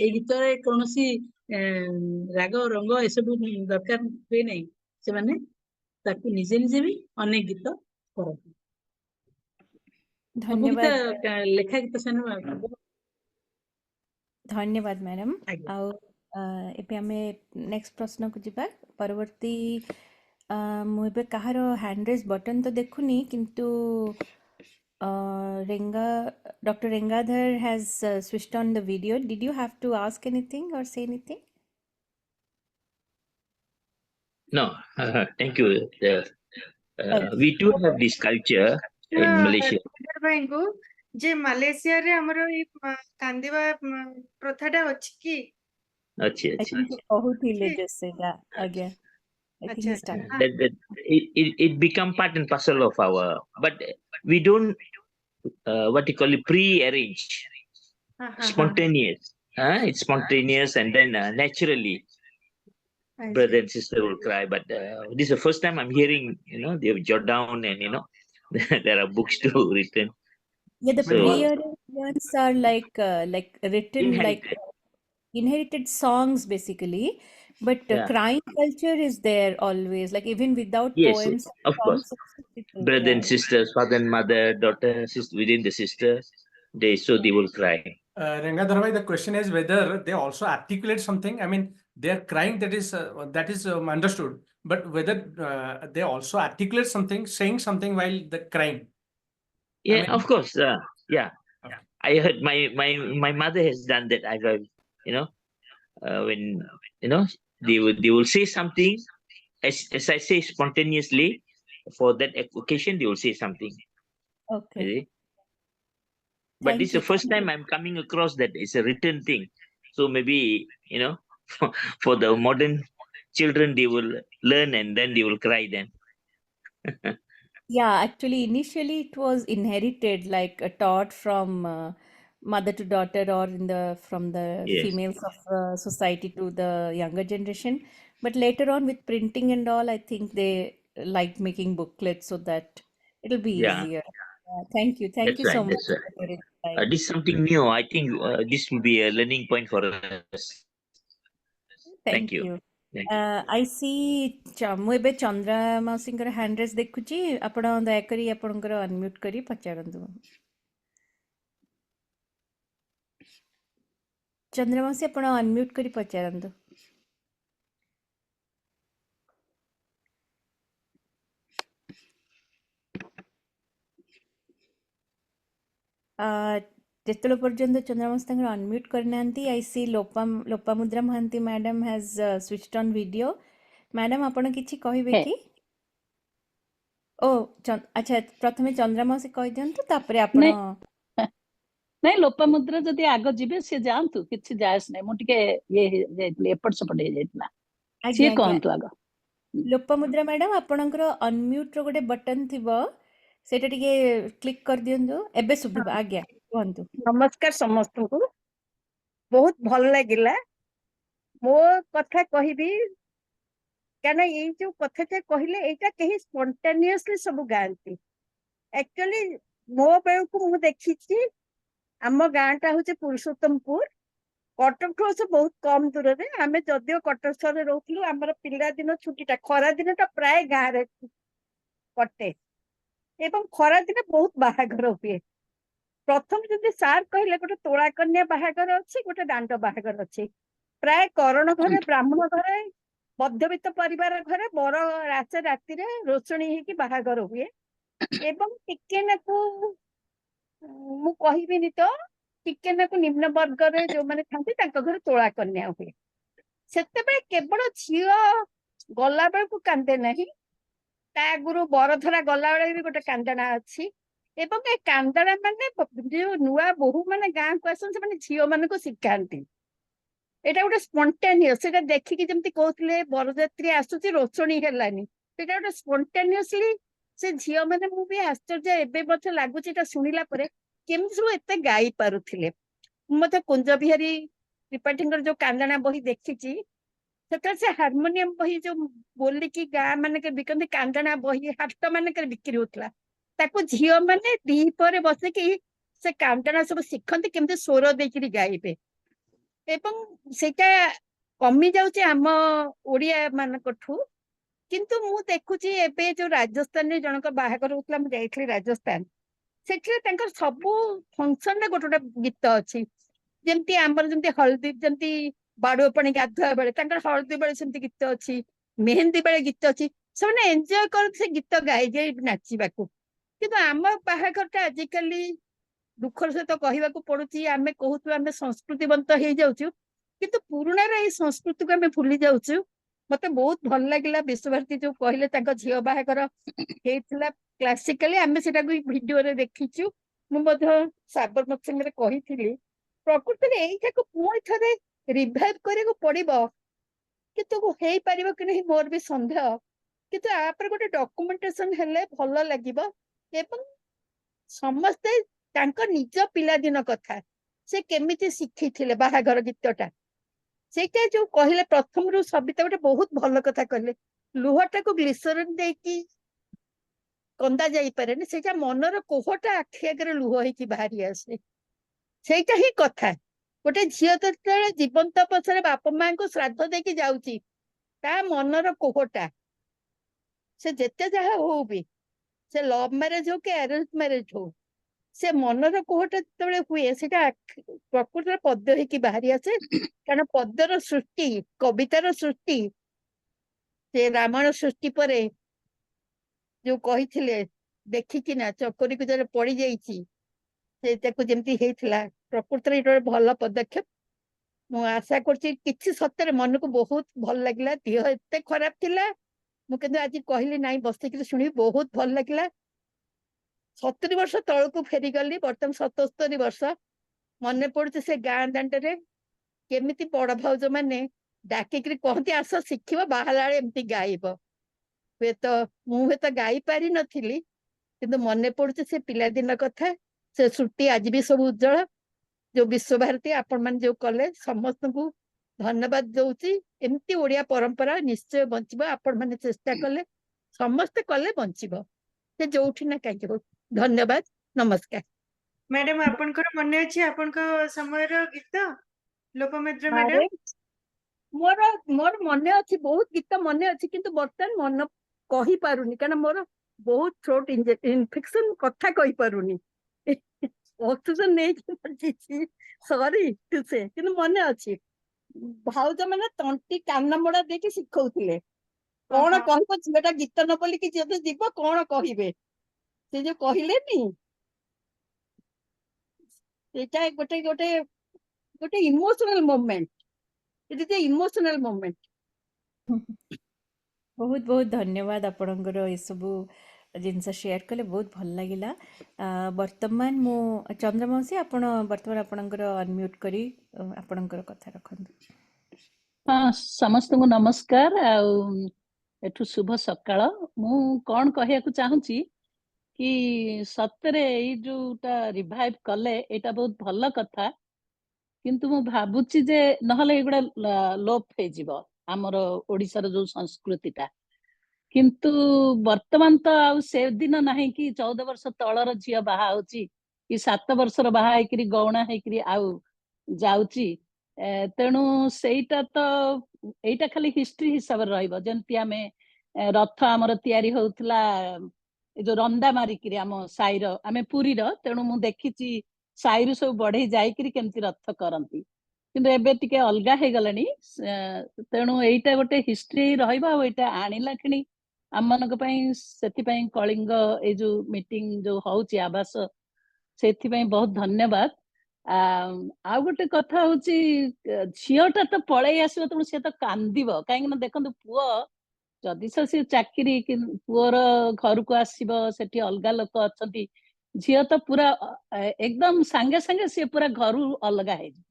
ଏଇ ଗୀତରେ କୌଣସି ରାଗ ରଙ୍ଗ ଏସବୁ ଦରକାର ହୁଏ ନାହିଁ, ସେମାନେ ତାକୁ ନିଜେ ନିଜେ ବି ଅନେକ ଗୀତ କରନ୍ତି। ସବୁ ଗୀତ ଧନ୍ୟବାଦ। ଲେଖା ଗୀତ ସେମାନେ। ଧନ୍ୟବାଦ ମ୍ୟାଡ଼ାମ। ଆଜ୍ଞା। ଆଉ ଏବେ ଆମେ ନେକ୍ସଟ ପ୍ରଶ୍ନକୁ ଯିବା। ପରବର୍ତ୍ତୀ ମୁଁ ଏବେ କାହାର ହ୍ୟାଣ୍ଡ ରେଜ୍ ବଟନ୍ ତ ଦେଖୁନି, କିନ୍ତୁ Renga, Dr. Rengadhar has switched on the video. Did you have to ask anything or say anything? No, thank you. We do have this culture in Malaysia. ଭାଇଙ୍କୁ ଯେ ମାଲେସିଆରେ ଆମର ଏଇ କାନ୍ଦିବା ପ୍ରଥାଟା ଅଛି କି? ଅଛି, I ଅଛି। think କହୁଥିଲେ ଅଛି? ଯେ ସେଇଟା, ଆଜ୍ଞା। I think ଆଚ୍ଛା। he started. That it become part and parcel of our, but we don't what you call it, pre-arrange, ହଁ, ହଁ, ହଁ। spontaneous. It's spontaneous, and then naturally I see. brother and sister will cry. But this is the first time I'm hearing, they have jot down and there are books to written. Yeah, the So pre-arranged ones are like written like inherited. inherited songs basically, but Yeah. crying culture is there always, like even without Yes, poems, of course. songs also people Brother and cry. sisters, father and mother, daughter, sister, within the sister, they will cry. Rengadhar bhai, the question is whether they also articulate something. I mean, they are crying, that is understood, but whether they also articulate something, saying something while the crying. I Yeah, mean, of course. Yeah. Okay. I heard my mother has done that. I've you know, when you know they will say something, as I say, spontaneously. For that occasion, they will say something. Okay. You see? But Thank this is you. the first time I'm coming across that it's a written thing. So maybe, for the modern children, they will learn and then they will cry then. Yeah, actually, initially it was inherited, like taught from mother to daughter, or in the from the Yes. females of society to the younger generation. But later on, with printing and all, I think they like making booklets so that it'll be Yeah. easier. Thank you. Thank That's you so right. much That's right. for your insight. This is something new. I think this will be a learning point for us. Thank Thank you. you. Thank you. I see ମୁଁ ଏବେ ଚନ୍ଦ୍ରା ମାଉସୀଙ୍କର ହ୍ୟାଣ୍ଡ ରେଜ୍ ଦେଖୁଛି। ଆପଣ ଦୟାକରି ଆପଣଙ୍କର ଅନମ୍ୟୁଟ୍ କରି ପଚାରନ୍ତୁ। ଚନ୍ଦ୍ରା ମାଉସୀ, ଆପଣ ଅନମ୍ୟୁଟ୍ କରି ପଚାରନ୍ତୁ। ଯେତେବେଳେ ପର୍ଯ୍ୟନ୍ତ ଚନ୍ଦ୍ରା ମାଉସୀ ତାଙ୍କର ଅନମ୍ୟୁଟ୍ କରିନାହାନ୍ତି, I see Lopamudra Mohanty madam has switched on video. Madam, ଆପଣ କିଛି କହିବେ କି? ଓ ଆଚ୍ଛା, ପ୍ରଥମେ ଚନ୍ଦ୍ରା ମାଉସୀ କହିଦିଅନ୍ତୁ, ତାପରେ ଆପଣ। ନାଇଁ ନାଇଁ, ଲୋପାମୁଦ୍ରା ଯଦି ଆଗ ଯିବେ ସେ ଯାଆନ୍ତୁ, କିଛି ଯାଏ ନାହିଁ। ମୁଁ ଟିକେ ଇଏ ହେଇଯାଇଥିଲି, ଏପଟ ସେପଟ ହେଇଯାଇଥିଲା। ଆଜ୍ଞା। ସିଏ ଆଜ୍ଞା। କହନ୍ତୁ ଆଗ। ଲୋପାମୁଦ୍ରା ମ୍ୟାଡାମ, ଆପଣଙ୍କର ଅନମ୍ୟୁଟ ର ଗୋଟେ ବଟନ ଥିବ, ସେଇଟା ଟିକେ କ୍ଲିକ୍ କରିଦିଅନ୍ତୁ। ଏବେ ଶୁଭିବ। ଆଜ୍ଞା, କୁହନ୍ତୁ। ନମସ୍କାର ସମସ୍ତଙ୍କୁ, ବହୁତ ଭଲ ଲାଗିଲା। ମୋ କଥା କହିବି, କାରଣ ଏଇ ଯୋଉ କଥାଟା କହିଲେ ଏଇଟା କେହି ସ୍ପଣ୍ଟାନିୟସଲି ସବୁ ଗାଆନ୍ତି। ଆକ୍ଚୁଆଲି ମୋ ବେଳକୁ ମୁଁ ଦେଖିଛି, ଆମ ଗାଁଟା ହଉଛି ପୁରୁଷୋତ୍ତମପୁର, କଟକଠୁ ଅବଶ୍ୟ ବହୁତ କମ ଦୂରରେ। ଆମେ ଯଦିଓ କଟକ ସହରରେ ରହୁଥିଲୁ, ଆମର ପିଲାଦିନ ଛୁଟିଟା ଖରା ଦିନଟା ପ୍ରାୟ ଗାଁରେ କଟେ ଏବଂ ଖରା ଦିନେ ବହୁତ ବାହାଘର ହୁଏ। ପ୍ରଥମ ଯଦି ସାର୍ କହିଲେ, ଗୋଟେ ତୋଳା କନ୍ୟା ବାହାଘର ଅଛି, ଗୋଟେ ଦାଣ୍ଡ ବାହାଘର ଅଛି। ପ୍ରାୟ କରଣ ଘରେ, ବ୍ରାହ୍ମଣ ଘରେ, ମଧ୍ୟବିତ୍ତ ପରିବାର ଘରେ ବର ଆସେ ରାତିରେ, ରୋଷଣୀ ହେଇକି ବାହାଘର ହୁଏ। ଏବଂ ଟିକେ ନାକୁ ମୁଁ କହିବିନି ତ, ଟିକେ ନାକୁ ନିମ୍ନ ବର୍ଗରେ ଯୋଉମାନେ ଥାନ୍ତି ତାଙ୍କ ଘରେ ତୋଳା କନ୍ୟା ହୁଏ। ସେତେବେଳେ କେବଳ ଝିଅ ଗଲା ବେଳକୁ କାନ୍ଦେ ନାହିଁ, ତା ଆଗରୁ ବରଧରା ଗଲାବେଳେ ବି ଗୋଟେ କାନ୍ଦଣା ଅଛି। ଏବଂ ଏ କାନ୍ଦଣା ମାନେ ଯୋଉ ନୂଆ ବୋହୂ ମାନେ ଗାଁକୁ ଆସନ୍ତି, ସେମାନେ ଝିଅ ମାନଙ୍କୁ ଶିଖାନ୍ତି। ଏଇଟା ଗୋଟେ ସ୍ପଣ୍ଟାନିୟସ, ସେଇଟା ଦେଖିକି ଯେମିତି କହୁଥିଲେ ବରଯାତ୍ରୀ ଆସୁଛି, ରୋଷଣୀ ହେଲାନି, ସେଇଟା ଗୋଟେ ସ୍ପଣ୍ଟାନିୟସଲି ସେ ଝିଅ ମାନେ, ମୁଁ ବି ଆଶ୍ଚର୍ଯ୍ୟ ଏବେ ମଧ୍ୟ ଲାଗୁଛି ଏଇଟା ଶୁଣିଲା ପରେ, କେମିତି ସବୁ ଏତେ ଗାଇ ପାରୁଥିଲେ। ମୁଁ ମଧ୍ୟ କୁଞ୍ଜ ବିହାରୀ ତ୍ରିପାଠୀଙ୍କର ଯୋଉ କାନ୍ଦଣା ବହି ଦେଖିଛି। ସେତେବେଳେ ସେ ହାରମୋନିୟମ ବହି ଯୋଉ ବୋଲିକି ଗାଁ ମାନଙ୍କରେ ବିକନ୍ତି, କାନ୍ଦଣା ବହି ହାଟ ମାନଙ୍କରେ ବିକ୍ରି ହଉଥିଲା, ତାକୁ ଝିଅ ମାନେ ଦ୍ୱିପହରେ ବସିକି ସେ କାନ୍ଦଣା ସବୁ ଶିଖନ୍ତି କେମିତି ସ୍ୱର ଦେଇକିରି ଗାଇବେ। ଏବଂ ସେଇଟା କମି ଯାଉଛି ଆମ ଓଡିଆ ମାନଙ୍କଠୁ। କିନ୍ତୁ ମୁଁ ଦେଖୁଛି ଏବେ ଯୋଉ ରାଜସ୍ଥାନରେ ଜଣଙ୍କ ବାହାଘର ହଉଥିଲା, ମୁଁ ଯାଇଥିଲି ରାଜସ୍ଥାନ, ସେଠିରେ ତାଙ୍କର ସବୁ ଫଙ୍କସନରେ ଗୋଟେ ଗୋଟେ ଗୀତ ଅଛି। ଯେମିତି ଆମର ଯେମିତି ହଳଦୀ, ଯେମିତି ବାଡୁଅ ପାଣି ଗାଧୁଆ ବେଳେ ତାଙ୍କର ହଳଦୀ ବେଳେ ସେମିତି ଗୀତ ଅଛି, ମେହେନ୍ଦୀ ବେଳେ ଗୀତ ଅଛି। ସେମାନେ ଏନ୍ଜୟ କରନ୍ତି ସେ ଗୀତ ଗାଇ ଗାଇ ନାଚିବାକୁ। କିନ୍ତୁ ଆମ ବାହାଘରଟା ଆଜିକାଲି ଦୁଃଖର ସହିତ କହିବାକୁ ପଡୁଛି, ଆମେ କହୁଛୁ ଆମେ ସଂସ୍କୃତିବନ୍ତ ହେଇଯାଉଛୁ, କିନ୍ତୁ ପୁରୁଣାର ଏଇ ସଂସ୍କୃତିକୁ ଆମେ ଭୁଲି ଯାଉଛୁ। ମତେ ବହୁତ ଭଲ ଲାଗିଲା ବିଶ୍ୱଭାରତୀ ଯୋଉ କହିଲେ ତାଙ୍କ ଝିଅ ବାହାଘର ହେଇଥିଲା କ୍ଲାସିକାଲି, ଆମେ ସେଟାକୁ ଭିଡିଓରେ ଦେଖିଛୁ। ମୁଁ ମଧ୍ୟ ସାବରମତ ସାଙ୍ଗରେ କହିଥିଲି, ପ୍ରକୃତରେ ଏଇଟାକୁ ପୁଣି ଥରେ ରିଭାଇଭ କରିବାକୁ ପଡିବ, କିନ୍ତୁ ହେଇପାରିବ କି ନାହିଁ ମୋର ବି ସନ୍ଦେହ। କିନ୍ତୁ ୟା ଉପରେ ଗୋଟେ ଡକୁମେଣ୍ଟେସନ ହେଲେ ଭଲ ଲାଗିବ। ଏବଂ ସମସ୍ତେ ତାଙ୍କ ନିଜ ପିଲାଦିନ କଥା, ସେ କେମିତି ଶିଖିଥିଲେ ବାହାଘର ଗୀତଟା, ସେଇଟା ଯୋଉ କହିଲେ ପ୍ରଥମରୁ ସବିତା ଗୋଟେ ବହୁତ ଭଲ କଥା କହିଲେ, ଲୁହଟାକୁ ଗ୍ଲିସରିନ ଦେଇକି କନ୍ଦା ଯାଇପାରେନି, ସେଇଟା ମନର କୋହଟା ଆଖି ଆଗରେ ଲୁହ ହେଇକି ବାହାରି ଆସେ। ସେଇଟା ହିଁ କଥା। ଗୋଟେ ଝିଅ ଯେତେବେଳେ ଜୀବନ୍ତ ପଛରେ ବାପା ମାଙ୍କୁ ଶ୍ରାଦ୍ଧ ଦେଇକି ଯାଉଛି, ତା ମନର କୋହଟା ସେ ଯେତେ ଯାହା ହଉ ବି, ସେ ଲଭ ମ୍ୟାରେଜ ହଉ କି ଆରେଞ୍ଜ ମ୍ୟାରେଜ ହଉ, ସେ ମନର କୋହଟା ଯେତେବେଳେ ହୁଏ ସେଇଟା ପ୍ରକୃତରେ ପଦ୍ୟ ହେଇକି ବାହାରି ଆସେ। କାରଣ ପଦ୍ୟର ସୃଷ୍ଟି, କବିତାର ସୃଷ୍ଟି, ସେ ରାମାୟଣ ସୃଷ୍ଟି ପରେ ଯୋଉ କହିଥିଲେ ଦେଖିକିନା ଚକରିକୁ ଯେତେବେଳେ ପଡି ଯାଇଛି ସେ ତାକୁ ଯେମିତି ହେଇଥିଲା, ପ୍ରକୃତରେ ଏଇଟା ଗୋଟେ ଭଲ ପଦକ୍ଷେପ। ମୁଁ ଆଶା କରୁଛି କିଛି ସତରେ ମନକୁ ବହୁତ ଭଲ ଲାଗିଲା। ଦେହ ଏତେ ଖରାପ ଥିଲା, ମୁଁ କିନ୍ତୁ ଆଜି କହିଲି ନାଇଁ ବସିକିରି ଶୁଣିବି, ବହୁତ ଭଲ ଲାଗିଲା। 70 ବର୍ଷ ତଳକୁ ଫେରିଗଲି, ବର୍ତ୍ତମାନ 77 ବର୍ଷ। ମନେ ପଡୁଛି ସେ ଗାଁ ଦାଣ୍ଡରେ କେମିତି ବଡ ଭାଉଜ ମାନେ ଡାକିକିରି କହନ୍ତି ଆସ ଶିଖିବ, ବାହାରିଲା ବେଳେ ଏମିତି ଗାଇବ। ହୁଏତ ମୁଁ ହୁଏତ ଗାଇ ପାରିନଥିଲି, କିନ୍ତୁ ମନେ ପଡୁଛି ସେ ପିଲାଦିନ କଥା, ସେ ସ୍ମୃତି ଆଜି ବି ସବୁ ଉଜ୍ଜଳ। ଯୋଉ ବିଶ୍ୱଭାରତୀ ଆପଣ ମାନେ ଯୋଉ କଲେ, ସମସ୍ତଙ୍କୁ ଧନ୍ୟବାଦ ଦଉଛି। ଏମିତି ଓଡିଆ ପରମ୍ପରା ନିଶ୍ଚୟ ବଞ୍ଚିବ, ଆପଣ ମାନେ ଚେଷ୍ଟା କଲେ, ସମସ୍ତେ କଲେ ବଞ୍ଚିବ, ସେ ଯୋଉଠି ନା କାହିଁକି ହଉ। ଧନ୍ୟବାଦ, ନମସ୍କାର। ମ୍ୟାଡାମ, ଆପଣଙ୍କର ମନେ ଅଛି ଆପଣଙ୍କ ସମୟର ଗୀତ, ଲୋପାମୁଦ୍ରା ମ୍ୟାଡାମ? ଆରେ ମୋର ମୋର ମନେ ଅଛି, ବହୁତ ଗୀତ ମନେ ଅଛି, କିନ୍ତୁ ବର୍ତ୍ତମାନ ମନ କହିପାରୁନି, କାରଣ ମୋର ବହୁତ ଥ୍ରୋଟ ଇନଫେକ୍ସନ, କଥା କହିପାରୁନି, ଅକ୍ସିଜେନ ନେଇକି ବଞ୍ଚିଛି, ସରି ଟୁ ସେ, କିନ୍ତୁ ମନେ ଅଛି। ଭାଉଜ ମାନେ ତଣ୍ଟି କାନ ମୋଡା ଦେଇକି ଶିଖଉଥିଲେ କଣ କହିବ, ଝିଅଟା ଗୀତ ନ ବୋଲିକି ଯଦି ଯିବ କଣ କହିବେ। ସେ ଯୋଉ କହିଲେନି, ସେଇଟା ଗୋଟେ ଗୋଟେ ଗୋଟେ emotional moment, it is emotional moment. ବହୁତ ବହୁତ ଧନ୍ୟବାଦ ଆପଣଙ୍କର ଏସବୁ ଜିନିଷ ସେୟାର କଲେ, ବହୁତ ଭଲ ଲାଗିଲା। ବର୍ତ୍ତମାନ ମୁଁ ଚନ୍ଦ୍ରମାଉସୀ, ଆପଣ ବର୍ତ୍ତମାନ ଆପଣଙ୍କର ଅନମ୍ୟୁଟ୍ କରି ଆପଣଙ୍କର କଥା ରଖନ୍ତୁ। ହଁ, ସମସ୍ତଙ୍କୁ ନମସ୍କାର ଆଉ ଏଠୁ ଶୁଭ ସକାଳ। ମୁଁ କଣ କହିବାକୁ ଚାହୁଁଛି କି ସତରେ ଏଇ ଯୋଉଟା ରିଭାଇଭ କଲେ ଏଇଟା ବହୁତ ଭଲ କଥା, କିନ୍ତୁ ମୁଁ ଭାବୁଛି ଯେ ନହେଲେ ଏଗୁଡା ଲୋପ ହେଇଯିବ ଆମର ଓଡିଶାର ଯୋଉ ସଂସ୍କୃତିଟା। କିନ୍ତୁ ବର୍ତ୍ତମାନ ତ ଆଉ ସେଦିନ ନାହିଁ କି 14 ବର୍ଷ ତଳର ଝିଅ ବାହା ହଉଛି କି 7 ବର୍ଷର ବାହା ହେଇକିରି ଗଉଣା ହେଇକିରି ଆଉ ଯାଉଛି। ତେଣୁ ସେଇଟା ତ ଏଇଟା ଖାଲି ହିଷ୍ଟ୍ରି ହିସାବରେ ରହିବ। ଯେମିତି ଆମେ ରଥ ଆମର ତିଆରି ହଉଥିଲା ଏ ଯୋଉ ରନ୍ଦା ମାରିକିରି ଆମ ସାହିର, ଆମେ ପୁରୀର, ତେଣୁ ମୁଁ ଦେଖିଛି ସାହିରୁ ସବୁ ବଢେଇ ଯାଇକିରି କେମିତି ରଥ କରନ୍ତି, କିନ୍ତୁ ଏବେ ଟିକେ ଅଲଗା ହେଇଗଲାଣି। ତେଣୁ ଏଇଟା ଗୋଟେ ହିଷ୍ଟ୍ରି ରହିବ। ଆଉ ଏଇଟା ଆଣିଲା କ୍ଷଣି ଆମମାନଙ୍କ ପାଇଁ, ସେଥିପାଇଁ କଳିଙ୍ଗ ଏଇ ଯୋଉ ମିଟିଂ ଯୋଉ ହଉଛି ଆବାସ, ସେଥିପାଇଁ ବହୁତ ଧନ୍ୟବାଦ। ଆଉ ଗୋଟେ କଥା ହଉଛି, ଝିଅଟା ତ ପଳେଇ ଆସିବ, ତେଣୁ ସିଏ ତ କାନ୍ଦିବ, କାହିଁକି ନା ଦେଖନ୍ତୁ ପୁଅ ଯଦି ସେ ଚାକିରି, ପୁଅର ଘରକୁ ଆସିବ, ସେଠି ଅଲଗା ଲୋକ ଅଛନ୍ତି, ଝିଅ ତ ପୁରା ଏକଦମ ସାଙ୍ଗେ ସାଙ୍ଗେ ସିଏ ପୁରା ଘରୁ ଅଲଗା ହେଇଯିବ।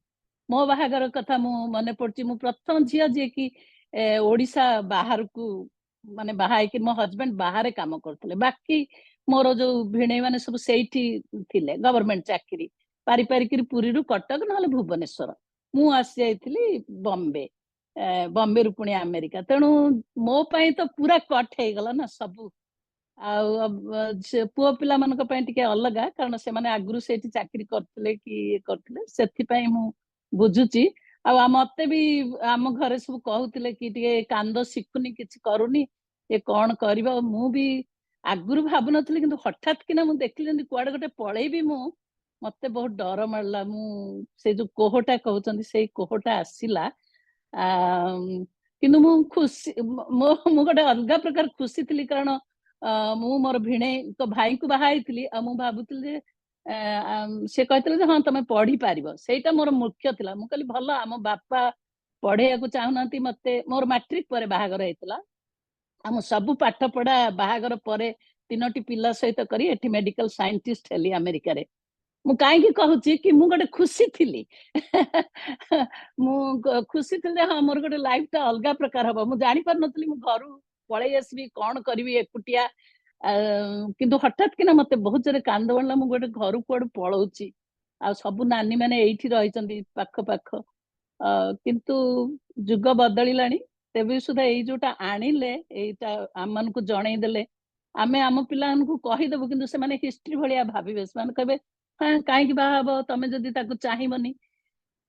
ମୋ ବାହାଘର କଥା ମୁଁ ମନେ ପଡୁଛି, ମୁଁ ପ୍ରଥମ ଝିଅ ଯିଏକି ଓଡିଶା ବାହାରକୁ ମାନେ ବାହା ହେଇକି, ମୋ ହଜବେଣ୍ଡ ବାହାରେ କାମ କରୁଥିଲେ, ବାକି ମୋର ଯୋଉ ଭିଣେଇ ମାନେ ସବୁ ସେଇଠି ଥିଲେ ଗଭର୍ଣମେଣ୍ଟ ଚାକିରି ପାରି ପାରିକିରି ପୁରୀରୁ କଟକ ନହେଲେ ଭୁବନେଶ୍ୱର, ମୁଁ ଆସି ଯାଇଥିଲି ବମ୍ବେ। ବମ୍ବେରୁ ପୁଣି ଆମେରିକା। ତେଣୁ ମୋ ପାଇଁ ତ ପୁରା କଟ୍ ହେଇଗଲା ନା ସବୁ। ଆଉ ସେ ପୁଅ ପିଲାମାନଙ୍କ ପାଇଁ ଟିକେ ଅଲଗା, କାରଣ ସେମାନେ ଆଗରୁ ସେଇଠି ଚାକିରି କରୁଥିଲେ କି ଇଏ କରୁଥିଲେ, ସେଥିପାଇଁ ମୁଁ ବୁଝୁଛି। ଆଉ ମତେ ବି ଆମ ଘରେ ସବୁ କହୁଥିଲେ କି ଟିକେ କାନ୍ଦ ଶିଖୁନି, କିଛି କରୁନି, ଏ କଣ କରିବ। ମୁଁ ବି ଆଗରୁ ଭାବୁନଥିଲି, କିନ୍ତୁ ହଠାତ୍ କିନା ମୁଁ ଦେଖିଲି ଯେମିତି କୁଆଡେ ଗୋଟେ ପଳେଇବି ମୁଁ, ମତେ ବହୁତ ଡର ମାଡ଼ିଲା। ମୁଁ ସେ ଯୋଉ କୋହଟା କହୁଛନ୍ତି ସେଇ କୋହଟା ଆସିଲା। କିନ୍ତୁ ମୁଁ ଖୁସି, ମୁଁ ଗୋଟେ ଅଲଗା ପ୍ରକାର ଖୁସି ଥିଲି, କାରଣ ମୁଁ ମୋର ଭିଣେଇଙ୍କ ଭାଇଙ୍କୁ ବାହା ହେଇଥିଲି। ଆଉ ମୁଁ ଭାବୁଥିଲି ଯେ ସେ କହିଥିଲେ ଯେ ହଁ ତମେ ପଢିପାରିବ, ସେଇଟା ମୋର ମୁଖ୍ୟ ଥିଲା। ମୁଁ କହିଲି ଭଲ, ଆମ ବାପା ପଢେଇବାକୁ ଚାହୁଁନାହାନ୍ତି ମତେ। ମୋର ମାଟ୍ରିକ ପରେ ବାହାଘର ହେଇଥିଲା, ଆମ ସବୁ ପାଠ ପଢା ବାହାଘର ପରେ 3ଟି ପିଲା ସହିତ କରି ଏଠି ମେଡିକାଲ ସାଇଣ୍ଟିଷ୍ଟ ହେଲି ଆମେରିକାରେ। ମୁଁ କାହିଁକି କହୁଛି କି ମୁଁ ଗୋଟେ ଖୁସି ଥିଲି, ମୁଁ ଖୁସି ଥିଲି, ହଁ ମୋର ଗୋଟେ ଲାଇଫ ଟା ଅଲଗା ପ୍ରକାର ହବ। ମୁଁ ଜାଣିପାରୁନଥିଲି ମୁଁ ଘରୁ ପଳେଇ ଆସିବି, କଣ କରିବି ଏକୁଟିଆ। କିନ୍ତୁ ହଠାତ୍ କିନା ମତେ ବହୁତ ଜୋରେ କାନ୍ଦ ମାଡ଼ିଲା, ମୁଁ ଗୋଟେ ଘରୁ କୁଆଡୁ ପଳଉଛି, ଆଉ ସବୁ ନାନୀ ମାନେ ଏଇଠି ରହିଛନ୍ତି ପାଖ ପାଖ। କିନ୍ତୁ ଯୁଗ ବଦଳିଲାଣି, ତେବେ ସୁଦ୍ଧା ଏଇ ଯୋଉଟା ଆଣିଲେ ଏଇଟା ଆମମାନଙ୍କୁ ଜଣେଇ ଦେଲେ, ଆମେ ଆମ ପିଲାମାନଙ୍କୁ କହିଦେବୁ, କିନ୍ତୁ ସେମାନେ ହିଷ୍ଟ୍ରି ଭଳିଆ ଭାବିବେ। ସେମାନେ କହିବେ ହଁ କାହିଁକି ବାହା ହବ ତମେ ଯଦି ତାକୁ ଚାହିଁବନି।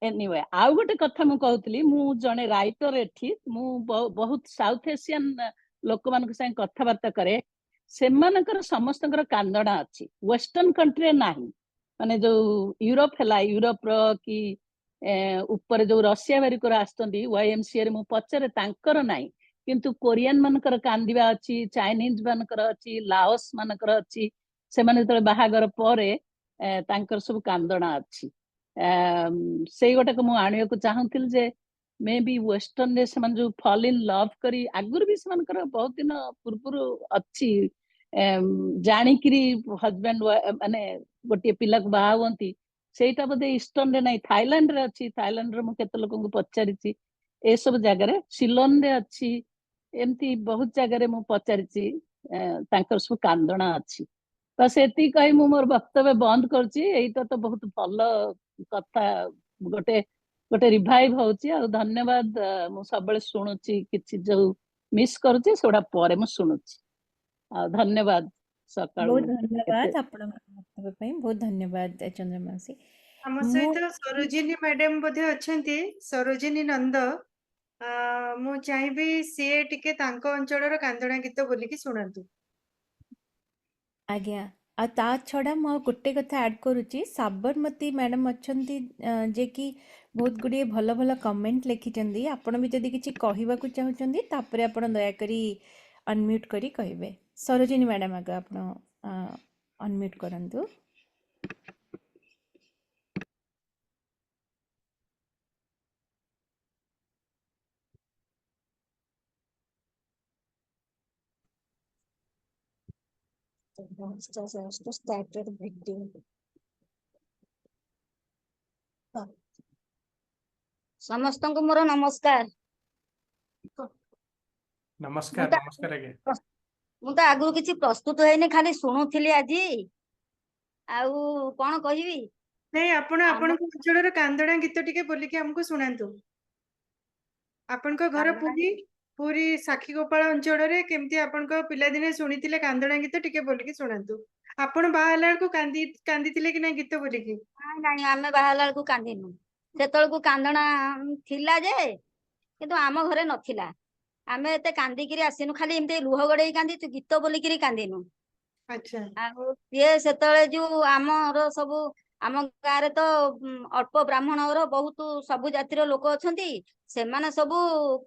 ଏନିୱେ, ଆଉ ଗୋଟେ କଥା ମୁଁ କହୁଥିଲି, ମୁଁ ଜଣେ ରାଇଟର ଏଠି, ମୁଁ ବହୁତ ସାଉଥ ଏସିଆନ ଲୋକମାନଙ୍କ ସାଙ୍ଗେ କଥାବାର୍ତ୍ତା କରେ। ସେମାନଙ୍କର ସମସ୍ତଙ୍କର କାନ୍ଦଣା ଅଛି, ୱେଷ୍ଟର୍ଣ୍ଣ କଣ୍ଟ୍ରିରେ ନାହିଁ। ମାନେ ଯୋଉ ୟୁରୋପ ହେଲା, ୟୁରୋପର କି ଉପରେ ଯୋଉ ରଷିଆ ବାରିକର ଆସୁଛନ୍ତି YMCA ରେ, ମୁଁ ପଚାରେ ତାଙ୍କର ନାହିଁ। କିନ୍ତୁ କୋରିଆନ ମାନଙ୍କର କାନ୍ଦିବା ଅଛି, ଚାଇନିଜ ମାନଙ୍କର ଅଛି, ଲାଓସ ମାନଙ୍କର ଅଛି। ସେମାନେ ଯେତେବେଳେ ବାହାଘର ପରେ ତାଙ୍କର ସବୁ କାନ୍ଦଣା ଅଛି। ସେଇ ଗୋଟାକୁ ମୁଁ ଆଣିବାକୁ ଚାହୁଁଥିଲି ଯେ ମେ ବି ୱେଷ୍ଟର୍ଣ୍ଣରେ ସେମାନେ ଯୋଉ ଫଲ୍ ଇନ୍ ଲଭ୍ କରି ଆଗରୁ ବି ସେମାନଙ୍କର ବହୁତ ଦିନ ପୂର୍ବରୁ ଅଛି, ଜାଣିକିରି ହଜବେଣ୍ଡ ମାନେ ଗୋଟିଏ ପିଲାକୁ ବାହା ହୁଅନ୍ତି, ସେଇଟା ବୋଧେ ଇଷ୍ଟର୍ଣ୍ଣରେ ନାହିଁ, ଥାଇଲାଣ୍ଡରେ ଅଛି। ଥାଇଲାଣ୍ଡରେ ମୁଁ କେତେ ଲୋକଙ୍କୁ ପଚାରିଛି, ଏସବୁ ଜାଗାରେ, ସିଲୋନରେ ଅଛି, ଏମିତି ବହୁତ ଜାଗାରେ ମୁଁ ପଚାରିଛି, ତାଙ୍କର ସବୁ କାନ୍ଦଣା ଅଛି। ତ ସେତିକି କହି ମୁଁ ମୋର ବକ୍ତବ୍ୟ ବନ୍ଦ କରୁଛି। ଏଇଟା ତ ବହୁତ ଭଲ କଥା, ଗୋଟେ ଗୋଟେ ରିଭାଇଭ ହଉଛି। ଆଉ ଧନ୍ୟବାଦ, ମୁଁ ସବୁବେଳେ ଶୁଣୁଛି, କିଛି ଯୋଉ ମିସ୍ କରୁଛି ସେଗୁଡା ପରେ ମୁଁ ଶୁଣୁଛି। ଆଉ ଧନ୍ୟବାଦ ସକାଳୁ ବହୁତ ଧନ୍ୟବାଦ ଏତେ। ଆପଣଙ୍କ ବକ୍ତବ୍ୟ ପାଇଁ, ବହୁତ ଧନ୍ୟବାଦ ଚନ୍ଦ୍ରମାସୀ। ଆମ ମୁଁ ସହିତ ସରୋଜିନୀ ମ୍ୟାଡାମ ବୋଧେ ଅଛନ୍ତି, ସରୋଜିନୀ ନନ୍ଦ। ମୁଁ ଚାହିଁବି ସିଏ ଟିକେ ତାଙ୍କ ଅଞ୍ଚଳର କାନ୍ଦଣା ଗୀତ ବୋଲିକି ଶୁଣାନ୍ତୁ। ଆଜ୍ଞା, ଆଉ ତା ଛଡ଼ା ମୁଁ ଆଉ ଗୋଟେ କଥା ଆଡ଼୍ କରୁଛି। ସାବରମତୀ ମ୍ୟାଡ଼ାମ୍ ଅଛନ୍ତି, ଯିଏକି ବହୁତ ଗୁଡ଼ିଏ ଭଲ ଭଲ କମେଣ୍ଟ ଲେଖିଛନ୍ତି। ଆପଣ ବି ଯଦି କିଛି କହିବାକୁ ଚାହୁଁଛନ୍ତି ତାପରେ ଆପଣ ଦୟାକରି ଅନମ୍ୟୁଟ୍ କରି କହିବେ। ସରୋଜିନୀ ମ୍ୟାଡ଼ାମ୍ ଆଗ ଆପଣ ଅନମ୍ୟୁଟ୍ କରନ୍ତୁ। The monsters also started breeding. ସମସ୍ତଙ୍କୁ ମୋର ନମସ୍କାର। ନମସ୍କାର। ନମସ୍କାର ଆଜ୍ଞା। ମୁଁ ତ ଆଗରୁ କିଛି ପ୍ରସ୍ତୁତ ହେଇନି, ଖାଲି ଶୁଣୁଥିଲି ଆଜି। ଆଉ କଣ କହିବି? ନାଇଁ, ଆପଣ ଆପଣଙ୍କ ଅଞ୍ଚଳର କାନ୍ଦଣା ଗୀତ ଟିକେ ବୋଲିକି ଆମକୁ ଶୁଣାନ୍ତୁ। ଆପଣଙ୍କ ଘର ପୁରୀ, ପୁରୀ ସାକ୍ଷୀଗୋପାଳ ଅଞ୍ଚଳରେ କେମିତି ଆପଣଙ୍କ ପିଲାଦିନେ ଶୁଣିଥିଲେ କାନ୍ଦଣା ଗୀତ ଟିକେ ବୋଲିକି ଶୁଣାନ୍ତୁ। ଆପଣ ବାହା ହେଲା ବେଳକୁ କାନ୍ଦିଥିଲେ କି ନାଇଁ ଗୀତ ବୋଲିକି? ନାଇଁ ନାଇଁ, ଆମେ ବାହା ହେଲା ବେଳକୁ କାନ୍ଦିନୁ। ସେତେବେଳକୁ କାନ୍ଦଣା ଥିଲା ଯେ, କିନ୍ତୁ ଆମ ଘରେ ନଥିଲା। ଆମେ ଏତେ କାନ୍ଦିକିରି ଆସିନୁ, ଖାଲି ଏମିତି ଲୁହ ଗଡେଇ କାନ୍ଦିଛୁ, ଗୀତ ବୋଲିକିରି କାନ୍ଦିନୁ। ଆଚ୍ଛା। ଆଉ ସିଏ ସେତେବେଳେ ଯୋଉ ଆମର ସବୁ ଆମ ଗାଁରେ ତ ଅଳ୍ପ ବ୍ରାହ୍ମଣର ବହୁତ ସବୁ ଜାତିର ଲୋକ ଅଛନ୍ତି, ସେମାନେ ସବୁ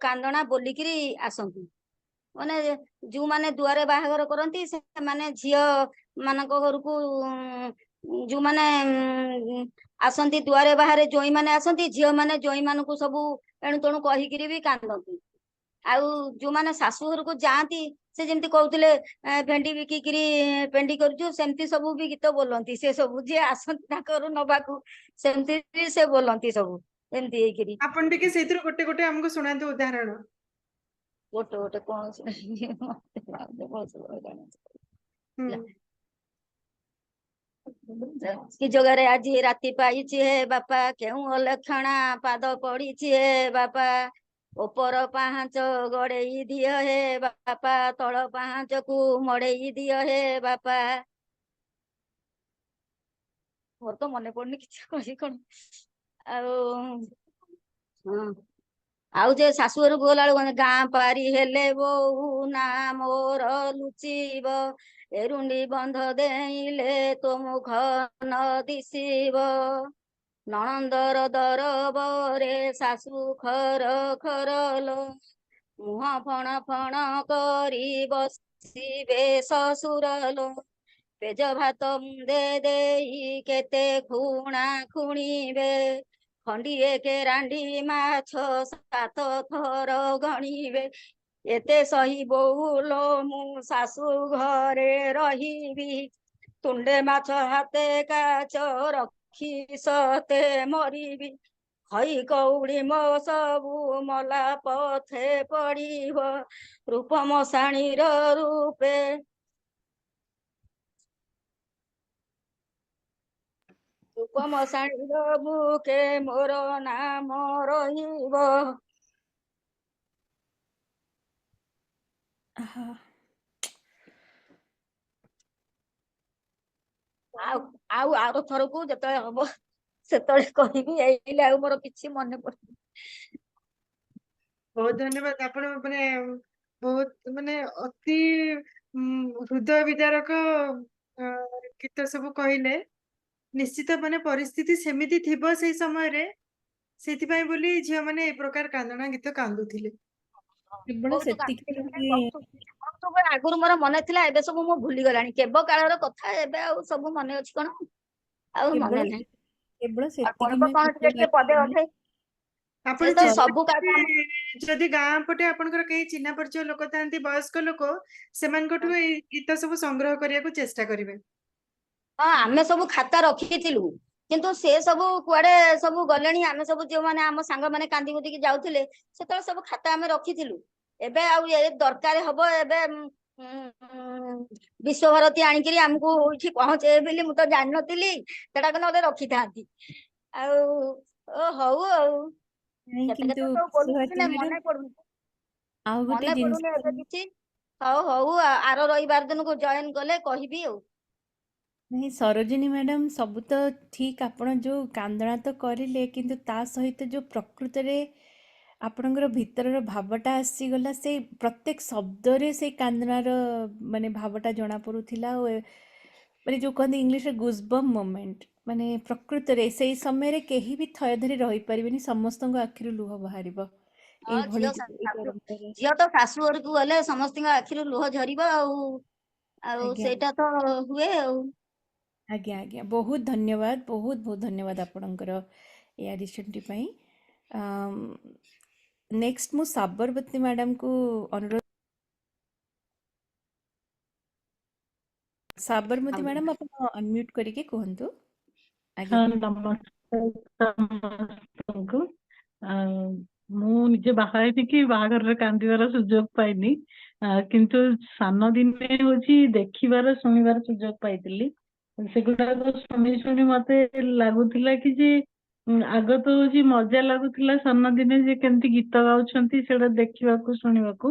କାନ୍ଦଣା ବୋଲିକିରି ଆସନ୍ତି। ମାନେ ଯୋଉମାନେ ଦୁଆରେ ବାହାଘର କରନ୍ତି ସେମାନେ ଝିଅ ମାନଙ୍କ ଘରକୁ ଯୋଉମାନେ ଆସନ୍ତି ଦୁଆରେ ବାହାରେ ଜୋଇଁ ମାନେ ଆସନ୍ତି, ଝିଅ ମାନେ ଜୋଇଁ ମାନଙ୍କୁ ସବୁ ଏଣୁ ତେଣୁ କହିକିରି ବି କାନ୍ଦନ୍ତି। ଆଉ ଯୋଉମାନେ ଶାଶୁ ଘରକୁ ଯାଆନ୍ତି ସେ ଯେମିତି କହୁଥିଲେ ଭେଣ୍ଡି ବିକିକିରି ପେଣ୍ଡି କରୁଛୁ, ସେମିତି ସବୁ ବି ଗୀତ ବୋଲନ୍ତି। ସେ ସବୁ ଯିଏ ଆସନ୍ତି ତାଙ୍କ ଘରୁ ନବାକୁ ସେମିତି ବି ସେ ବୋଲନ୍ତି ସବୁ ଏମିତି ହେଇକିରି। ଆପଣ ଟିକେ ସେଇଥିରୁ ଗୋଟେ ଗୋଟେ ଆମକୁ ଶୁଣାନ୍ତୁ ଉଦାହରଣ। ଗୋଟେ ଗୋଟେ କଣ ଶୁଣିବି? କି ଯୋଗରେ ଆଜି ରାତି ପାଇଛି ହେ ବାପା, କେଉଁ ଅଲକ୍ଷଣା ପାଦ ପଡିଛି ହେ ବାପା, ଉପର ପାହାଞ୍ଚ ଗଡେଇ ଦିଅ ହେ ବାପା, ତଳ ପାହାଞ୍ଚକୁ ମଡେଇ ଦିଅ ହେ ବାପା। ମୋର ତ ମନେ ପଡୁନି କିଛି, କହିବି କଣ ଆଉ। ହଁ, ଆଉ ଯେ ଶାଶୁ ଘରକୁ ଗଲା ବେଳକୁ, ଗାଁ ପାରି ହେଲେ ବୋଉ ନା ମୋର ଲୁଚିବ, ଏରୁଣ୍ଡି ବନ୍ଧ ଦେଇଲେ ତୋ ମୁଖ ନ ଦିଶିବ, ନଣନ୍ଦର ଦରବରେ ଶାଶୁ ଖର ଖର ଲୋ, ମୁହଁ ଫଣ ଫଣ କରି ବସିବେ ଶ୍ୱଶୁର ଲୋ, ପେଜ ଭାତ ମୁନ୍ଦେ ଦେଇ କେତେ ଖୁଣା ଖୁଣିବେ, ଖଣ୍ଡିଏ କେରାଣ୍ଡି ମାଛ ସାତ ଥର ଗଣିବେ, ଏତେ ସହି ବୋଉଲୋ ମୁଁ ଶାଶୁ ଘରେ ରହିବି, ତୁଣ୍ଡେ ମାଛ ହାତେ କାଚ ରଖି ସତେ ମରିବି, ଖଇ କଉଡ଼ି ମୋ ସବୁ ମଲା ପଥେ ପଡିବ, ରୂପ ମଶାଣିର ରୂପେ, ରୂପ ମଶାଣିର ବୁକେ ମୋର ନାମ ରହିବ। ଆହା। ଆଉ ଆର ଥରକୁ ଯେତେବେଳେ ହବ ସେତେବେଳେ କହିବି, ଏଇଲେ ଆଉ ମୋର କିଛି ମନେ ପଡୁନି। ବହୁତ ଧନ୍ୟବାଦ। ଆପଣ ମାନେ ବହୁତ ମାନେ ଅତି ହୃଦୟ ବିଦାରକ ଗୀତ ସବୁ କହିଲେ। ନିଶ୍ଚିତ ମାନେ ପରିସ୍ଥିତି ସେମିତି ଥିବ ସେଇ ସମୟରେ, ସେଥିପାଇଁ ବୋଲି ଝିଅ ମାନେ ଏ ପ୍ରକାର କାନ୍ଦଣା ଗୀତ କାନ୍ଦୁଥିଲେ। କେବଳ ବହୁତ ସେତିକି କାନ୍ଦୁଥିଲେ, ନୁହେଁ, ବହୁତ ବହୁତ ଆଗରୁ ମୋର ମନେ ଥିଲା, ଏବେ ସବୁ ମୁଁ ଭୁଲିଗଲାଣି। କେବ କାଳର କଥା, ଏବେ ଆଉ ସବୁ ମନେ ଅଛି କଣ? ଆଉ କେବଳ ମନେ ନାହିଁ। କେବଳ ଆଉ ସେତିକି ଅଳ୍ପ ନୁହେଁ, କଣ ଟିକେ ଟିକେ ପଦେ ଅଧେ। ଆପଣ ସେ ତ ଚେଷ୍ଟା ସବୁ କାମ। କରିବେ, ଯଦି ଗାଁ ପଟେ ଆପଣଙ୍କର କେହି ଚିହ୍ନା ପରିଚୟ ଲୋକ ଥାନ୍ତି, ବୟସ୍କ ଲୋକ, ସେମାନଙ୍କଠୁ ଏଇ ଗୀତ ସବୁ ସଂଗ୍ରହ କରିବାକୁ ଚେଷ୍ଟା କରିବେ। ହଁ, ଆମେ ସବୁ ଖାତା ରଖିଥିଲୁ, କିନ୍ତୁ ସେ ସବୁ କୁଆଡେ ସବୁ ଗଲେଣି। ଆମେ ସବୁ ଯୋଉମାନେ ଆମ ସାଙ୍ଗମାନେ କାନ୍ଦି କୁନ୍ଦିକି ଯାଉଥିଲେ, ସେତେବେଳେ ସବୁ ଖାତା ଆମେ ରଖିଥିଲୁ। ଏବେ ଆଉ ଏ ଦରକାର ହବ, ଏବେ ବିଶ୍ୱଭାରତୀ ଆଣିକିରି ଆମକୁ ଏଇଠି ପହଞ୍ଚେଇବେ ବୋଲି ମୁଁ ତ ଜାଣିନଥିଲି, ସେଟାକୁ ନହେଲେ ରଖିଥାନ୍ତି। ଆଉ ଓ ହଉ, ଆଉ ନାଇଁ, କେତେ କିନ୍ତୁ କେତେ ସବୁ ବୋଲୁଛି ବିଶ୍ୱଭାରତୀ ନା ମ୍ୟାଡାମ, ମନେ ପଡୁନି, ଆଉ ଗୋଟେ ମନେ ଜିନିଷ ପଡୁନି ଏବେ କିଛି। ହଉ ହଉ, ଆର ରବିବାର ଦିନକୁ ଜଏନ କଲେ କହିବି ଆଉ। ନାଇଁ ସରୋଜିନୀ ମ୍ୟାଡାମ, ସବୁ ତ ଠିକ, ଆପଣ ଯୋଉ କାନ୍ଦଣା ତ କରିଲେ, କିନ୍ତୁ ତା ସହିତ ଯୋଉ ପ୍ରକୃତରେ ଆପଣଙ୍କର ଭିତରର ଭାବଟା ଆସିଗଲା, ସେଇ ପ୍ରତ୍ୟେକ ଶବ୍ଦରେ ସେଇ କାନ୍ଦଣାର ମାନେ ଭାବଟା ଜଣା ପଡୁଥିଲା। ଆଉ ମାନେ ଯୋଉ କହନ୍ତି ଇଂଲିଶରେ ଗୁଜବମ୍ ମୋମେଣ୍ଟ, ମାନେ ପ୍ରକୃତରେ ସେଇ ସମୟରେ କେହି ବି ଥୟ ଧରି ରହିପାରିବେନି, ସମସ୍ତଙ୍କ ଆଖିରୁ ଲୁହ ବାହାରିବ। ହଁ, ଏଇଭଳି ଝିଅ ଏଇ ପରମ୍ପରା। ଝିଅ ତ ଶାଶୁ ଘରକୁ ଗଲେ ସମସ୍ତଙ୍କ ଆଖିରୁ ଲୁହ ଝରିବ, ଆଉ ଆଉ ଆଜ୍ଞା ସେଇଟା ତ ହୁଏ ଆଉ। ଆଜ୍ଞା ଆଜ୍ଞା, ବହୁତ ଧନ୍ୟବାଦ, ବହୁତ ବହୁତ ଧନ୍ୟବାଦ ଆପଣଙ୍କର ଏ ଆଡିସନଟି ପାଇଁ। ନେକ୍ସଟ ମୁଁ ସାବରବତୀ ମ୍ୟାଡାମକୁ ଅନୁରୋଧ। ସାବରମତୀ ମ୍ୟାଡାମ, ଆପଣ ଅନମ୍ୟୁଟ କରିକି କୁହନ୍ତୁ। ଆଜ୍ଞା। ହଁ, ନମସ୍କାର ସମସ୍ତଙ୍କୁ। ମୁଁ ନିଜେ ବାହା ହେଇନି କି ବାହାଘରରେ କାନ୍ଦିବାର ସୁଯୋଗ ପାଇନି, କିନ୍ତୁ ସାନ ଦିନେ ହଉଛି ଦେଖିବାର ଶୁଣିବାର ସୁଯୋଗ ପାଇଥିଲି। ସେଗୁଡାକ ଶୁଣି ଶୁଣି ମତେ ଲାଗୁଥିଲା କି ଯେ ଆଗ ତ ହଉଛି ମଜା ଲାଗୁଥିଲା ସାନ ଦିନେ ଯେ କେମିତି ଗୀତ ଗାଉଛନ୍ତି ସେଟା ଦେଖିବାକୁ ଶୁଣିବାକୁ।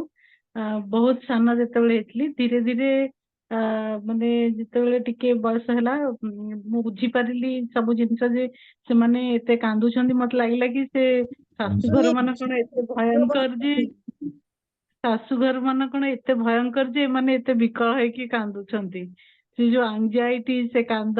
ବହୁତ ସାନ ଯେତେବେଳେ ହେଇଥିଲି, ଧୀରେ ଧୀରେ ମାନେ ଯେତେବେଳେ ଟିକେ ବୟସ ହେଲା, ମୁଁ ବୁଝିପାରିଲି ସବୁ ଜିନିଷ ଯେ ସେମାନେ ଏତେ କାନ୍ଦୁଛନ୍ତି। ମତେ ଲାଗିଲା କି ସେ ଶାଶୁଘର ମାନେ କଣ ଏତେ ଭୟଙ୍କର ଯେ, ଶାଶୁଘର ମାନେ କଣ ଏତେ ଭୟଙ୍କର ଯେ ଏମାନେ ଏତେ ବିକଳ ହେଇକି କାନ୍ଦୁଛନ୍ତି। ସେ ଯୋଉ ଆଂଜାଇଟି, ସେ କାନ୍ଦ,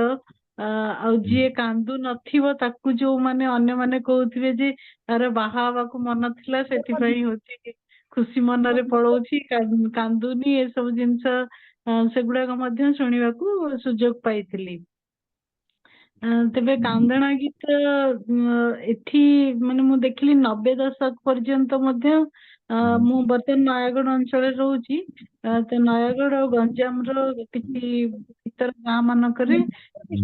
ଆଉ ଯିଏ କାନ୍ଦୁ ନଥିବ ତାକୁ ଯୋଉମାନେ ଅନ୍ୟମାନେ କହୁଥିବେ ଯେ ତାର ବାହା ହବାକୁ ମନ ଥିଲା ସେଥିପାଇଁ ହଉଛି ଖୁସି ମନରେ ପଳଉଛି, କାନ୍ଦୁନି, ଏସବୁ ଜିନିଷ ସେଗୁଡାକ ମଧ୍ୟ ଶୁଣିବାକୁ ସୁଯୋଗ ପାଇଥିଲି। ତେବେ କାନ୍ଦଣା ଗୀତ ଏଠି ମାନେ ମୁଁ ଦେଖିଲି 90 ଦଶକ ପର୍ଯ୍ୟନ୍ତ ମଧ୍ୟ। ମୁଁ ବର୍ତ୍ତମାନ ନୟାଗଡ ଅଞ୍ଚଳରେ ରହୁଛି, ତ ନୟାଗଡ ଆଉ ଗଞ୍ଜାମର କିଛି ଭିତର ଗାଁ ମାନଙ୍କରେ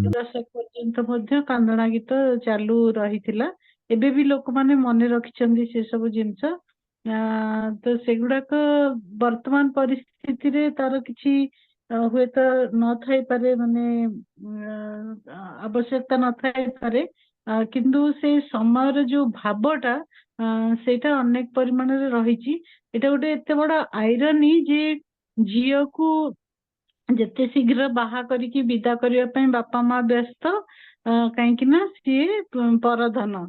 ଦଶକ ପର୍ଯ୍ୟନ୍ତ ମଧ୍ୟ କାନ୍ଦଣା ଗୀତ ଚାଲୁ ରହିଥିଲା। ଏବେ ବି ଲୋକମାନେ ମନେ ରଖିଛନ୍ତି ସେ ସବୁ ଜିନିଷ। ତ ସେଗୁଡାକ ବର୍ତ୍ତମାନ ପରିସ୍ଥିତିରେ ତାର କିଛି ହୁଏତ ନଥାଇପାରେ, ମାନେ ଆବଶ୍ୟକତା ନଥାଇପାରେ, କିନ୍ତୁ ସେ ସମୟର ଯୋଉ ଭାବଟା, ସେଇଟା ଅନେକ ପରିମାଣରେ ରହିଛି। ଏଇଟା ଗୋଟେ ଏତେ ବଡ ଆଇରନି ଯେ ଝିଅକୁ ଯେତେ ଶୀଘ୍ର ବାହା କରିକି ବିଦା କରିବା ପାଇଁ ବାପା ମା ବ୍ୟସ୍ତ, କାହିଁକି ନା ସିଏ ପରଧନ।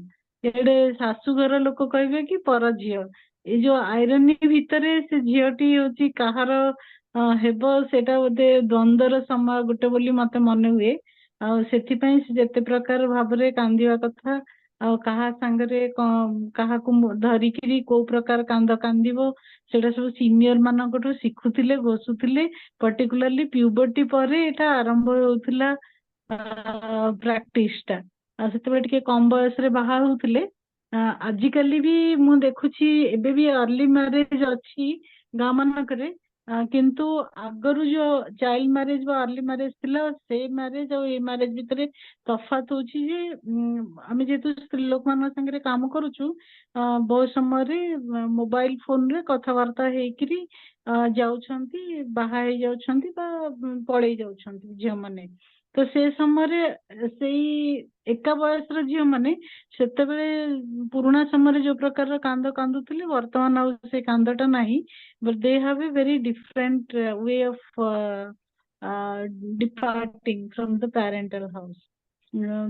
ଏଡେ ଶାଶୁଘର ଲୋକ କହିବେ କି ପର ଝିଅ। ଏଇ ଯୋଉ ଆଇରନି ଭିତରେ ସେ ଝିଅଟି ହଉଛି କାହାର ହେବ, ସେଇଟା ବୋଧେ ଦ୍ଵନ୍ଦ୍ୱର ସମୟ ଗୋଟେ ବୋଲି ମତେ ମନେ ହୁଏ। ଆଉ ସେଥିପାଇଁ ସେ ଯେତେ ପ୍ରକାର ଭାବରେ କାନ୍ଦିବା କଥା ଆଉ କାହା ସାଙ୍ଗରେ କାହାକୁ ଧରିକିରି କୋଉ ପ୍ରକାର କାନ୍ଦ କାନ୍ଦିବ, ସେଇଟା ସବୁ ସିନିୟର ମାନଙ୍କଠୁ ଶିଖୁଥିଲେ, ଘୋଷୁଥିଲେ। ପର୍ଟିକୁଲାରଲି ପ୍ୟୁବର୍ଟି ପରେ ଏଇଟା ଆରମ୍ଭ ହେଉଥିଲା ପ୍ରାକ୍ଟିସ ଟା। ଆଉ ସେତେବେଳେ ଟିକେ କମ ବୟସରେ ବାହା ହଉଥିଲେ। ଆଜିକାଲି ବି ମୁଁ ଦେଖୁଛି, ଏବେ ବି ଅର୍ଲି ମ୍ୟାରେଜ ଅଛି ଗାଁ ମାନଙ୍କରେ, କିନ୍ତୁ ଆଗରୁ ଯୋଉ ଚାଇଲ୍ଡ ମ୍ୟାରେଜ ବା ଅର୍ଲି ମ୍ୟାରେଜ ଥିଲା, ସେ ମ୍ୟାରେଜ ଆଉ ଏ ମ୍ୟାରେଜ ଭିତରେ ତଫାତ ହଉଛି ଯେ ଆମେ ଯେହେତୁ ସ୍ତ୍ରୀ ଲୋକମାନଙ୍କ ସାଙ୍ଗରେ କାମ କରୁଛୁ, ବହୁତ ସମୟରେ ମୋବାଇଲ ଫୋନରେ କଥାବାର୍ତ୍ତା ହେଇକିରି ଯାଉଛନ୍ତି, ବାହା ହେଇଯାଉଛନ୍ତି ବା ପଳେଇ ଯାଉଛନ୍ତି ଝିଅମାନେ। ତ ସେ ସମୟରେ ସେଇ ଏକା ବୟସର ଝିଅମାନେ ସେତେବେଳେ ପୁରୁଣା ସମୟରେ ଯୋଉ ପ୍ରକାରର କାନ୍ଦ କାନ୍ଦୁଥିଲେ, ବର୍ତ୍ତମାନ ଆଉ ସେ କାନ୍ଦଟା ନାହିଁ, but they have a very different way of departing from the parental house.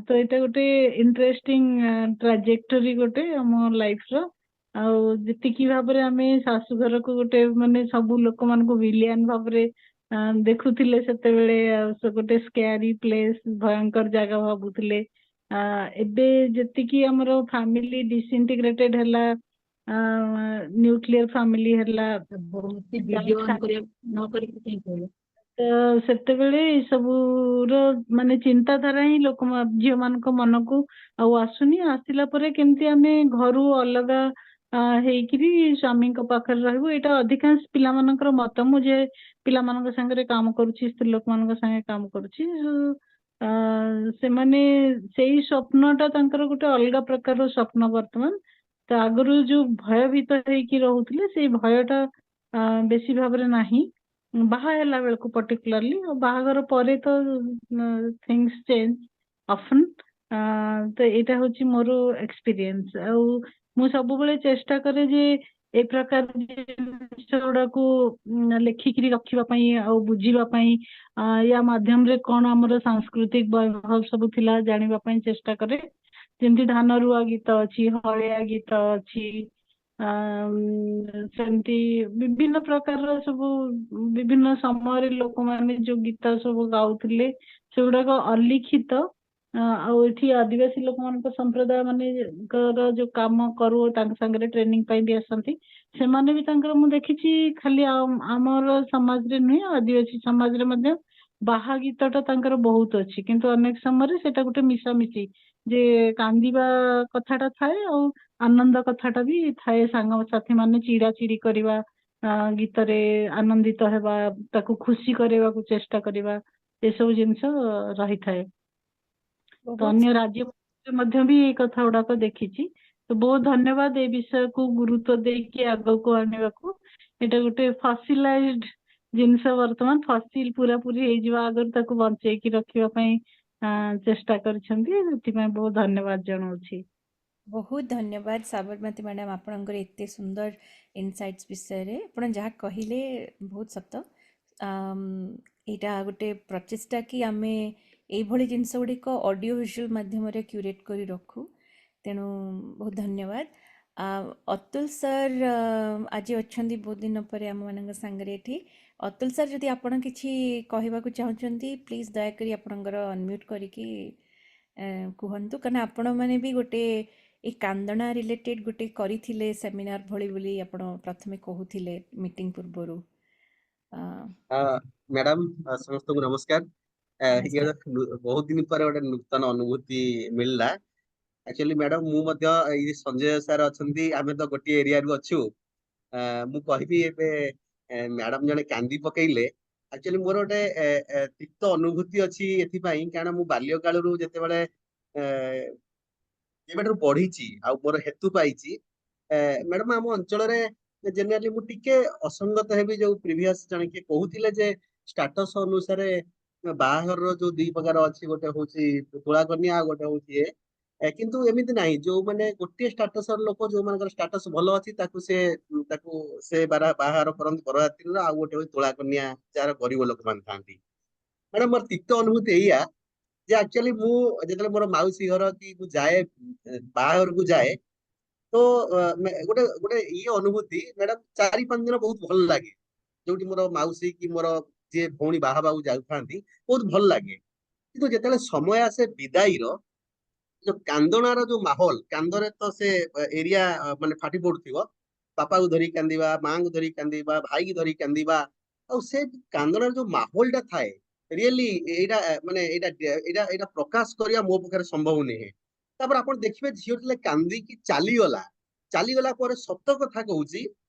ତ ଏଇଟା ଗୋଟେ ଇଣ୍ଟରେଷ୍ଟିଂ ଟ୍ରାଜେକ୍ଟୋରୀ ଗୋଟେ ଆମ ଲାଇଫ ର। ଆଉ ଯେତିକି ଭାବରେ ଆମେ ଶାଶୁଘରକୁ ଗୋଟେ ମାନେ ସବୁ ଲୋକମାନଙ୍କୁ ଭିଲିଆନ ଭାବରେ ଦେଖୁଥିଲେ ସେତେବେଳେ, ଆଉ ସେ ଗୋଟେ ସ୍କାରି ପ୍ଲେସ, ଭୟଙ୍କର ଜାଗା ଭାବୁଥିଲେ, ଏବେ ଯେତିକି ଆମର ଫ୍ୟାମିଲି ଡିସଇଣ୍ଟିଗ୍ରେଟେଡ ହେଲା, ନ୍ୟୁକ୍ଲିୟର ଫ୍ୟାମିଲି ହେଲା, ଭିଡିଓ ଅନ୍ କରିବା ନ କରିକି କାହିଁ କହିଲ? ତ ସେତେବେଳେ ଏଇ ସବୁର ମାନେ ଚିନ୍ତାଧାରା ହିଁ ଲୋକ ଝିଅ ମାନଙ୍କ ମନକୁ ଆଉ ଆସୁନି। ଆସିଲା ପରେ କେମିତି ଆମେ ଘରୁ ଅଲଗା ହେଇକିରି ସ୍ୱାମୀଙ୍କ ପାଖରେ ରହିବୁ, ଏଇଟା ଅଧିକାଂଶ ପିଲାମାନଙ୍କର ମତ। ମୁଁ ଯେ ପିଲାମାନଙ୍କ ସାଙ୍ଗରେ କାମ କରୁଛି, ସ୍ତ୍ରୀ ଲୋକମାନଙ୍କ ସାଙ୍ଗେ କାମ କରୁଛି, ସେମାନେ ସେଇ ସ୍ୱପ୍ନ ଟା ତାଙ୍କର ଗୋଟେ ଅଲଗା ପ୍ରକାରର ସ୍ୱପ୍ନ ବର୍ତ୍ତମାନ। ତ ଆଗରୁ ଯୋଉ ଭୟଭୀତ ହେଇକି ରହୁଥିଲେ, ସେଇ ଭୟଟା ବେଶୀ ଭାବରେ ନାହିଁ ବାହା ହେଲା ବେଳକୁ ପର୍ଟିକୁଲାରଲି। ଆଉ ବାହାଘର ପରେ ତ ଥିଙ୍ଗସ ଚେଞ୍ଜ ଅଫନ୍। ତ ଏଇଟା ହଉଛି ମୋର ଏକ୍ସପିରିଏନ୍ସ। ଆଉ ମୁଁ ସବୁବେଳେ ଚେଷ୍ଟା କରେ ଯେ ଏ ପ୍ରକାର ଜିନିଷ ଗୁଡାକୁ ଲେଖିକିରି ରଖିବା ପାଇଁ ଆଉ ବୁଝିବା ପାଇଁ, ୟା ମାଧ୍ୟମରେ କଣ ଆମର ସାଂସ୍କୃତିକ ବୈଭବ ସବୁ ଥିଲା ଜାଣିବା ପାଇଁ ଚେଷ୍ଟା କରେ। ଯେମିତି ଧାନ ରୁଆ ଗୀତ ଅଛି, ହଳିଆ ଗୀତ ଅଛି, ସେମିତି ବିଭିନ୍ନ ପ୍ରକାରର ସବୁ ବିଭିନ୍ନ ସମୟରେ ଲୋକମାନେ ଯୋଉ ଗୀତ ସବୁ ଗାଉଥିଲେ, ସେଗୁଡାକ ଅଲିଖିତ। ଆଉ ଏଠି ଆଦିବାସୀ ଲୋକମାନଙ୍କ ସମ୍ପ୍ରଦାୟ ମାନଙ୍କର ଯୋଉ କାମ କରୁ, ତାଙ୍କ ସାଙ୍ଗରେ ଟ୍ରେନିଂ ପାଇଁ ବି ଆସନ୍ତି, ସେମାନେ ବି ତାଙ୍କର ମୁଁ ଦେଖିଛି, ଖାଲି ଆମର ସମାଜରେ ନୁହେଁ, ଆଦିବାସୀ ସମାଜରେ ମଧ୍ୟ ବାହା ଗୀତଟା ତାଙ୍କର ବହୁତ ଅଛି। କିନ୍ତୁ ଅନେକ ସମୟରେ ସେଇଟା ଗୋଟେ ମିଶାମିଶି ଯେ କାନ୍ଦିବା କଥାଟା ଥାଏ ଆଉ ଆନନ୍ଦ କଥାଟା ବି ଥାଏ। ସାଙ୍ଗସାଥି ମାନେ ଚିଡା ଚିଡି କରିବା, ଗୀତରେ ଆନନ୍ଦିତ ହେବା, ତାକୁ ଖୁସି କରିବାକୁ ଚେଷ୍ଟା କରିବା, ଏସବୁ ଜିନିଷ ରହିଥାଏ। ତ ବହୁତ ଅନ୍ୟ ରାଜ୍ୟ ମଧ୍ୟ ବି ଏଇ କଥା ଗୁଡାକ ଦେଖିଛି। ତ ବହୁତ ଧନ୍ୟବାଦ ଏଇ ବିଷୟକୁ ଗୁରୁତ୍ୱ ଦେଇକି ଆଗକୁ ଆଣିବାକୁ। ଏଇଟା ଗୋଟେ ଫସିଲାଇଜଡ ଜିନିଷ, ବର୍ତ୍ତମାନ ଫସିଲ ପୁରାପୁରି ହେଇଯିବା ଆଗରୁ ତାକୁ ବଞ୍ଚେଇକି ରଖିବା ପାଇଁ ଚେଷ୍ଟା କରିଛନ୍ତି, ସେଥିପାଇଁ ବହୁତ ଧନ୍ୟବାଦ ଜଣାଉଛି। ବହୁତ ଧନ୍ୟବାଦ ସାବରମତୀ ମ୍ୟାଡ଼ାମ, ଆପଣଙ୍କର ଏତେ ସୁନ୍ଦର ଇନସାଇଟ୍ସ ବିଷୟରେ ଆପଣ ଯାହା କହିଲେ ବହୁତ ସତ। ଏଇଟା ଗୋଟେ ପ୍ରଚେଷ୍ଟା କି ଆମେ ଏଇଭଳି ଜିନିଷ ଗୁଡ଼ିକ ଅଡ଼ିଓ ଭିଜୁଆଲ ମାଧ୍ୟମରେ କ୍ୟୁରେଟ୍ କରି ରଖୁ। ତେଣୁ ବହୁତ ଧନ୍ୟବାଦ। ଅତୁଲ ସାର୍ ଆଜି ଅଛନ୍ତି ବହୁତ ଦିନ ପରେ ଆମମାନଙ୍କ ସାଙ୍ଗରେ ଏଠି। ଅତୁଲ ସାର୍, ଯଦି ଆପଣ କିଛି କହିବାକୁ ଚାହୁଁଛନ୍ତି, ପ୍ଲିଜ୍ ଦୟାକରି ଆପଣଙ୍କର ଅନମ୍ୟୁଟ୍ କରିକି କୁହନ୍ତୁ, କାରଣ ଆପଣମାନେ ବି ଗୋଟେ ଏଇ କାନ୍ଦଣା ରିଲେଟେଡ୍ ଗୋଟେ କରିଥିଲେ ସେମିନାର ଭଳି ବୋଲି ଆପଣ ପ୍ରଥମେ କହୁଥିଲେ ମିଟିଂ ପୂର୍ବରୁ। ମ୍ୟାଡାମ, ସମସ୍ତଙ୍କୁ ନମସ୍କାର। ଇଏ ନମସ୍କାର। ବହୁତ ଦିନ ପରେ ଗୋଟେ ନୂତନ ଅନୁଭୂତି ମିଳିଲା। ଆକ୍ଚୁଆଲି ମ୍ୟାଡାମ, ମୁଁ ମଧ୍ୟ ଏଇ ସଞ୍ଜୟ ସାର୍ ଅଛନ୍ତି, ଆମେ ତ ଗୋଟିଏ ଏରିଆରୁ ଅଛୁ। ମୁଁ କହିବି, ଏବେ ମ୍ୟାଡାମ ଜଣେ କାନ୍ଦି ପକେଇଲେ। ଆକ୍ଚୁଆଲି ମୋର ଗୋଟେ ତିକ୍ତ ଅନୁଭୂତି ଅଛି ଏଥିପାଇଁ, କାରଣ ମୁଁ ବାଲ୍ୟ କାଳରୁ ଯେତେବେଳେ ଯେବେଠାରୁ ବଢିଛି ଆଉ ମୋର ହେତୁ ପାଇଛି, ମ୍ୟାଡାମ, ଆମ ଅଞ୍ଚଳରେ ଜେନେରାଲି, ମୁଁ ଟିକେ ଅସଙ୍ଗତ ହେବି, ଯୋଉ ପ୍ରିଭିୟସ ଜଣେ କିଏ କହୁଥିଲେ ଯେ ଷ୍ଟାଟସ ଅନୁସାରେ ବାହାଘରର ଯୋଉ ଦି ପ୍ରକାର ଅଛି, ଗୋଟେ ହଉଛି ତୁଳା କନ୍ୟା ଆଉ ଗୋଟେ ହଉଛି ଇଏ। କିନ୍ତୁ ଏମିତି ନାହିଁ, ଯୋଉମାନେ ଗୋଟିଏ ଷ୍ଟାଟସ ର ଲୋକ, ଯୋଉମାନଙ୍କର ଷ୍ଟାଟସ ଭଲ ଅଛି, ତାକୁ ସେ ବାହାଘର କରନ୍ତି ବରଯାତ୍ରୀର। ଆଉ ଗୋଟେ ହଉଛି ତୋଳା କନ୍ୟା, ଯାହାର ଗରିବ ଲୋକମାନେ ଥାନ୍ତି। ମ୍ୟାଡାମ, ମୋର ତିକ୍ତ ଅନୁଭୂତି ଏଇଆ ଯେ ଆକ୍ଚୁଆଲି ମୁଁ ଯେତେବେଳେ ମୋର ମାଉସୀ ଘର କି ମୁଁ ଯାଏ, ବାହାଘରକୁ ଯାଏ, ତ ଗୋଟେ ଗୋଟେ ଇଏ ଅନୁଭୂତି ମ୍ୟାଡାମ, 4-5 ଦିନ ବହୁତ ଭଲ ଲାଗେ। ଯୋଉଠି ମୋର ମାଉସୀ କି ମୋର ଯିଏ ଭଉଣୀ ବାହା ହେବାକୁ ଯାଉଥାନ୍ତି, ବହୁତ ଭଲ ଲାଗେ। କିନ୍ତୁ ଯେତେବେଳେ ସମୟ ଆସେ ବିଦାଇର, ଯୋଉ କାନ୍ଦଣାର ଯୋଉ ମାହୋଲ, କାନ୍ଦରେ ତ ସେ ଏରିଆ ମାନେ ଫାଟି ପଡୁଥିବ। ବାପାକୁ ଧରି କାନ୍ଦିବା, ମାଙ୍କୁ ଧରି କାନ୍ଦିବା, ଭାଇକି ଧରି କାନ୍ଦିବା, ଆଉ ସେ କାନ୍ଦଣାର ଯୋଉ ମାହୋଲଟା ଥାଏ, ରିଏଲି ଏଇଟା ମାନେ ଏଇଟା ଏଇଟା ଏଇଟା ପ୍ରକାଶ କରିବା ମୋ ପାଖରେ ସମ୍ଭବ ନୁହେଁ। ତାପରେ ଆପଣ ଦେଖିବେ, ଝିଅ ଯେତେବେଳେ କାନ୍ଦିକି ଚାଲିଗଲା, ଚାଲିଗଲା ପରେ ସତ କଥା କହୁଛି,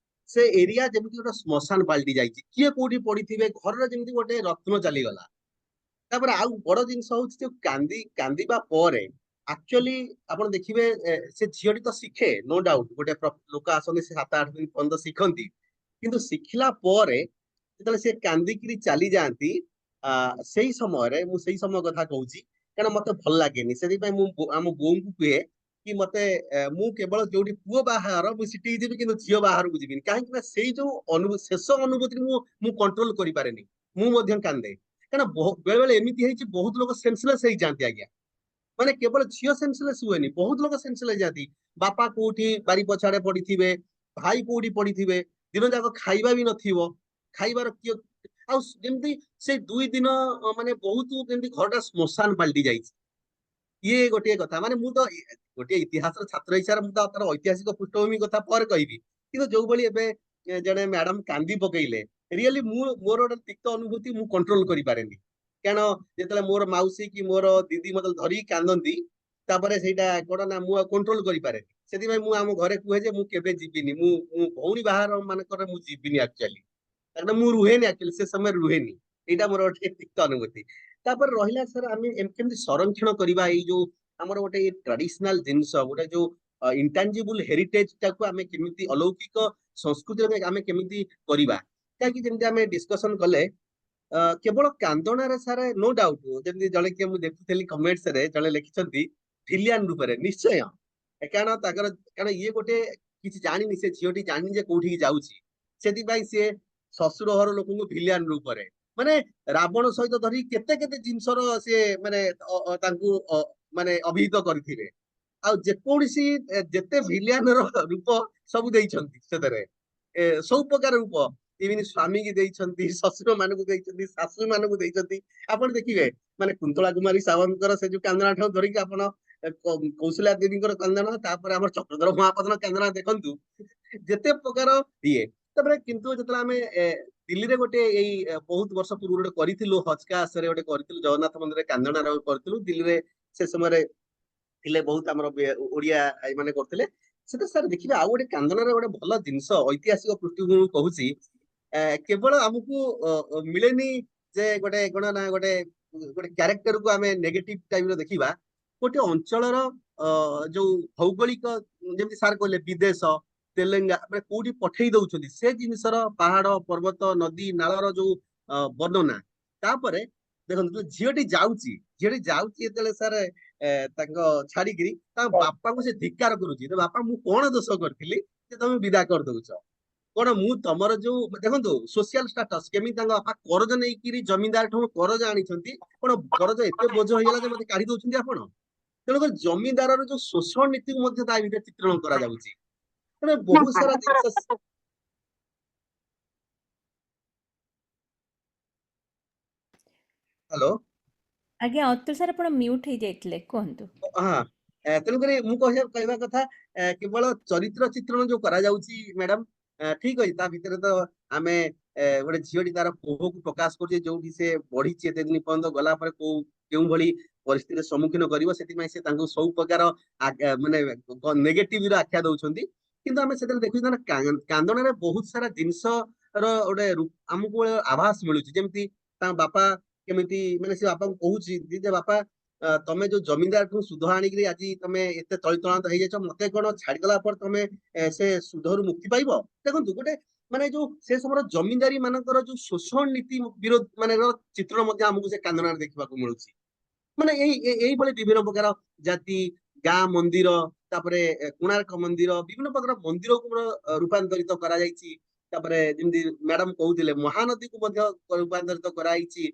ସେ ଏରିଆ ଯେମିତି ଗୋଟେ ଶ୍ମଶାନ ପାଲଟି ଯାଇଛି। କିଏ କୋଉଠି ପଡିଥିବେ, ଘରର ଯେମିତି ଗୋଟେ ରତ୍ନ ଚାଲିଗଲା। ତାପରେ ଆଉ ବଡ ଜିନିଷ ହଉଛି, ଯୋଉ କାନ୍ଦିବା ପରେ ଆକ୍ଚୁଆଲି ଆପଣ ଦେଖିବେ, ସେ ଝିଅଟି ତ ଶିଖେ, ନୋ ଡାଉଟ, ଗୋଟେ ଲୋକ ଆସନ୍ତି, ସେ 7-8 ଦିନ ପର୍ଯ୍ୟନ୍ତ ଶିଖନ୍ତି। କିନ୍ତୁ ଶିଖିଲା ପରେ ଯେତେବେଳେ ସେ କାନ୍ଦିକିରି ଚାଲି ଯାଆନ୍ତି, ସେଇ ସମୟରେ, ମୁଁ ସେଇ ସମୟ କଥା କହୁଛି, କାରଣ ମତେ ଭଲ ଲାଗେନି। ସେଥିପାଇଁ ମୁଁ ଆମ ବୋଉଙ୍କୁ କୁହେ କି ମତେ ମୁଁ କେବଳ ଯୋଉଠି ପୁଅ ବାହାଘର ମୁଁ ସେଠିକି ଯିବି, କିନ୍ତୁ ଝିଅ ବାହାଘରକୁ ଯିବିନି। କାହିଁକି ନା ସେଇ ଯୋଉ ଅନୁଭୂତି, ଶେଷ ଅନୁଭୂତି ମୁଁ କଣ୍ଟ୍ରୋଲ କରିପାରେନି, ମୁଁ ମଧ୍ୟ କାନ୍ଦେ। କାରଣ ବେଳେ ବେଳେ ଏମିତି ହେଇଛି, ବହୁତ ଲୋକ ସେନ୍ସଲେସ୍ ହେଇଯାଆନ୍ତି ଆଜ୍ଞା। ମାନେ କେବଳ ଝିଅ ସେନ୍ସଲେସ୍ ହୁଏନି, ବହୁତ ଲୋକ ସେନ୍ସଲେସ୍ ହେଇଯାଆନ୍ତି। ବାପା କୋଉଠି ବାରି ପଛଆଡେ ପଡିଥିବେ, ଭାଇ କୋଉଠି ପଡିଥିବେ, ଦିନ ଯାକ ଖାଇବା ବି ନଥିବ, ଖାଇବାର କିଏ ଆଉ ଯେମିତି ସେଇ 2 ଦିନ ମାନେ ବହୁତ ଯେମିତି ଘରଟା ଶ୍ମଶାନ ପାଲଟି ଯାଇଛି। ଇଏ ଗୋଟିଏ କଥା। ମାନେ ମୁଁ ତ ଗୋଟିଏ ଇତିହାସର ଛାତ୍ର ହିସାବରେ ମୁଁ ତ ତାର ଐତିହାସିକ ପୃଷ୍ଠଭୂମି କଥା ପରେ କହିବି। କିନ୍ତୁ ଯୋଉଭଳି ଏବେ ଜଣେ ମ୍ୟାଡାମ କାନ୍ଦି ପକେଇଲେ, ରିଏଲି ମୁଁ ମୋର ଗୋଟେ ତିକ୍ତ ଅନୁଭୂତି, ମୁଁ କଣ୍ଟ୍ରୋଲ କରିପାରେନି। କାରଣ ଯେତେବେଳେ ମୋର ମାଉସୀ କି ମୋର ଦିଦି ମତେ ଧରିକି କାନ୍ଦନ୍ତି, ତାପରେ ସେଇଟା କଣ ନା ମୁଁ ଆଉ କଣ୍ଟ୍ରୋଲ କରିପାରେନି। ସେଥିପାଇଁ ମୁଁ ଆମ ଘରେ କୁହେ ଯେ ମୁଁ କେବେ ଯିବିନି, ମୁଁ ଭଉଣୀ ବାହାଘର ମାନଙ୍କରେ ମୁଁ ଯିବିନି ଆକ୍ଚୁଆଲି, କାରଣ ମୁଁ ରୁହେନି ଆକ୍ଚୁଆଲି, ସେ ସମୟରେ ରୁହେନି। ଏଇଟା ମୋର ଗୋଟେ ତିକ୍ତ ଅନୁଭୂତି। ତାପରେ ରହିଲା ସାର୍, ଆମେ କେମିତି ସଂରକ୍ଷଣ କରିବା ଏଇ ଯୋଉ ଆମର ଗୋଟେ ଟ୍ରାଡିସନାଲ ଜିନିଷ, ଗୋଟେ ଯୋଉ ଇନଟାଞ୍ଜିବୁଲ ହେରିଟେଜ ଟାକୁ ଆମେ କେମିତି, ଅଲୌକିକ ସଂସ୍କୃତିରେ ଆମେ କେମିତି କରିବା? କାହିଁକି ଯେମିତି ଆମେ ଡିସ୍କସନ କଲେ, କେବଳ କାନ୍ଦଣାରେ ସାର୍, ନୋ ଡାଉଟ, ଯେମିତି ଜଣେ କିଏ ମୁଁ ଦେଖୁଥିଲି କମେଣ୍ଟସ ରେ ଜଣେ ଲେଖିଛନ୍ତି ଭିଲିଆନ ରୂପରେ, ନିଶ୍ଚୟ। କାରଣ ତାଙ୍କର, କାରଣ ଇଏ ଗୋଟେ କିଛି ଜାଣିନି, ସେ ଝିଅଟି ଜାଣିନି ଯେ କୋଉଠିକି ଯାଉଛି। ସେଥିପାଇଁ ସିଏ ଶ୍ୱଶୁର ଘର ଲୋକଙ୍କୁ ଭିଲିଆନ ରୂପରେ, ମାନେ ରାବଣ ସହିତ ଧରି କେତେ କେତେ ଜିନିଷର ସିଏ ମାନେ ତାଙ୍କୁ ମାନେ ଅଭିହିତ କରିଥିବେ। ଆଉ ଯେକୌଣସି ଯେତେ ଭିଲିଆନ ର ରୂପ ସବୁ ଦେଇଛନ୍ତି ସେଥିରେ, ସବୁ ପ୍ରକାର ରୂପ, ଇଭିନ ସ୍ୱାମୀ କି ଦେଇଛନ୍ତି, ଶ୍ୱଶୁର ମାନଙ୍କୁ ଦେଇଛନ୍ତି, ଶାଶୁ ମାନଙ୍କୁ ଦେଇଛନ୍ତି। ଆପଣ ଦେଖିବେ, ମାନେ କୁନ୍ତଳା କୁମାରୀ ସାବନ୍ତଙ୍କର ସେ ଯୋଉ କାନ୍ଦଣା ଠାରୁ ଧରିକି ଆପଣ କୌଶଲ୍ୟା ଦେବୀଙ୍କର କାନ୍ଦଣା, ତାପରେ ଆମର ଚକ୍ରଧର ମହାପାତ୍ର କାନ୍ଦଣା ଦେଖନ୍ତୁ, ଯେତେ ପ୍ରକାର ଇଏ। ତାପରେ କିନ୍ତୁ ଯେତେବେଳେ ଆମେ ଦିଲ୍ଲୀରେ ଗୋଟେ ଏଇ ବହୁତ ବର୍ଷ ପୂର୍ବରୁ ଗୋଟେ କରିଥିଲୁ, ହଜକାସରେ ଗୋଟେ କରିଥିଲୁ, ଜଗନ୍ନାଥ ମନ୍ଦିରରେ କାନ୍ଦଣା କରିଥିଲୁ ଦିଲ୍ଲୀରେ। ସେ ସମୟରେ ଥିଲେ ବହୁତ ଆମର ଓଡିଆ ଏମାନେ କରୁଥିଲେ। ସେଟା ସାର୍ ଦେଖିବେ, ଆଉ ଗୋଟେ କାନ୍ଦଣାର ଗୋଟେ ଭଲ ଜିନିଷ ଐତିହାସିକ ପୃଷ୍ଠଭୂମି କହୁଛି, କେବଳ ଆମକୁ ମିଳେନି ଯେ ଗୋଟେ କଣ ନା ଗୋଟେ ଗୋଟେ କ୍ୟାରେକ୍ଟରକୁ ଆମେ ନେଗେଟିଭ ଟାଇପ ର ଦେଖିବା। ଗୋଟେ ଅଞ୍ଚଳର ଯୋଉ ଭୌଗୋଳିକ, ଯେମିତି ସାର୍ କହିଲେ, ବିଦେଶ, ତେଲେଙ୍ଗା, ମାନେ କୋଉଠି ପଠେଇ ଦଉଛନ୍ତି, ସେ ଜିନିଷର ପାହାଡ, ପର୍ବତ, ନଦୀ, ନାଳର ଯୋଉ ବର୍ଣ୍ଣନା। ତାପରେ ଦେଖନ୍ତୁ, ଯେତେବେଳେ ଝିଅଟି ଯାଉଛି ଯେତେବେଳେ ସାର୍ ତାଙ୍କ ଛାଡିକିରି, ତାଙ୍କ ବାପାଙ୍କୁ ସେ ଧିକ୍କାର କରୁଛି, "ବାପା, ମୁଁ କଣ ଦୋଷ କରିଥିଲି ଯେ ତମେ ବିଦା କରିଦଉଛ? କଣ ମୁଁ ତମର ଯୋଉ" ଦେଖନ୍ତୁ, ସୋସିଆଲ ଷ୍ଟାଟସ କେମିତି, ତାଙ୍କ ବାପା କରଜ ନେଇକିରି ଜମିଦାର ଠୁ କରଜ ଆଣିଛନ୍ତି। କଣ କରଜ ଏତେ ବୋଝ ହେଇଗଲା ଯେ ମତେ କାଢି ଦଉଛନ୍ତି ଆପଣ? ତେଣୁକରି ଜମିଦାରର ଯୋଉ ଶୋଷଣ ନୀତିକୁ ମଧ୍ୟ ତା ଭିତରେ ଚିତ୍ରଣ କରାଯାଉଛି। ତେଣୁ ବହୁତ ସାରା ଜିନିଷ। ହ୍ୟାଲୋ। ଆଜ୍ଞା ଅତୁଲ ସାର୍, ଆପଣ ମ୍ୟୁଟ୍ ହେଇଯାଇଥିଲେ, କୁହନ୍ତୁ। ହଁ, ତେଣୁକରି ମୁଁ କହିବା କଥା, କେବଳ ଚରିତ୍ର ଚିତ୍ରଣ ଯୋଉ କରାଯାଉଛି ମ୍ୟାଡାମ, ଠିକ ଅଛି, ତା ଭିତରେ ତ ଆମେ ଗୋଟେ ଝିଅଟି ତାର କୋହକୁ ପ୍ରକାଶ କରୁଛି, ଯୋଉଠି ସେ ବଢିଛି ଏତେ ଦିନ ପର୍ଯ୍ୟନ୍ତ, ଗଲା ପରେ କୋଉ କେଉଁଭଳି ପରିସ୍ଥିତିର ସମ୍ମୁଖୀନ କରିବ, ସେଥିପାଇଁ ସେ ତାଙ୍କୁ ସବୁ ପ୍ରକାର ମାନେ ନେଗେଟିଭ ର ଆଖ୍ୟା ଦଉଛନ୍ତି। କିନ୍ତୁ ଆମେ ସେଥିରେ ଦେଖୁଛୁ ନା, କାନ୍ଦଣାରେ ବହୁତ ସାରା ଜିନିଷର ଗୋଟେ ଆମକୁ ଗୋଟେ ଆଭାସ ମିଳୁଛି। ଯେମିତି ତାଙ୍କ ବାପା କେମିତି, ମାନେ ସେ ବାପାଙ୍କୁ କହୁଛି ଯେ, ବାପା, ତମେ ଯୋଉ ଜମିଦାରଠୁ ସୁଧ ଆଣିକିରି ଆଜି ତମେ ଏତେ ତଳିତଳାନ୍ତ ହେଇଯାଇଛ, ମତେ କଣ ଛାଡିଦେଲା ପରେ ତମେ ସେ ସୁଧରୁ ମୁକ୍ତି ପାଇବ? ଦେଖନ୍ତୁ, ଗୋଟେ ମାନେ ଯୋଉ ସେ ସମୟର ଜମିଦାରୀ ମାନଙ୍କର ଯୋଉ ଶୋଷଣ ନୀତି ବିରୋଧ ମାନେ ର ଚିତ୍ରଣ ମଧ୍ୟ ଆମକୁ ସେ କାନ୍ଦଣାରେ ଦେଖିବାକୁ ମିଳୁଛି। ମାନେ ଏଇଭଳି ବିଭିନ୍ନ ପ୍ରକାର ଜାତି, ଗାଁ ମନ୍ଦିର, ତାପରେ କୋଣାର୍କ ମନ୍ଦିର, ବିଭିନ୍ନ ପ୍ରକାର ମନ୍ଦିରକୁ ରୂପାନ୍ତରିତ କରାଯାଇଛି। ତାପରେ ଯେମିତି ମ୍ୟାଡାମ କହୁଥିଲେ, ମହାନଦୀକୁ ମଧ୍ୟ ରୂପାନ୍ତରିତ କରାଯାଇଛି।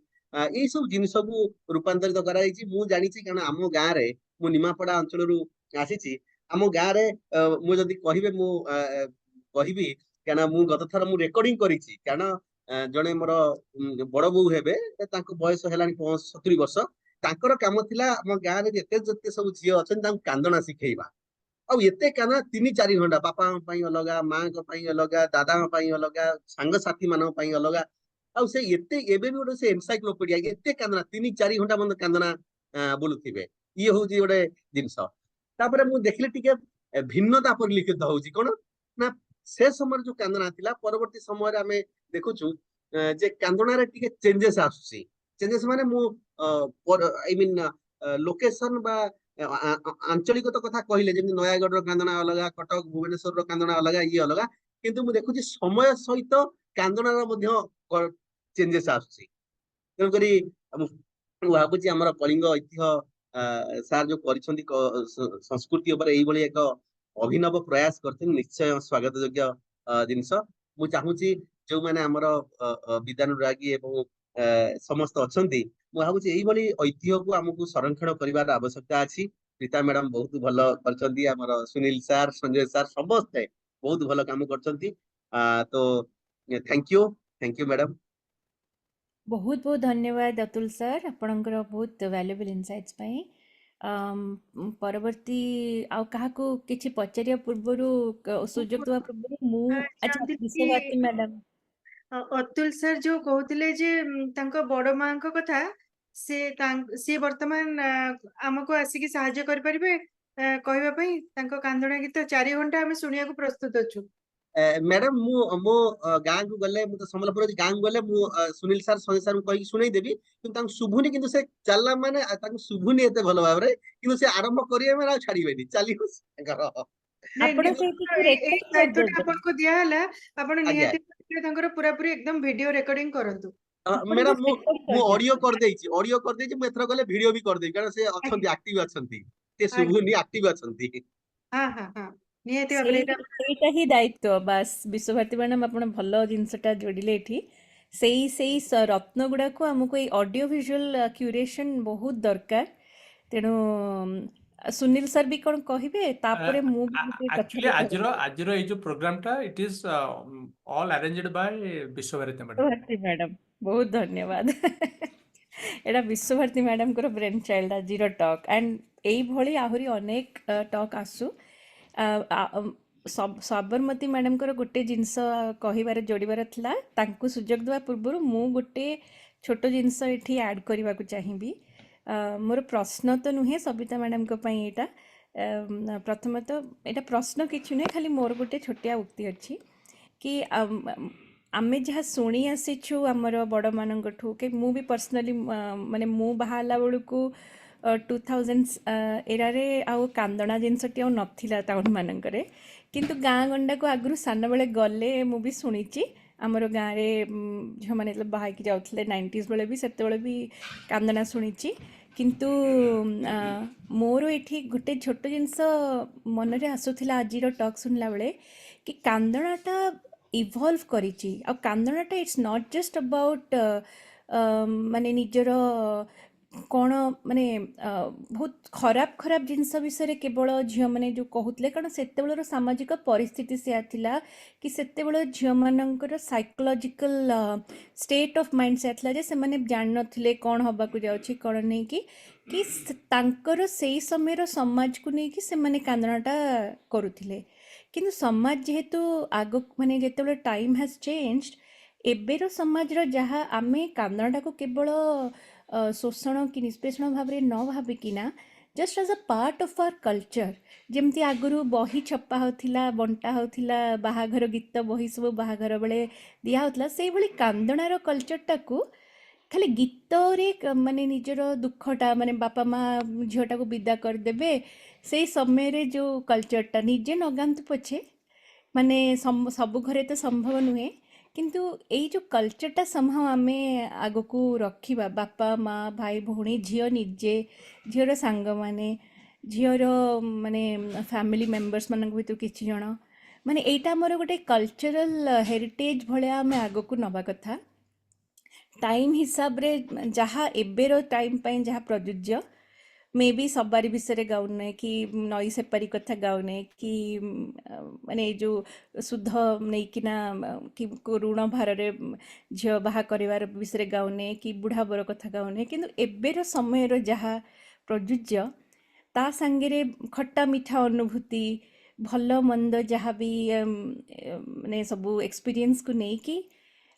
ଏଇ ସବୁ ଜିନିଷକୁ ରୂପାନ୍ତରିତ କରାଯାଇଛି। ମୁଁ ଜାଣିଛି, କାରଣ ଆମ ଗାଁରେ, ମୁଁ ନିମାପଡା ଅଞ୍ଚଳରୁ ଆସିଛି, ଆମ ଗାଁରେ ମୁଁ ଯଦି କହିବେ ମୁଁ କହିବି, କାରଣ ମୁଁ ଗତ ଥର ମୁଁ ରେକର୍ଡିଂ କରିଛି। କାରଣ ଜଣେ ମୋର ବଡ ବୋଉ ହେବେ, ତାଙ୍କ ବୟସ ହେଲାଣି 70 ବର୍ଷ। ତାଙ୍କର କାମ ଥିଲା ଆମ ଗାଁରେ ଯେତେ ଯେତେ ସବୁ ଝିଅ ଅଛନ୍ତି, ତାଙ୍କୁ କାନ୍ଦଣା ଶିଖେଇବା। ଆଉ ଏତେ କାନ୍ଦଣା, 3-4 ଘଣ୍ଟା, ବାପାଙ୍କ ପାଇଁ ଅଲଗା, ମାଙ୍କ ପାଇଁ ଅଲଗା, ଦାଦାଙ୍କ ପାଇଁ ଅଲଗା, ସାଙ୍ଗସାଥି ମାନଙ୍କ ପାଇଁ ଅଲଗା। ଆଉ ସେ ଏତେ, ଏବେ ବି ଗୋଟେ ସେ ଏନସାଇକ୍ଲୋପିଡିଆ, ଏତେ କାନ୍ଦଣା, 3-4 ଘଣ୍ଟା ମଧ୍ୟ କାନ୍ଦଣା ବୋଲୁଥିବେ। ଇଏ ହଉଛି ଗୋଟେ ଜିନିଷ। ତାପରେ ମୁଁ ଦେଖିଲି ଟିକେ ଭିନ୍ନତା ପରିଲକ୍ଷିତ ହଉଛି। କଣ ନା ସେ ସମୟରେ ଯୋଉ କାନ୍ଦଣା ଥିଲା, ପରବର୍ତ୍ତୀ ସମୟରେ ଆମେ ଦେଖୁଛୁ ଯେ କାନ୍ଦଣାରେ ଟିକେ ଚେଞ୍ଜେସ୍ ଆସୁଛି। ଚେଞ୍ଜେସ୍ ମାନେ ମୁଁ I mean location ବା ଆଞ୍ଚଳିକତା କଥା କହିଲେ, ଯେମିତି ନୟାଗଡର କାନ୍ଦଣା ଅଲଗା, କଟକ ଭୁବନେଶ୍ୱରର କାନ୍ଦଣା ଅଲଗା, ଇଏ ଅଲଗା। କିନ୍ତୁ ମୁଁ ଦେଖୁଛି ସମୟ ସହିତ କାନ୍ଦଣାର ମଧ୍ୟ ଚେଞ୍ଜେସ୍ ଆସୁଛି। ତେଣୁକରି ମୁଁ ଭାବୁଛି ଆମର କଳିଙ୍ଗ ଐତିହ୍ୟ ସାର୍ ଯୋଉ କରିଛନ୍ତି, ସଂସ୍କୃତି ଉପରେ ଏଇଭଳି ଏକ ଅଭିନବ ପ୍ରୟାସ କରିଛନ୍ତି, ନିଶ୍ଚୟ ସ୍ୱାଗତ ଯୋଗ୍ୟ ଜିନିଷ। ମୁଁ ଚାହୁଁଛି ଯୋଉମାନେ ଆମର ବିଦ୍ୟାନୁରାଗୀ ଏବଂ ସମସ୍ତେ ଅଛନ୍ତି, ମୁଁ ଭାବୁଛି ଏଇଭଳି ଐତିହ୍ୟକୁ ଆମକୁ ସଂରକ୍ଷଣ କରିବାର ଆବଶ୍ୟକତା ଅଛି। ପ୍ରୀତା ମ୍ୟାଡାମ ବହୁତ ଭଲ କରିଛନ୍ତି, ଆମର ସୁନୀଲ ସାର୍, ସଞ୍ଜୟ ସାର୍, ସମସ୍ତେ ବହୁତ ଭଲ କାମ କରିଛନ୍ତି। ତ thank you, thank you madam. ବହୁତ ବହୁତ ଧନ୍ୟବାଦ ଅତୁଲ ସାର୍, ଆପଣଙ୍କର ବହୁତ ଭ୍ୟାଲୁଏବଲ୍ ଇନସାଇଟ୍ସ ପାଇଁ। ପରବର୍ତ୍ତୀ ଆଉ କାହାକୁ କିଛି ପଚାରିବା ପୂର୍ବରୁ, ସୁଯୋଗ ଦେବା ପୂର୍ବରୁ ମୁଁ, ଆଚ୍ଛା, ଚାହୁଁଥିଲି କି ବିଶ୍ୱଭାରତୀ ମ୍ୟାଡାମ। ଅତୁଲ ସାର୍ ଯୋଉ କହୁଥିଲେ ଯେ ତାଙ୍କ ବଡ ମାଙ୍କ କଥା, ସେ ସିଏ ବର୍ତ୍ତମାନ ଆମକୁ ଆସିକି ସାହାଯ୍ୟ କରିପାରିବେ କହିବା ପାଇଁ ତାଙ୍କ କାନ୍ଦଣା ଗୀତ 4 ଘଣ୍ଟା ଆମେ ଶୁଣିବାକୁ ପ୍ରସ୍ତୁତ ଅଛୁ। ମ୍ୟାଡାମ, ମୁଁ ମୋ ଗାଁକୁ ଗଲେ, ମୁଁ ତ ସମ୍ବଲପୁର ଅଛି, ଗାଁକୁ ଗଲେ ମୁଁ ସୁନୀଲ ସାର୍, ସଞ୍ଜୟ ସାର୍ଙ୍କୁ କହିକି ଶୁଣେଇଦେବି। କିନ୍ତୁ ତାଙ୍କୁ ଶୁଭୁନି। କିନ୍ତୁ ସେ ଚାଲିଲା ମାନେ ତାଙ୍କୁ ଶୁଭୁନି ଏତେ ଭଲ ଭାବରେ, କିନ୍ତୁ ସେ ଆରମ୍ଭ କରିବେ ମାନେ ଆଉ ଛାଡିବେନି, ଚାଲିବ ତାଙ୍କର। ନାଇଁ, ଆପଣ ନିଶ୍ଚିତ। ସେଇଟିକୁ ଏଇ ରେକର୍ଡ ଦାୟିତ୍ୱଟା କରିଦେବେ। ଆପଣଙ୍କୁ ଦିଆହେଲା, ଆପଣ ଆଜ୍ଞା। ନିହାତି ଭାବରେ ତାଙ୍କର ପୁରାପୁରି ଏକଦମ ଭିଡିଓ ରେକର୍ଡିଂ କରନ୍ତୁ। ଆପଣ ମ୍ୟାଡାମ, ଜଷ୍ଟ ମୁଁ ରେକର୍ଡ ମୁଁ ଅଡିଓ କରିଦିଅନ୍ତୁ। କରିଦେଇଛି, ଅଡିଓ କରିଦେଇଛି। ମୁଁ ଏଥର ଗଲେ ଭିଡିଓ ବି କରିଦେବି, କାରଣ ସେ ଅଛନ୍ତି, ଆକ୍ଟିଭ ଅଛନ୍ତି। ସେ ଶୁଭୁନି, ଆକ୍ଟିଭ ଅଛନ୍ତି। ହଁ, ନିହାତି ଭାବରେ ସେଇ ଏଇଟା ସେଇଟା ହିଁ ଦାୟିତ୍ୱ ବାସ୍। ବିଶ୍ୱଭାରତୀ ମ୍ୟାଡାମ, ଆପଣ ଭଲ ଜିନିଷଟା ଯୋଡ଼ିଲେ ଏଠି। ସେଇ ସେଇ ରତ୍ନ ଗୁଡ଼ାକୁ ଆମକୁ ଏଇ ଅଡ଼ିଓ ଭିଜୁଆଲ କ୍ୟୁରେସନ୍ ବହୁତ ଦରକାର। ତେଣୁ ସୁନୀଲ ସାର୍ ବି କ'ଣ କହିବେ, ତାପରେ ମୁଁ ବି ଗୋଟେ ଆକ୍ଚୁଆଲି କଥାଟେ ଆଜିର କହିବି। ଆଜିର ଏଇ ଯୋଉ ପ୍ରୋଗ୍ରାମଟା, it is all arranged by Biswabharati madam. Biswabharati madam, ବହୁତ ଧନ୍ୟବାଦ। ଏଇଟା ବିଶ୍ୱଭାରତୀ ମ୍ୟାଡାମଙ୍କର ବ୍ରେନ୍ ଚାଇଲ୍ଡ ଆଜିର ଟକ୍। ଆଣ୍ଡ ଏଇଭଳି ଆହୁରି ଅନେକ ଟକ୍ ଆସୁ। ସାବରମତୀ ମ୍ୟାଡାମଙ୍କର ଗୋଟେ ଜିନିଷ କହିବାର, ଯୋଡ଼ିବାର ଥିଲା। ତାଙ୍କୁ ସୁଯୋଗ ଦେବା ପୂର୍ବରୁ ମୁଁ ଗୋଟେ ଛୋଟ ଜିନିଷ ଏଠି ଆଡ଼୍ କରିବାକୁ ଚାହିଁବି। ମୋର ପ୍ରଶ୍ନ ତ ନୁହେଁ ସବିତା ମ୍ୟାଡାମଙ୍କ ପାଇଁ ଏଇଟା। ପ୍ରଥମତଃ ଏଇଟା ପ୍ରଶ୍ନ କିଛି ନୁହେଁ, ଖାଲି ମୋର ଗୋଟେ ଛୋଟିଆ ଉକ୍ତି ଅଛି କି ଆମେ ଯାହା ଶୁଣି ଆସିଛୁ ଆମର ବଡ଼ମାନଙ୍କଠୁ କି ମୁଁ ବି ପର୍ସନାଲି, ମାନେ ମୁଁ ବାହା ହେଲା ବେଳକୁ 2000 ଏରାରେ ଆଉ କାନ୍ଦଣା ଜିନିଷଟି ଆଉ ନଥିଲା ଟାଉନ୍ ମାନଙ୍କରେ। କିନ୍ତୁ ଗାଁ ଗଣ୍ଡାକୁ ଆଗରୁ ସାନବେଳେ ଗଲେ ମୁଁ ବି ଶୁଣିଛି, ଆମର ଗାଁରେ ଝିଅମାନେ ଯେତେବେଳେ ବାହା ହେଇକି ଯାଉଥିଲେ 90s ବେଳେ ବି, ସେତେବେଳେ ବି କାନ୍ଦଣା ଶୁଣିଛି। କିନ୍ତୁ ମୋର ଏଠି ଗୋଟେ ଛୋଟ ଜିନିଷ ମନରେ ଆସୁଥିଲା ଆଜିର ଟକ୍ ଶୁଣିଲା ବେଳେ କି କାନ୍ଦଣାଟା ଇଭଲ୍ଭ କରିଛି। ଆଉ କାନ୍ଦଣାଟା it's not just about ମାନେ ନିଜର କ'ଣ ମାନେ ବହୁତ ଖରାପ ଖରାପ ଜିନିଷ ବିଷୟରେ କେବଳ ଝିଅମାନେ ଯେଉଁ କହୁଥିଲେ, କାରଣ ସେତେବେଳର ସାମାଜିକ ପରିସ୍ଥିତି ସେୟା ଥିଲା କି ସେତେବେଳେ ଝିଅମାନଙ୍କର ସାଇକୋଲୋଜିକାଲ ଷ୍ଟେଟ୍ ଅଫ୍ ମାଇଣ୍ଡ ସେୟା ଥିଲା ଯେ ସେମାନେ ଜାଣିନଥିଲେ କ'ଣ ହେବାକୁ ଯାଉଛି କ'ଣ ନେଇକି, କି ତାଙ୍କର ସେଇ ସମୟର ସମାଜକୁ ନେଇକି ସେମାନେ କାନ୍ଦଣାଟା କରୁଥିଲେ। କିନ୍ତୁ ସମାଜ ଯେହେତୁ ଆଗକୁ, ମାନେ ଯେତେବେଳେ ଟାଇମ୍ ହାଜ୍ ଚେଞ୍ଜড, ଏବେର ସମାଜର ଯାହା ଆମେ କାନ୍ଦଣାଟାକୁ କେବଳ ଶୋଷଣ କି ନିଷ୍ପେଷଣ ଭାବରେ ନ ଭାବିକିନା just as a part of our culture, ଯେମିତି ଆଗରୁ ବହି ଛପା ହେଉଥିଲା, ବଣ୍ଟା ହେଉଥିଲା, ବାହାଘର ଗୀତ ବହି ସବୁ ବାହାଘର ବେଳେ ଦିଆ ହେଉଥିଲା, ସେଇଭଳି କାନ୍ଦଣାର କଲଚରଟାକୁ ଖାଲି ଗୀତରେ ମାନେ ନିଜର ଦୁଃଖଟା, ମାନେ ବାପା ମା ଝିଅଟାକୁ ବିଦା କରିଦେବେ, ସେଇ ସମୟରେ ଯେଉଁ କଲଚରଟା, ନିଜେ ନ ଗାଆନ୍ତୁ ପଛେ, ମାନେ ସବୁ ଘରେ ତ ସମ୍ଭବ ନୁହେଁ, କିନ୍ତୁ ଏଇ ଯେଉଁ କଲଚରଟା ସମହାଉ ଆମେ ଆଗକୁ ରଖିବା, ବାପା ମା, ଭାଇ ଭଉଣୀ, ଝିଅ ନିଜେ, ଝିଅର ସାଙ୍ଗମାନେ, ଝିଅର ମାନେ ଫ୍ୟାମିଲି ମେମ୍ବର୍ସ ମାନଙ୍କ ଭିତରୁ କିଛି ଜଣ, ମାନେ ଏଇଟା ଆମର ଗୋଟେ କଲଚରାଲ ହେରିଟେଜ୍ ଭଳିଆ ଆମେ ଆଗକୁ ନେବା କଥା। ଟାଇମ୍ ହିସାବରେ ଯାହା ଏବେର ଟାଇମ୍ ପାଇଁ ଯାହା ପ୍ରଯୁଜ୍ୟ, ମେ ବି ସବାରି ବିଷୟରେ ଗାଉନେ କି ନଈ ସେପାରି କଥା ଗାଉନେ କି ମାନେ ଏଇ ଯେଉଁ ସୁଧ ନେଇକିନା କି ଋଣ ଭାରରେ ଝିଅ ବାହା କରିବାର ବିଷୟରେ ଗାଉନେ କି ବୁଢ଼ା ବର କଥା ଗାଉନେ, କିନ୍ତୁ ଏବେର ସମୟର ଯାହା ପ୍ରଯୁଜ୍ୟ ତା ସାଙ୍ଗରେ ଖଟା ମିଠା ଅନୁଭୂତି, ଭଲ ମନ୍ଦ ଯାହା ବି ମାନେ ସବୁ ଏକ୍ସପିରିଏନ୍ସକୁ ନେଇକି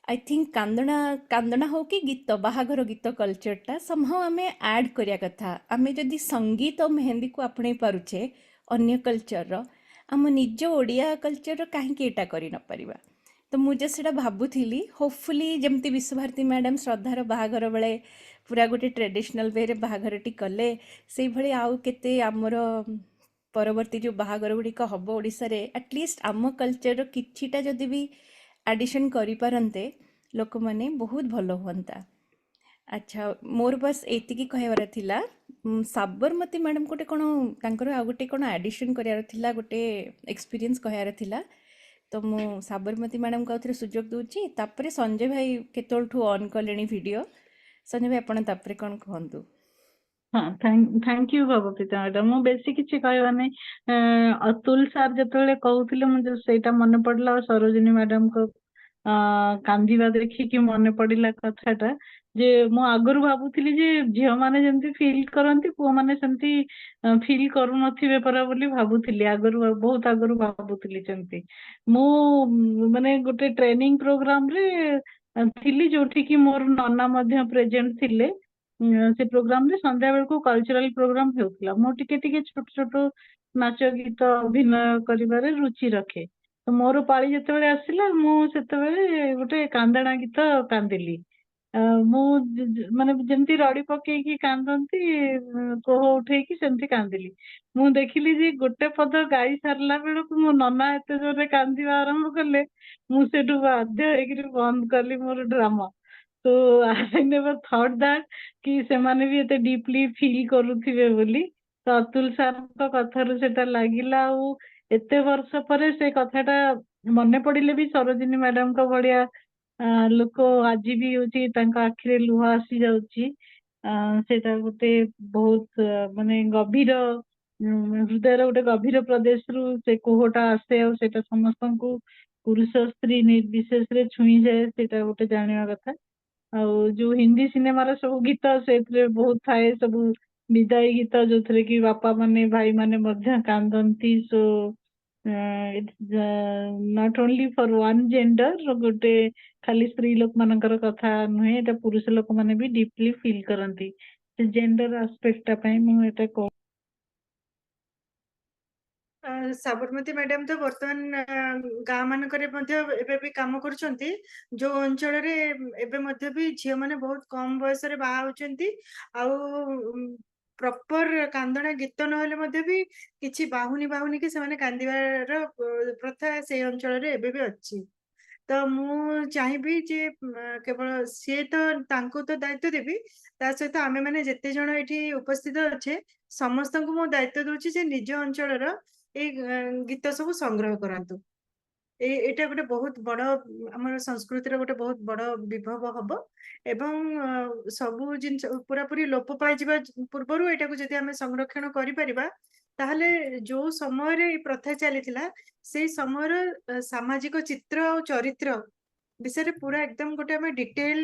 I think କାନ୍ଦଣା, କାନ୍ଦଣା ହଉ କି ଗୀତ, ବାହାଘର ଗୀତ କଲଚରଟା ସମହାଉ ଆମେ ଆଡ଼୍ କରିବା କଥା। ଆମେ ଯଦି ସଙ୍ଗୀତ ମେହେନ୍ଦୀକୁ ଆପଣେଇ ପାରୁଛେ ଅନ୍ୟ କଲଚରର, ଆମ ନିଜ ଓଡ଼ିଆ କଲଚରର କାହିଁକି ଏଇଟା କରି ନପାରିବା? ତ ମୁଁ ଯେ ସେଇଟା ଭାବୁଥିଲି, ହୋପଫୁଲି ଯେମିତି ବିଶ୍ୱଭାରତୀ ମ୍ୟାଡ଼ାମ୍ ଶ୍ରଦ୍ଧାର ବାହାଘର ବେଳେ ପୁରା ଗୋଟେ ଟ୍ରେଡ଼ିସନାଲ୍ ୱେରେ ବାହାଘରଟି କଲେ, ସେଇଭଳି ଆଉ କେତେ ଆମର ପରବର୍ତ୍ତୀ ଯେଉଁ ବାହାଘର ଗୁଡ଼ିକ ହେବ ଓଡ଼ିଶାରେ, ଆଟଲିଷ୍ଟ ଆମ କଲଚରର କିଛିଟା ଯଦି ବି ଆଡ଼ିସନ୍ କରିପାରନ୍ତେ ଲୋକମାନେ, ବହୁତ ଭଲ ହୁଅନ୍ତା। ଆଚ୍ଛା, ମୋର ବାସ୍ ଏତିକି କହିବାର ଥିଲା। ସାବରମତୀ ମ୍ୟାଡ଼ାମ୍ ଗୋଟେ କ'ଣ ତାଙ୍କର ଆଉ ଗୋଟେ କ'ଣ ଆଡ଼ିସନ୍ କରିବାର ଥିଲା, ଗୋଟେ ଏକ୍ସପିରିଏନ୍ସ କହିବାର ଥିଲା, ତ ମୁଁ ସାବରମତୀ ମ୍ୟାଡ଼ାମକୁ ଆଉ ଥରେ ସୁଯୋଗ ଦେଉଛି। ତାପରେ ସଞ୍ଜୟ ଭାଇ କେତେବେଳଠୁ ଅନ୍ କଲେଣି ଭିଡ଼ିଓ। ସଞ୍ଜୟ ଭାଇ, ଆପଣ ତାପରେ କ'ଣ କୁହନ୍ତୁ। ହଁ, thank you Bhabaprita madam. ମୁଁ ବେଶୀ କିଛି କହିବା ନାହିଁ। ଅତୁଲ ସାର୍ ଯେତେବେଳେ କହୁଥିଲେ, ମୁଁ ଯୋଉ ସେଇଟା ମନେ ପଡିଲା ଆଉ ସରୋଜିନୀ ମ୍ୟାଡାମଙ୍କ କାନ୍ଦିବା ଦେଖିକି ମନେ ପଡିଲା କଥାଟା ଯେ ମୁଁ ଆଗରୁ ଭାବୁଥିଲି ଯେ ଝିଅ ମାନେ ଯେମିତି ଫିଲ୍ କରନ୍ତି, ପୁଅ ମାନେ ସେମିତି ଫିଲ୍ କରୁନଥିବେ ପରା ବୋଲି ଭାବୁଥିଲି ଆଗରୁ, ବହୁତ ଆଗରୁ ଭାବୁଥିଲି ସେମିତି। ମୁଁ ମାନେ ଗୋଟେ ଟ୍ରେନିଂ ପ୍ରୋଗ୍ରାମରେ ଥିଲି, ଯୋଉଠି କି ମୋର ନନା ମଧ୍ୟ ପ୍ରେଜେଣ୍ଟ ଥିଲେ। ସେ ପ୍ରୋଗ୍ରାମରେ ସନ୍ଧ୍ୟା ବେଳକୁ କଲଚରାଲ ପ୍ରୋଗ୍ରାମ ହେଉଥିଲା। ମୁଁ ଟିକେ ଟିକେ ଛୋଟ ଛୋଟ ନାଚ ଗୀତ ଅଭିନୟ କରିବାରେ ରୁଚି ରଖେ। ତ ମୋର ପାଳି ଯେତେବେଳେ ଆସିଲା, ମୁଁ ସେତେବେଳେ ଗୋଟେ କାନ୍ଦଣା ଗୀତ କାନ୍ଦିଲି। ମୁଁ ମାନେ ଯେମିତି ରଡି ପକେଇକି କାନ୍ଦନ୍ତି, କୋହ ଉଠେଇକି, ସେମିତି କାନ୍ଦିଲି। ମୁଁ ଦେଖିଲି ଯେ ଗୋଟେ ପଦ ଗାଇ ସାରିଲା ବେଳକୁ ମୋ ନନା ଏତେ ଜୋରରେ କାନ୍ଦିବା ଆରମ୍ଭ କଲେ, ମୁଁ ସେଠୁ ବାଧ୍ୟ ହେଇକିରି ବନ୍ଦ କଲି ମୋର ଡ୍ରାମା। ତ I never thought that କି ସେମାନେ ବି ଏତେ ଡିପଲି ଫିଲ୍ କରୁଥିବେ ବୋଲି। ତ ଅତୁଲ ସାର୍ଙ୍କ କଥାରୁ ସେଟା ଲାଗିଲା ଆଉ ଏତେ ବର୍ଷ ପରେ ସେ କଥାଟା ମନେ ପଡିଲେ ବି ସରୋଜିନୀ ମ୍ୟାଡାମଙ୍କ ଭଳିଆ ଲୋକ ଆଜି ବି ହଉଛି ତାଙ୍କ ଆଖିରେ ଲୁହ ଆସି ଯାଉଛି। ସେଇଟା ଗୋଟେ ବହୁତ ମାନେ ଗଭୀର ହୃଦୟର ଗୋଟେ ଗଭୀର ପ୍ରଦେଶରୁ ସେ କୋହଟା ଆସେ ଆଉ ସେଇଟା ସମସ୍ତଙ୍କୁ ପୁରୁଷ ସ୍ତ୍ରୀ ନିର୍ବିଶେଷରେ ଛୁଇଁଯାଏ, ସେଇଟା ଗୋଟେ ଜାଣିବା କଥା। ଆଉ ଯୋଉ ହିନ୍ଦୀ ସିନେମାର ସବୁ ଗୀତ, ସେଥିରେ ବହୁତ ଥାଏ ସବୁ ବିଦାୟୀ ଗୀତ, ଯୋଉଥିରେ କି ବାପା ମାନେ, ଭାଇ ମାନେ ମଧ୍ୟ କାନ୍ଦନ୍ତି। So it's not only for one gender, ଗୋଟେ ଖାଲି ସ୍ତ୍ରୀ ଲୋକମାନଙ୍କର କଥା ନୁହେଁ, ଏଇଟା ପୁରୁଷ ଲୋକମାନେ ବି ଡିପଲି ଫିଲ୍ କରନ୍ତି। ସେ ଜେଣ୍ଡର ଆସ୍ପେକ୍ଟ ଟା ପାଇଁ ମୁଁ ଏଇଟା କହୁ ସାବରମତୀ ମ୍ୟାଡାମ ତ ବର୍ତ୍ତମାନ ଗାଁ ମାନଙ୍କରେ ମଧ୍ୟ ଏବେ ବି କାମ କରୁଛନ୍ତି, ଯୋଉ ଅଞ୍ଚଳରେ ଏବେ ମଧ୍ୟ ବି ଝିଅ ମାନେ ବହୁତ କମ ବୟସରେ ବାହା ହଉଛନ୍ତି ଆଉ ପ୍ରପର କାନ୍ଦଣା ଗୀତ ନହେଲେ ମଧ୍ୟ ବି କିଛି ବାହୁନି ବାହୁନି କି ସେମାନେ କାନ୍ଦିବାର ପ୍ରଥା ସେଇ ଅଞ୍ଚଳରେ ଏବେ ବି ଅଛି। ତ ମୁଁ ଚାହିଁବି ଯେ କେବଳ ସିଏ ତ, ତାଙ୍କୁ ତ ଦାୟିତ୍ୱ ଦେବି, ତା ସହିତ ଆମେ ମାନେ ଯେତେ ଜଣ ଏଠି ଉପସ୍ଥିତ ଅଛେ, ସମସ୍ତଙ୍କୁ ମୁଁ ଦାୟିତ୍ୱ ଦଉଛି ଯେ ନିଜ ଅଞ୍ଚଳର ଏଇ ଗୀତ ସବୁ ସଂଗ୍ରହ କରନ୍ତୁ। ଏଇଟା ଗୋଟେ ବହୁତ ବଡ, ଆମର ସଂସ୍କୃତିର ଗୋଟେ ବହୁତ ବଡ ବିଭବ ହବ ଏବଂ ସବୁ ଜିନିଷ ପୁରାପୁରି ଲୋପ ପାଇଯିବା ପୂର୍ବରୁ ଏଇଟାକୁ ଯଦି ଆମେ ସଂରକ୍ଷଣ କରିପାରିବା, ତାହେଲେ ଯୋଉ ସମୟରେ ଏଇ ପ୍ରଥା ଚାଲିଥିଲା, ସେଇ ସମୟର ସାମାଜିକ ଚିତ୍ର ଆଉ ଚରିତ୍ର ବିଷୟରେ ପୁରା ଏକଦମ ଗୋଟେ ଆମେ ଡିଟେଲ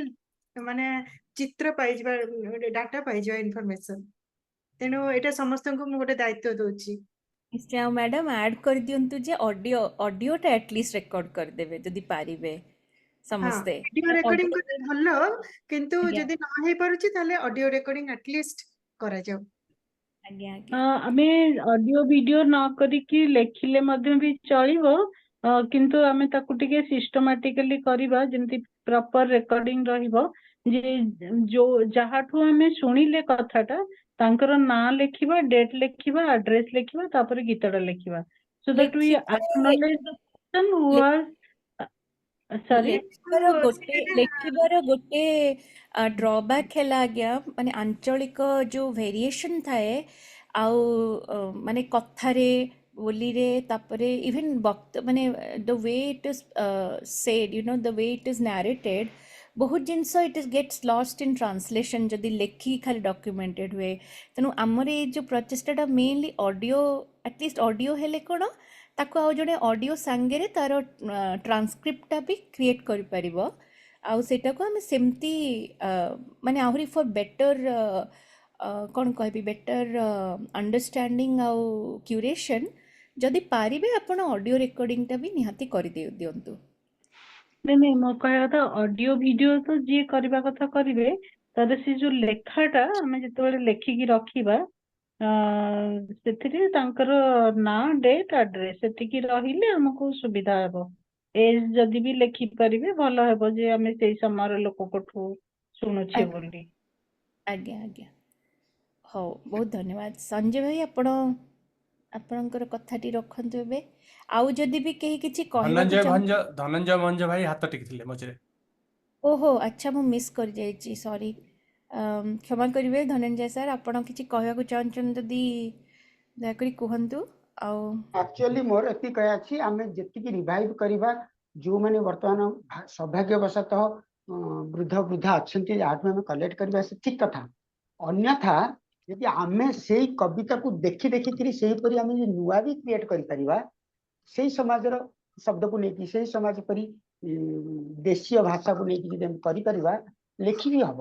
ମାନେ ଚିତ୍ର ପାଇଯିବା, ଡାଟା ପାଇଯିବା, ଇନଫରମେସନ। ତେଣୁ ଏଇଟା ସମସ୍ତଙ୍କୁ ମୁଁ ଗୋଟେ ଦାୟିତ୍ୱ ଦଉଛି। ନିଶ୍ଚୟ। ଆଉ ମ୍ୟାଡ଼ାମ୍ ଆଡ଼୍ କରିଦିଅନ୍ତୁ ଯେ ଅଡ଼ିଓଟା ଆଟଲିଷ୍ଟ ରେକର୍ଡ କରିଦେବେ ଯଦି ପାରିବେ ସମସ୍ତେ। ଭିଡିଓ ରେକର୍ଡିଂ କଲେ ଭଲ, କିନ୍ତୁ ଯଦି ନ ହେଇପାରୁଛି ତାହେଲେ ଅଡିଓ ରେକର୍ଡିଂ ଆଟଲିଷ୍ଟ କରାଯାଉ। ଆଜ୍ଞା ଆଜ୍ଞା ଆମେ ଅଡିଓ ଭିଡିଓ ନ କରିକି ଲେଖିଲେ ମଧ୍ୟ ବି ଚଳିବ, କିନ୍ତୁ ଆମେ ତାକୁ ଟିକେ ସିଷ୍ଟମାଟିକାଲି କରିବା, ଯେମିତି ପ୍ରପର ରେକର୍ଡିଂ ରହିବ ଯେ ଯୋଉ ଯାହାଠୁ ଆମେ ଶୁଣିଲେ କଥାଟା, ତାଙ୍କର ନାଁ ଲେଖିବା, ଡେଟ୍ ଲେଖିବା, ଆଡ୍ରେସ ଲେଖିବା, ତାପରେ ଗୀତଟା ଲେଖିବା, so that we acknowledge the person who was, sorry. ଲେଖିବାର ଗୋଟେ ଡ୍ରବ୍ୟାକ୍ ହେଲା ଆଜ୍ଞା, ମାନେ ଆଞ୍ଚଳିକ ଯୋଉ ଭେରିଏସନ ଥାଏ, ଆଉ ମାନେ କଥାରେ, ବୋଲିରେ, ତାପରେ ଇଭେନ୍ ବକ୍ତ ମାନେ the way it is said, the way it is narrated, ବହୁତ ଜିନିଷ it is gets lost in translation ଯଦି ଲେଖିକି ଖାଲି ଡକ୍ୟୁମେଣ୍ଟେଡ୍ ହୁଏ। ତେଣୁ ଆମର ଏଇ ଯେଉଁ ପ୍ରଚେଷ୍ଟାଟା mainly audio, at least audio ହେଲେ କ'ଣ ତାକୁ ଆଉ ଜଣେ ଅଡ଼ିଓ ସାଙ୍ଗରେ ତାର ଟ୍ରାନ୍ସକ୍ରିପ୍ଟଟା ବି କ୍ରିଏଟ୍ କରିପାରିବ, ଆଉ ସେଇଟାକୁ ଆମେ ସେମିତି ମାନେ ଆହୁରି ଫର୍ ବେଟର୍, କ'ଣ କହିବି, ବେଟର୍ ଅଣ୍ଡରଷ୍ଟାଣ୍ଡିଂ ଆଉ କ୍ୟୁରେସନ୍, ଯଦି ପାରିବେ ଆପଣ ଅଡ଼ିଓ ରେକର୍ଡ଼ିଂଟା ବି ନିହାତି କରିଦେଇ ଦିଅନ୍ତୁ। ନାଇଁ ନାଇଁ, ମୋ କହିବା କଥା ଅଡିଓ ଭିଡିଓ ତ ଯିଏ କରିବା କଥା କରିବେ, ତାହେଲେ ସେ ଯୋଉ ଲେଖାଟା ଆମେ ଯେତେବେଳେ ଲେଖିକି ରଖିବା, ସେଥିରେ ତାଙ୍କର ନାଁ, ଡେଟ୍, ଆଡ୍ରେସ ସେତିକି ରହିଲେ ଆମକୁ ସୁବିଧା ହେବ। ଏଜ୍ ଯଦି ବି ଲେଖିପାରିବେ ଭଲ ହେବ, ଯେ ଆମେ ସେଇ ସମୟର ଲୋକଙ୍କଠୁ ଶୁଣୁଛେ ବୋଲି। ଆଜ୍ଞା ଆଜ୍ଞା, ହଉ, ବହୁତ ଧନ୍ୟବାଦ। ସଞ୍ଜୟ ଭାଇ, ଆପଣ ଆପଣଙ୍କର କଥାଟି ରଖନ୍ତୁ ଏବେ। ଆଉ ଯଦି ବି କେହି କିଛି କହିବାକୁ ଧନଞ୍ଜୟ ଚାହୁଁ ଭଞ୍ଜ, ଧନଞ୍ଜୟ ଭଞ୍ଜ ଭାଇ ହାତ ଟେକିଥିଲେ ମଝିରେ। ଓହୋ, ଆଚ୍ଛା, ମୁଁ ମିସ୍ କରିଯାଇଛି, ସରି, କ୍ଷମା କରିବେ। ଧନଞ୍ଜୟ ସାର୍, ଆପଣ କିଛି କହିବାକୁ ଚାହୁଁଛନ୍ତି ଯଦି ଦୟାକରି କୁହନ୍ତୁ। ଆଉ ଆକ୍ଚୁଆଲି ମୋର ଏତିକି କହିବା ଅଛି, ଆମେ ଯେତିକି ରିଭାଇଭ କରିବା, ଯୋଉମାନେ ବର୍ତ୍ତମାନ ସୌଭାଗ୍ୟବଶତଃ ବୃଦ୍ଧ ବୃଦ୍ଧା ଅଛନ୍ତି, ଯାହାଠୁ ଆମେ କଲେକ୍ଟ କରିବା ସେ ଠିକ କଥା। ଅନ୍ୟଥା ଯଦି ଆମେ ସେଇ କବିତାକୁ ଦେଖି ଦେଖିକିରି ସେଇପରି ଆମେ ଯଦି ନୂଆ ବି କ୍ରିଏଟ କରିପାରିବା, ସେଇ ସମାଜର ଶବ୍ଦକୁ ନେଇକି, ସେଇ ସମାଜ ପରି ଦେଶୀୟ ଭାଷାକୁ ନେଇକି ଯଦି ଆମେ କରିପାରିବା, ଲେଖିବି ହବ।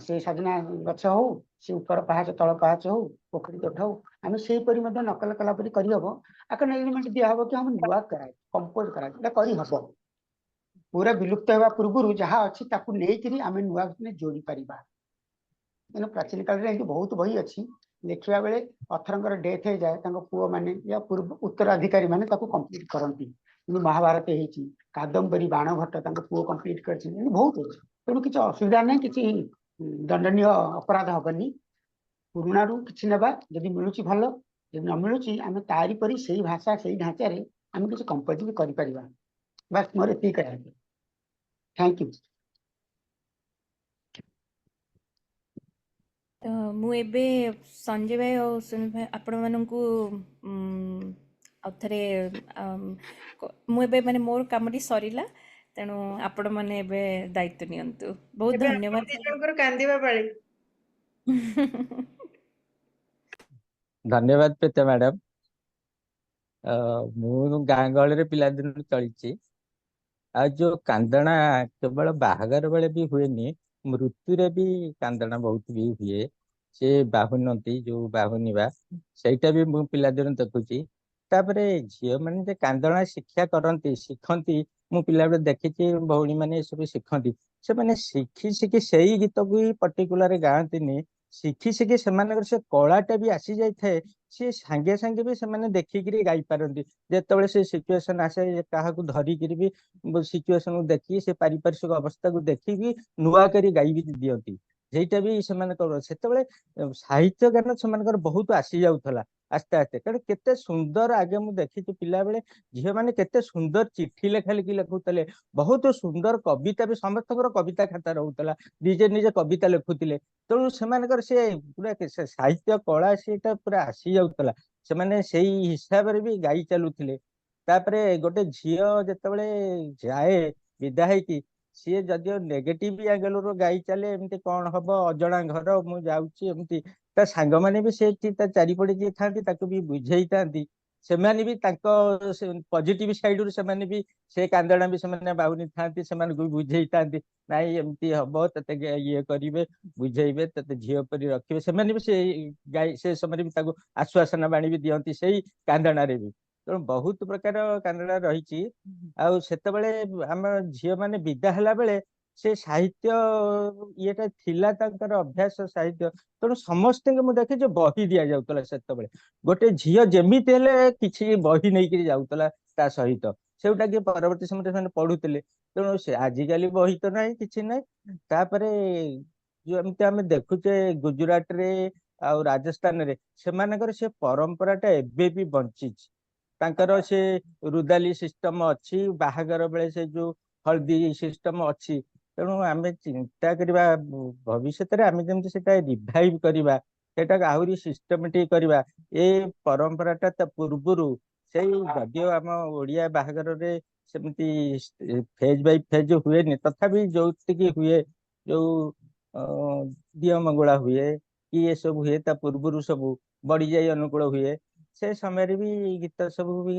ସେ ସଜନା ଗଛ ହଉ, ସେ ଉପର ପାହାଚ ତଳ ପାହାଚ ହଉ, ପୋଖରୀ ତୁଠ ହଉ, ଆମେ ସେଇପରି ମଧ୍ୟ ନକଲ କଲା ପରି କରିହବ। ଆକନଲେଜମେଣ୍ଟ ଦିଆହବ କି ଆମେ ନୂଆ କରାଯିବ, କମ୍ପୋଜ କରାଯିବ, ଏଇଟା କରିହବ। ପୁରା ବିଲୁପ୍ତ ହେବା ପୂର୍ବରୁ ଯାହା ଅଛି ତାକୁ ନେଇକିରି ଆମେ ନୂଆ ଯୋଡ଼ି ପାରିବା। ତେଣୁ ପ୍ରାଚୀନ କାଳରେ ଏମିତି ବହୁତ ବହି ଅଛି, ଲେଖିବା ବେଳେ ଅଥରଙ୍କର ଡେଥ୍ ହେଇଯାଏ, ତାଙ୍କ ପୁଅମାନେ ୟା ପୂର୍ବ ଉତ୍ତରାଧିକାରୀ ମାନେ ତାକୁ କମ୍ପ୍ଲିଟ କରନ୍ତି। କିନ୍ତୁ ମହାଭାରତ ହେଇଛି, କାଦମ୍ବରୀ ବାଣଭଟ୍ଟ ତାଙ୍କ ପୁଅ କମ୍ପ୍ଲିଟ କରିଛନ୍ତି, ଏମିତି ବହୁତ ଅଛି। ତେଣୁ କିଛି ଅସୁବିଧା ନାହିଁ, କିଛି ଦଣ୍ଡନୀୟ ଅପରାଧ ହବନି। ପୁରୁଣାରୁ କିଛି ନେବା ଯଦି ମିଳୁଛି ଭଲ, ଯଦି ନ ମିଳୁଛି ଆମେ ତାରି ପରି ସେଇ ଭାଷା ସେଇ ଢାଞ୍ଚାରେ ଆମେ କିଛି କମ୍ପୋଜ ବି କରିପାରିବା। ବାସ୍, ମୋର ଏତିକି କହିବା। Thank you. ତ ମୁଁ ଏବେ ସଞ୍ଜୟ ଭାଇ ଆଉ ସୁନୀଲ ଭାଇ, ଆପଣମାନଙ୍କୁ ଆଉ ଥରେ ମୁଁ ଏବେ ମାନେ ମୋର କାମଟି ସରିଲା, ତେଣୁ ଆପଣମାନେ ଏବେ ଦାୟିତ୍ୱ ନିଅନ୍ତୁ। ବହୁତ ଏବେ ଆପଣ ଧନ୍ୟବାଦ। ଦି ଜଣଙ୍କର କାନ୍ଦିବା ପାଳି। ଧନ୍ୟବାଦ ପ୍ରୀତା ମ୍ୟାଡାମ। ମୁଁ ଗାଁ ଗହଳିରେ ପିଲାଦିନରୁ ଚଳିଛି। ଆଉ ଯୋଉ କାନ୍ଦଣା କେବଳ ବାହାଘର ବେଳେ ବି ହୁଏନି, ମୃତ୍ୟୁରେ ବି କାନ୍ଦଣା ବହୁତ ବି ହୁଏ। ସେ ବାହୁନନ୍ତି, ଯୋଉ ବାହୁନିବା, ସେଇଟା ବି ମୁଁ ପିଲାଦିନୁ ଦେଖୁଛି। ତାପରେ ଝିଅମାନେ ଯେ କାନ୍ଦଣା ଶିକ୍ଷା କରନ୍ତି, ଶିଖନ୍ତି, ମୁଁ ପିଲାବେଳେ ଦେଖିଛି ଭଉଣୀ ମାନେ ଏସବୁ ଶିଖନ୍ତି। ସେମାନେ ଶିଖି ଶିଖି ସେଇ ଗୀତକୁ ହିଁ ପର୍ଟିକୁଲାର ଗାଆନ୍ତିନି, ଶିଖି ଶିଖି ସେମାନଙ୍କର ସେ କଳାଟା ବି ଆସି ଯାଇଥାଏ। ସିଏ ସାଙ୍ଗେ ସାଙ୍ଗେ ବି ସେମାନେ ଦେଖିକିରି ଗାଇପାରନ୍ତି। ଯେତେବେଳେ ସେ ସିଚୁଏସନ ଆସେ, କାହାକୁ ଧରିକିରି ବି ସିଚୁଏସନକୁ ଦେଖିକି, ସେ ପାରିପାର୍ଶ୍ୱିକ ଅବସ୍ଥାକୁ ଦେଖିକି ନୂଆ କରି ଗାଇ ବି ଦିଅନ୍ତି। ସେଇଟା ବି ସେମାନଙ୍କର ସେତେବେଳେ ସାହିତ୍ୟ ଜ୍ଞାନ ସେମାନଙ୍କର ବହୁତ ଆସି ଯାଉଥିଲା ଆସ୍ତେ ଆସ୍ତେ। କାରଣ କେତେ ସୁନ୍ଦର ଆଗେ ମୁଁ ଦେଖିଛି ପିଲାବେଳେ ଝିଅମାନେ କେତେ ସୁନ୍ଦର ଚିଠି ଲେଖା ଲେଖି ଲେଖୁଥିଲେ, ବହୁତ ସୁନ୍ଦର କବିତା ବି, ସମସ୍ତଙ୍କର କବିତା ଖାତା ରହୁଥିଲା, ନିଜେ ନିଜେ କବିତା ଲେଖୁଥିଲେ। ତେଣୁ ସେମାନଙ୍କର ସେ ପୁରା ସେ ସାହିତ୍ୟ କଳା ସେଇଟା ପୁରା ଆସି ଯାଉଥିଲା, ସେମାନେ ସେଇ ହିସାବରେ ବି ଗାଇ ଚାଲୁଥିଲେ। ତାପରେ ଗୋଟେ ଝିଅ ଯେତେବେଳେ ଯାଏ ବିଦା ହେଇକି, ସିଏ ଯଦିଓ ନେଗେଟିଭ ଆଙ୍ଗେଲରୁ ଗାଇ ଚାଲେ, ଏମିତି କଣ ହବ, ଅଜଣା ଘର ମୁଁ ଯାଉଛି ଏମିତି, ତା ସାଙ୍ଗମାନେ ବି ସେଠି ତା ଚାରିପଟେ ଯିଏ ଥାନ୍ତି ତାକୁ ବି ବୁଝେଇଥାନ୍ତି। ସେମାନେ ବି ତାଙ୍କ ପଜିଟିଭ ସାଇଡରୁ ସେମାନେ ବି ସେ କାନ୍ଦଣା ବି ସେମାନେ ବାହୁନି ଥାନ୍ତି, ସେମାନଙ୍କୁ ବି ବୁଝେଇଥାନ୍ତି, ନାଇଁ ଏମିତି ହବ, ତତେ ଇଏ କରିବେ, ବୁଝେଇବେ, ତତେ ଝିଅ ପରି ରଖିବେ। ସେମାନେ ବି ସେ ଗାଇ ସେ ସମୟରେ ବି ତାକୁ ଆଶ୍ୱାସନା ବାଣୀ ବି ଦିଅନ୍ତି ସେଇ କାନ୍ଦଣାରେ ବି। ତେଣୁ ବହୁତ ପ୍ରକାର କାନ୍ଦଣା ରହିଛି। ଆଉ ସେତେବେଳେ ଆମ ଝିଅ ମାନେ ବିଦା ହେଲା ବେଳେ ସେ ସାହିତ୍ୟ ଇଏଟା ଥିଲା ତାଙ୍କର ଅଭ୍ୟାସ ସାହିତ୍ୟ। ତେଣୁ ସମସ୍ତଙ୍କୁ ମୁଁ ଦେଖେ ଯେ ବହି ଦିଆଯାଉଥିଲା ସେତେବେଳେ, ଗୋଟେ ଝିଅ ଯେମିତି ହେଲେ କିଛି ବହି ନେଇକିରି ଯାଉଥିଲା ତା ସହିତ, ସେଉଟା କି ପରବର୍ତ୍ତୀ ସମୟରେ ସେମାନେ ପଢୁଥିଲେ। ତେଣୁ ସେ ଆଜିକାଲି ବହି ତ ନାହିଁ, କିଛି ନାହିଁ। ତାପରେ ଯେମିତି ଆମେ ଦେଖୁଛେ ଗୁଜୁରାଟରେ ଆଉ ରାଜସ୍ଥାନରେ ସେମାନଙ୍କର ସେ ପରମ୍ପରାଟା ଏବେ ବି ବଞ୍ଚିଛି। ତାଙ୍କର ସେ ରୁଦାଲି ସିଷ୍ଟମ ଅଛି, ବାହାଘର ବେଳେ ସେ ଯୋଉ ହଳଦୀ ସିଷ୍ଟମ ଅଛି। ତେଣୁ ଆମେ ଚିନ୍ତା କରିବା ଭବିଷ୍ୟତରେ ଆମେ ଯେମିତି ସେଟା ରିଭାଇଭ କରିବା, ସେଇଟାକୁ ଆହୁରି ସିଷ୍ଟମେଟିକ କରିବା। ଏ ପରମ୍ପରାଟା ତା ପୂର୍ବରୁ ସେଇ, ଯଦିଓ ଆମ ଓଡିଆ ବାହାଘରରେ ସେମିତି ଫେଜ ବାଇ ଫେଜ ହୁଏନି, ତଥାପି ଯୋଉତିକି ହୁଏ, ଯୋଉ ଦିଅଁ ମଙ୍ଗୁଳା ହୁଏ କି ଏସବୁ ହୁଏ, ତା ପୂର୍ବରୁ ସବୁ ବଡିଯାଇ ଅନୁକୂଳ ହୁଏ, ସେ ସମୟରେ ବି ଗୀତ ସବୁ ବି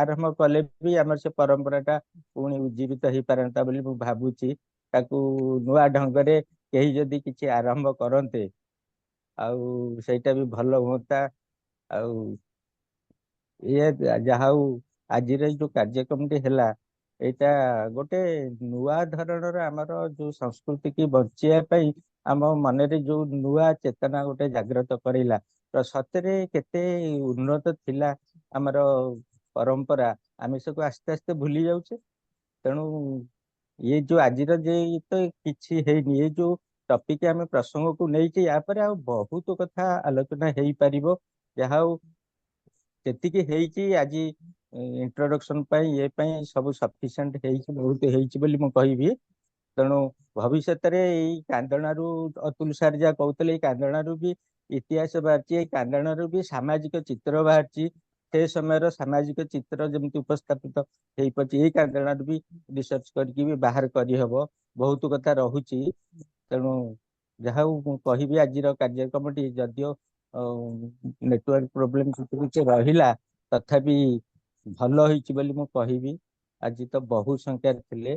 ଆରମ୍ଭ କଲେ ବି ଆମର ସେ ପରମ୍ପରା ଟା ପୁଣି ଉଜ୍ଜୀବିତ ହେଇପାରନ୍ତା ବୋଲି ମୁଁ ଭାବୁଛି। ତାକୁ ନୂଆ ଢଙ୍ଗରେ କେହି ଯଦି କିଛି ଆରମ୍ଭ କରନ୍ତେ ଆଉ ସେଇଟା ବି ଭଲ ହୁଅନ୍ତା। ଆଉ ଇଏ ଯାହା ହଉ, ଆଜିର ଏଇ ଯୋଉ କାର୍ଯ୍ୟକ୍ରମଟି ହେଲା, ଏଇଟା ଗୋଟେ ନୂଆ ଧରଣର ଆମର ଯୋଉ ସଂସ୍କୃତି କି ବଞ୍ଚିବା ପାଇଁ ଆମ ମନରେ ଯୋଉ ନୂଆ ଚେତନା ଗୋଟେ ଜାଗ୍ରତ କରିଲା, ତ ସତରେ କେତେ ଉନ୍ନତ ଥିଲା ଆମର ପରମ୍ପରା, ଆମେ ସବୁ ଆସ୍ତେ ଆସ୍ତେ ଭୁଲି ଯାଉଛେ। ତେଣୁ ଇଏ ଯୋଉ ଆଜିର ଯେ ତ କିଛି ହେଇନି, ଏ ଯୋଉ ଟପିକ ଆମେ ପ୍ରସଙ୍ଗକୁ ନେଇଛେ, ୟା ପରେ ଆଉ ବହୁତ କଥା ଆଲୋଚନା ହେଇପାରିବ। ଯାହା ହଉ, ଯେତିକି ହେଇଛି ଆଜି ଇଣ୍ଟ୍ରୋଡକ୍ସନ ପାଇଁ, ଇଏ ପାଇଁ ସବୁ ସଫିସିଏଣ୍ଟ ହେଇଛି, ବହୁତ ହେଇଛି ବୋଲି ମୁଁ କହିବି। ତେଣୁ ଭବିଷ୍ୟତରେ ଏଇ କାନ୍ଦଣାରୁ, ଅତୁଲ ସାର୍ ଯାହା କହୁଥିଲେ, ଏଇ କାନ୍ଦଣାରୁ ବି ଇତିହାସ ବାହାରିଛି, ଏଇ କାନ୍ଦଣାରୁ ବି ସାମାଜିକ ଚିତ୍ର ବାହାରିଛି। ସେ ସମୟର ସାମାଜିକ ଚିତ୍ର ଯେମିତି ଉପସ୍ଥାପିତ ହେଇପାରୁଛି, ଏଇ କାନ୍ଦଣାରୁ ବି ରିସର୍ଚ୍ଚ କରିକି ବି ବାହାର କରିହବ, ବହୁତ କଥା ରହୁଛି। ତେଣୁ ଯାହା ହଉ, ମୁଁ କହିବି ଆଜିର କାର୍ଯ୍ୟକ୍ରମଟି ଯଦିଓ ନେଟୱାର୍କ ପ୍ରୋବ୍ଲେମ କିଛି କିଛି ରହିଲା, ତଥାପି ଭଲ ହେଇଛି ବୋଲି ମୁଁ କହିବି। ଆଜି ତ ବହୁ ସଂଖ୍ୟାରେ ଥିଲେ,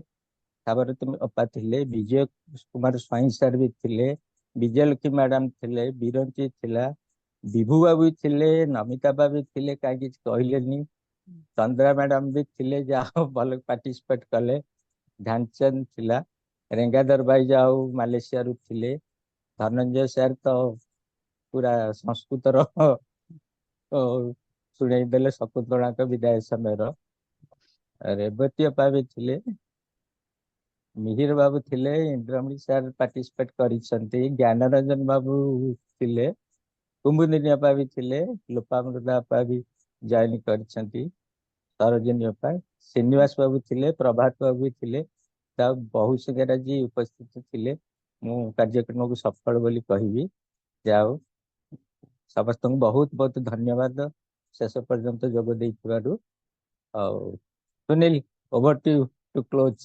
ତାପରେ ତୁମେ ଅପା ଥିଲେ, ବିଜୟ କୁମାର ସ୍ୱାଇଁ ସାର୍ ବି ଥିଲେ, ବିଜୟଲକ୍ଷ୍ମୀ ମ୍ୟାଡାମ ଥିଲେ, ବିରଞ୍ଚି ଥିଲା, ବିଭୁ ବାବୁ ଥିଲେ, ନମିତା ବାବୁ ଥିଲେ, କାହିଁ କିଛି କହିଲେନି, ଚନ୍ଦ୍ରା ମ୍ୟାଡାମ ବି ଥିଲେ, ଯାହା ହଉ ଭଲ ପାର୍ଟିସିପେଟ କଲେ, ଧ୍ୟାନଚନ୍ଦ ଥିଲା, ରେଙ୍ଗାଧର ଭାଇ ଯାହା ହଉ ମାଲେସିଆରୁ ଥିଲେ, ଧନଞ୍ଜୟ ସାର୍ ତ ପୁରା ସଂସ୍କୃତର ଶୁଣେଇ ଦେଲେ ଶକୁନ୍ତଳାଙ୍କ ବିଦାୟ ସମୟର, ରେବତୀ ଅପା ବି ଥିଲେ, ମିହିର ବାବୁ ଥିଲେ, ଇନ୍ଦ୍ରମଣି ସାର୍ ପାର୍ଟିସିପେଟ କରିଛନ୍ତି, ଜ୍ଞାନରଞ୍ଜନ ବାବୁ ଥିଲେ, କୁମ୍ଭୁଦିନୀ ଅପା ବି ଥିଲେ, ଲୋପାମୃଦା ଅପା ବି ଜଏନ କରିଛନ୍ତି, ସରୋଜିନୀ ଅପା, ଶ୍ରୀନିବାସ ବାବୁ ଥିଲେ, ପ୍ରଭାତ ବାବୁ ବି ଥିଲେ। ତା ବହୁ ସଂଖ୍ୟାରେ ଆଜି ଉପସ୍ଥିତ ଥିଲେ। ମୁଁ କାର୍ଯ୍ୟକ୍ରମକୁ ସଫଳ ବୋଲି କହିବି। ଯାଉ, ସମସ୍ତଙ୍କୁ ବହୁତ ବହୁତ ଧନ୍ୟବାଦ ଶେଷ ପର୍ଯ୍ୟନ୍ତ ଯୋଗ ଦେଇଥିବାରୁ। ଆଉ Sunil, over to to close.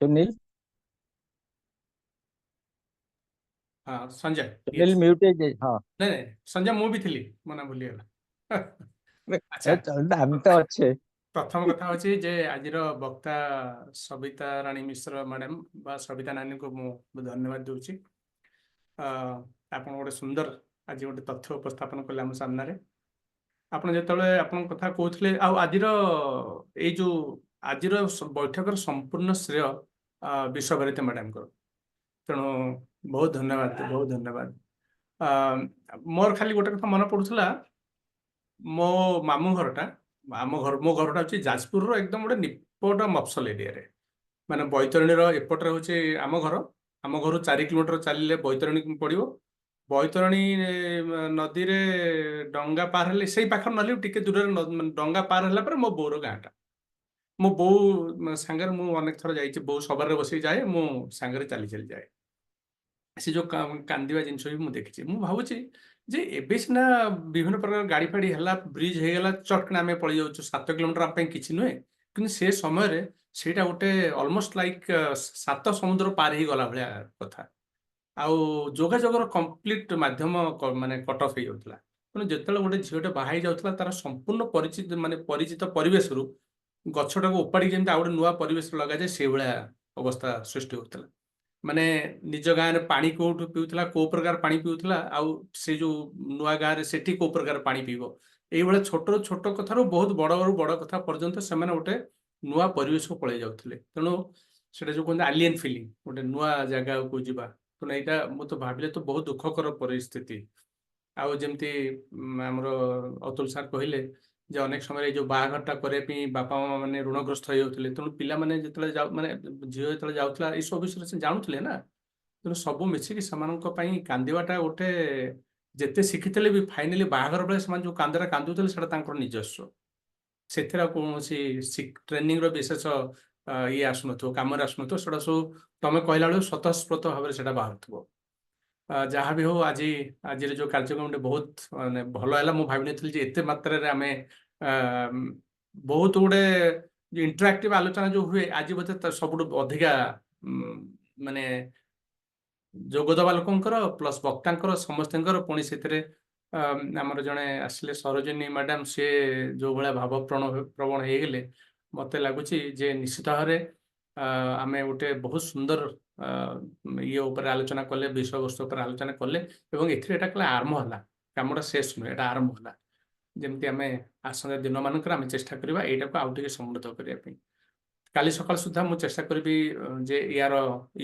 Sunil. ହଁ ସଞ୍ଜୟ। ସୁନୀଲ ମ୍ୟୁଟ ହେଇଯାଇ, ହଁ। ନାଇଁ ନାଇଁ ସଞ୍ଜୟ, ମୁଁ ବି ଥିଲି, ମୋ ନାଁ ଭୁଲିଗଲା। ଆଚ୍ଛା, ଆମେ ତ ଅଛେ। ପ୍ରଥମ କଥା ହଉଛି ଯେ ଆଜିର ବକ୍ତା ସବିତା ରାଣୀ ମିଶ୍ର ମ୍ୟାଡାମ ବା ସବିତା ନାନୀଙ୍କୁ ମୁଁ ଧନ୍ୟବାଦ ଦଉଛି। ଆପଣ ଗୋଟେ ସୁନ୍ଦର ଆଜି ଗୋଟେ ତଥ୍ୟ ଉପସ୍ଥାପନ କଲେ ଆମ ସାମ୍ନାରେ। ଆପଣ ଯେତେବେଳେ ଆପଣଙ୍କ କଥା କହୁଥିଲେ, ଆଉ ଆଜିର ଏଇ ଯୋଉ ଆଜିର ବୈଠକର ସମ୍ପୂର୍ଣ୍ଣ ଶ୍ରେୟ ବିଶ୍ୱଭାରତୀ ମ୍ୟାଡାମଙ୍କର, ତେଣୁ ବହୁତ ଧନ୍ୟବାଦ, ବହୁତ ଧନ୍ୟବାଦ। ମୋର ଖାଲି ଗୋଟେ କଥା ମନେ ପଡୁଥିଲା, ମୋ ମାମୁଁ ଘରଟା, ଆମ ଘର, ମୋ ଘରଟା ହଉଛି ଯାଜପୁରର ଏକଦମ ଗୋଟେ ନିପଟ ମଫସଲ ଏରିଆରେ, ମାନେ ବୈତରଣୀର ଏପଟରେ ହଉଛି ଆମ ଘର। ଆମ ଘରୁ 4 କିଲୋମିଟର ଚାଲିଲେ ବୈତରଣୀ ପଡିବ। ବୈତରଣୀ ନଦୀରେ ଡଙ୍ଗା ପାର ହେଲେ, ସେଇ ପାଖରେ ନହେଲେ ଟିକେ ଦୂରରେ ଡଙ୍ଗା ପାର ହେଲା ପରେ ମୋ ବୋଉର ଗାଁଟା। ମୋ ବୋଉ ସାଙ୍ଗରେ ମୁଁ ଅନେକ ଥର ଯାଇଛି, ବୋଉ ସବାରରେ ବସିକି ଯାଏ, ମୁଁ ସାଙ୍ଗରେ ଚାଲି ଚାଲି ଯାଏ। ସେ ଯୋଉ କାନ୍ଦିବା ଜିନିଷ ବି ମୁଁ ଦେଖିଛି। ମୁଁ ଭାବୁଛି ଯେ ଏବେ ସିନା ବିଭିନ୍ନ ପ୍ରକାର ଗାଡି ଫାଡି ହେଲା, ବ୍ରିଜ ହେଇଗଲା, ଚଟକିନା ଆମେ ପଳେଇ ଯାଉଛୁ, 7 କିଲୋମିଟର ଆମ ପାଇଁ କିଛି ନୁହେଁ। କିନ୍ତୁ ସେ ସମୟରେ ସେଇଟା ଗୋଟେ ଅଲମୋଷ୍ଟ ଲାଇକ୍ 7 ସମୁଦ୍ର ପାର ହେଇଗଲା ଭଳିଆ କଥା। ଆଉ ଯୋଗାଯୋଗର କମ୍ପ୍ଲିଟ ମାଧ୍ୟମ ମାନେ କଟ ଅଫ୍ ହେଇଯାଉଥିଲା। ତେଣୁ ଯେତେବେଳେ ଗୋଟେ ଝିଅଟେ ବାହା ହେଇଯାଉଥିଲା, ତାର ସମ୍ପୂର୍ଣ୍ଣ ପରିଚିତ ମାନେ ପରିଚିତ ପରିବେଶରୁ ଗଛଟାକୁ ଉପାଡ଼ିକି ଯେମିତି ଆଉ ଗୋଟେ ନୂଆ ପରିବେଶ ଲଗାଯାଏ, ସେଇଭଳିଆ ଅବସ୍ଥା ସୃଷ୍ଟି ହଉଥିଲା। ମାନେ ନିଜ ଗାଁରେ ପାଣି କୋଉଠୁ ପିଉଥିଲା, କୋଉ ପ୍ରକାର ପାଣି ପିଉଥିଲା, ଆଉ ସେ ଯୋଉ ନୂଆ ଗାଁରେ ସେଠି କୋଉ ପ୍ରକାର ପାଣି ପିଇବ, ଏଇଭଳିଆ ଛୋଟ ଛୋଟ କଥାରୁ ବହୁତ ବଡ ବଡ କଥା ପର୍ଯ୍ୟନ୍ତ ସେମାନେ ଗୋଟେ ନୂଆ ପରିବେଶକୁ ପଳେଇ ଯାଉଥିଲେ। ତେଣୁ ସେଟା ଯୋଉ କୁହନ୍ତି ଆଲିଏନ ଫିଲିଂ, ଗୋଟେ ନୂଆ ଜାଗାକୁ ଯିବା, ତେଣୁ ଏଇଟା ମୁଁ ତ ଭାବିଲେ ତ ବହୁତ ଦୁଃଖକର ପରିସ୍ଥିତି। ଆଉ ଯେମିତି ଆମର ଅତୁଲ ସାର୍ କହିଲେ ଯେ ଅନେକ ସମୟରେ ଏଇ ଯୋଉ ବାହାଘରଟା କରିବା ପାଇଁ ବାପା ମା ମାନେ ଋଣଗ୍ରସ୍ତ ହେଇଯାଉଥିଲେ। ତେଣୁ ପିଲାମାନେ ଯେତେବେଳେ ଯାଉ, ମାନେ ଝିଅ ଯେତେବେଳେ ଯାଉଥିଲା, ଏଇ ସବୁ ବିଷୟରେ ସେ ଜାଣୁଥିଲେ ନା। ତେଣୁ ସବୁ ମିଶିକି ସେମାନଙ୍କ ପାଇଁ କାନ୍ଦିବାଟା ଗୋଟେ, ଯେତେ ଶିଖିଥିଲେ ବି ଫାଇନାଲି ବାହାଘର ବେଳେ ସେମାନେ ଯୋଉ କାନ୍ଦଟା କାନ୍ଦୁଥିଲେ ସେଟା ତାଙ୍କର ନିଜସ୍ୱ, ସେଥିରେ ଆଉ କୌଣସି ଟ୍ରେନିଂର ବିଶେଷ ଇଏ ଆସୁନଥିବ, କାମରେ ଆସୁନଥିବ, ସେଟା ସବୁ ତମେ କହିଲା ବେଳକୁ ସ୍ୱତଃସ୍ଫୂର୍ତ୍ତ ଭାବରେ ସେଟା ବାହାରୁଥିବ। ଯାହା ବି ହଉ, ଆଜିର ଯୋଉ କାର୍ଯ୍ୟକ୍ରମଟି ବହୁତ ମାନେ ଭଲ ହେଲା। ମୁଁ ଭାବିନଥିଲି ଯେ ଏତେ ମାତ୍ରାରେ ଆମେ ବହୁତ ଗୁଡେ ଇଣ୍ଟରାକ୍ଟିଭ ଆଲୋଚନା ଯୋଉ ହୁଏ, ଆଜି ବୋଧେ ସବୁଠୁ ଅଧିକା ମାନେ ଯୋଗଦବା ଲୋକଙ୍କର ପ୍ଲସ୍ ବକ୍ତାଙ୍କର ସମସ୍ତଙ୍କର। ପୁଣି ସେଥିରେ ଆମର ଜଣେ ଆସିଲେ ସରୋଜିନୀ ମ୍ୟାଡାମ, ସିଏ ଯୋଉ ଭଳିଆ ଭାବ ପ୍ରବଣ ହେଇଗଲେ, ମତେ ଲାଗୁଛି ଯେ ନିଶ୍ଚିତ ଭାବରେ ଆମେ ଗୋଟେ ବହୁତ ସୁନ୍ଦର ଇଏ ଉପରେ ଆଲୋଚନା କଲେ, ବିଷୟବସ୍ତୁ ଉପରେ ଆଲୋଚନା କଲେ ଏବଂ ଏଥିରେ ଏଇଟା କଲେ ଆରମ୍ଭ ହେଲା, କାମଟା ଶେଷ ନୁହେଁ, ଏଇଟା ଆରମ୍ଭ ହେଲା। ଯେମିତି ଆମେ ଆସନ୍ତା ଦିନମାନଙ୍କରେ ଆମେ ଚେଷ୍ଟା କରିବା ଏଇଟାକୁ ଆଉ ଟିକେ ସମୃଦ୍ଧ କରିବା ପାଇଁ। କାଲି ସକାଳ ସୁଦ୍ଧା ମୁଁ ଚେଷ୍ଟା କରିବି ଯେ ୟାର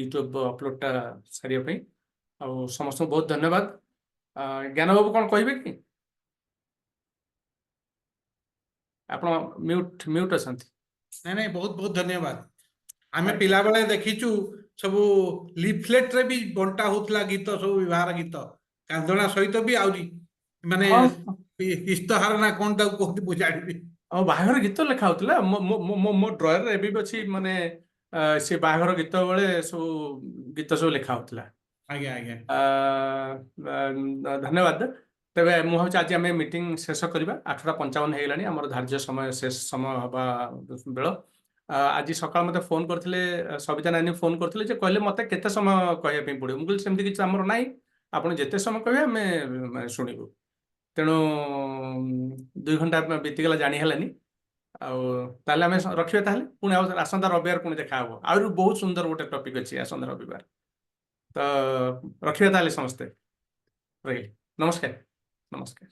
ୟୁଟ୍ୟୁବ ଅପଲୋଡଟା ସାରିବା ପାଇଁ। ଆଉ ସମସ୍ତଙ୍କୁ ବହୁତ ଧନ୍ୟବାଦ। ଜ୍ଞାନ ବାବୁ କଣ କହିବେ କି? ଆପଣ ମ୍ୟୁଟ ଅଛନ୍ତି। ନାଇଁ ନାଇଁ, ବହୁତ ବହୁତ ଧନ୍ୟବାଦ। ଆମେ ପିଲାବେଳେ ଦେଖିଛୁ, ସବୁ ଲିଫଲେଟ ରେ ବି ବଣ୍ଟା ହଉଥିଲା ଗୀତ ସବୁ, ବିବାହର ଗୀତ କାନ୍ଦଣା ସହିତ ବି, ଆହୁରି ମାନେ ଇସ୍ତହାର ନା କଣ ତାକୁ କୁହନ୍ତି, ମୁଁ ଜାଣିନି। ଆଉ ବାହାଘର ଗୀତ ଲେଖା ହଉଥିଲା। ମୋ ଡ୍ରୟରରେ ଏବେ ବି ଅଛି, ମାନେ ସେ ବାହାଘର ଗୀତ ବେଳେ ସବୁ ଗୀତ ସବୁ ଲେଖା ହଉଥିଲା। ଆଜ୍ଞା ଆଜ୍ଞା। ଧନ୍ୟବାଦ। ତେବେ ମୁଁ ଭାବୁଛି ଆଜି ଆମେ ମିଟିଂ ଶେଷ କରିବା। 8:55 ହେଇଗଲାଣି, ଆମର ଧାର୍ଯ୍ୟ ସମୟ ଶେଷ ସମୟ ହବା ବେଳ। ଆଜି ସକାଳ ମତେ ଫୋନ କରିଥିଲେ, ସବିତା ନାନୀ ଫୋନ କରିଥିଲେ ଯେ କହିଲେ ମତେ କେତେ ସମୟ କହିବା ପାଇଁ ପଡିବ। ମୁଁ କହିଲି ସେମିତି କିଛି ଆମର ନାହିଁ, ଆପଣ ଯେତେ ସମୟ କହିବେ ଆମେ ଶୁଣିବୁ। ତେଣୁ 2 ଘଣ୍ଟା ବିତିଗଲା, ଜାଣି ହେଲାନି। ଆଉ ତାହେଲେ ଆମେ ରଖିବା ତାହେଲେ, ପୁଣି ଆଉ ଆସନ୍ତା ରବିବାର ପୁଣି ଦେଖା ହବ। ଆହୁରି ବହୁତ ସୁନ୍ଦର ଗୋଟେ ଟପିକ ଅଛି ଆସନ୍ତା ରବିବାର। ତ ରଖିବା ତାହେଲେ, ସମସ୍ତେ ରହିଲି, ନମସ୍କାର, ନମସ୍କାର।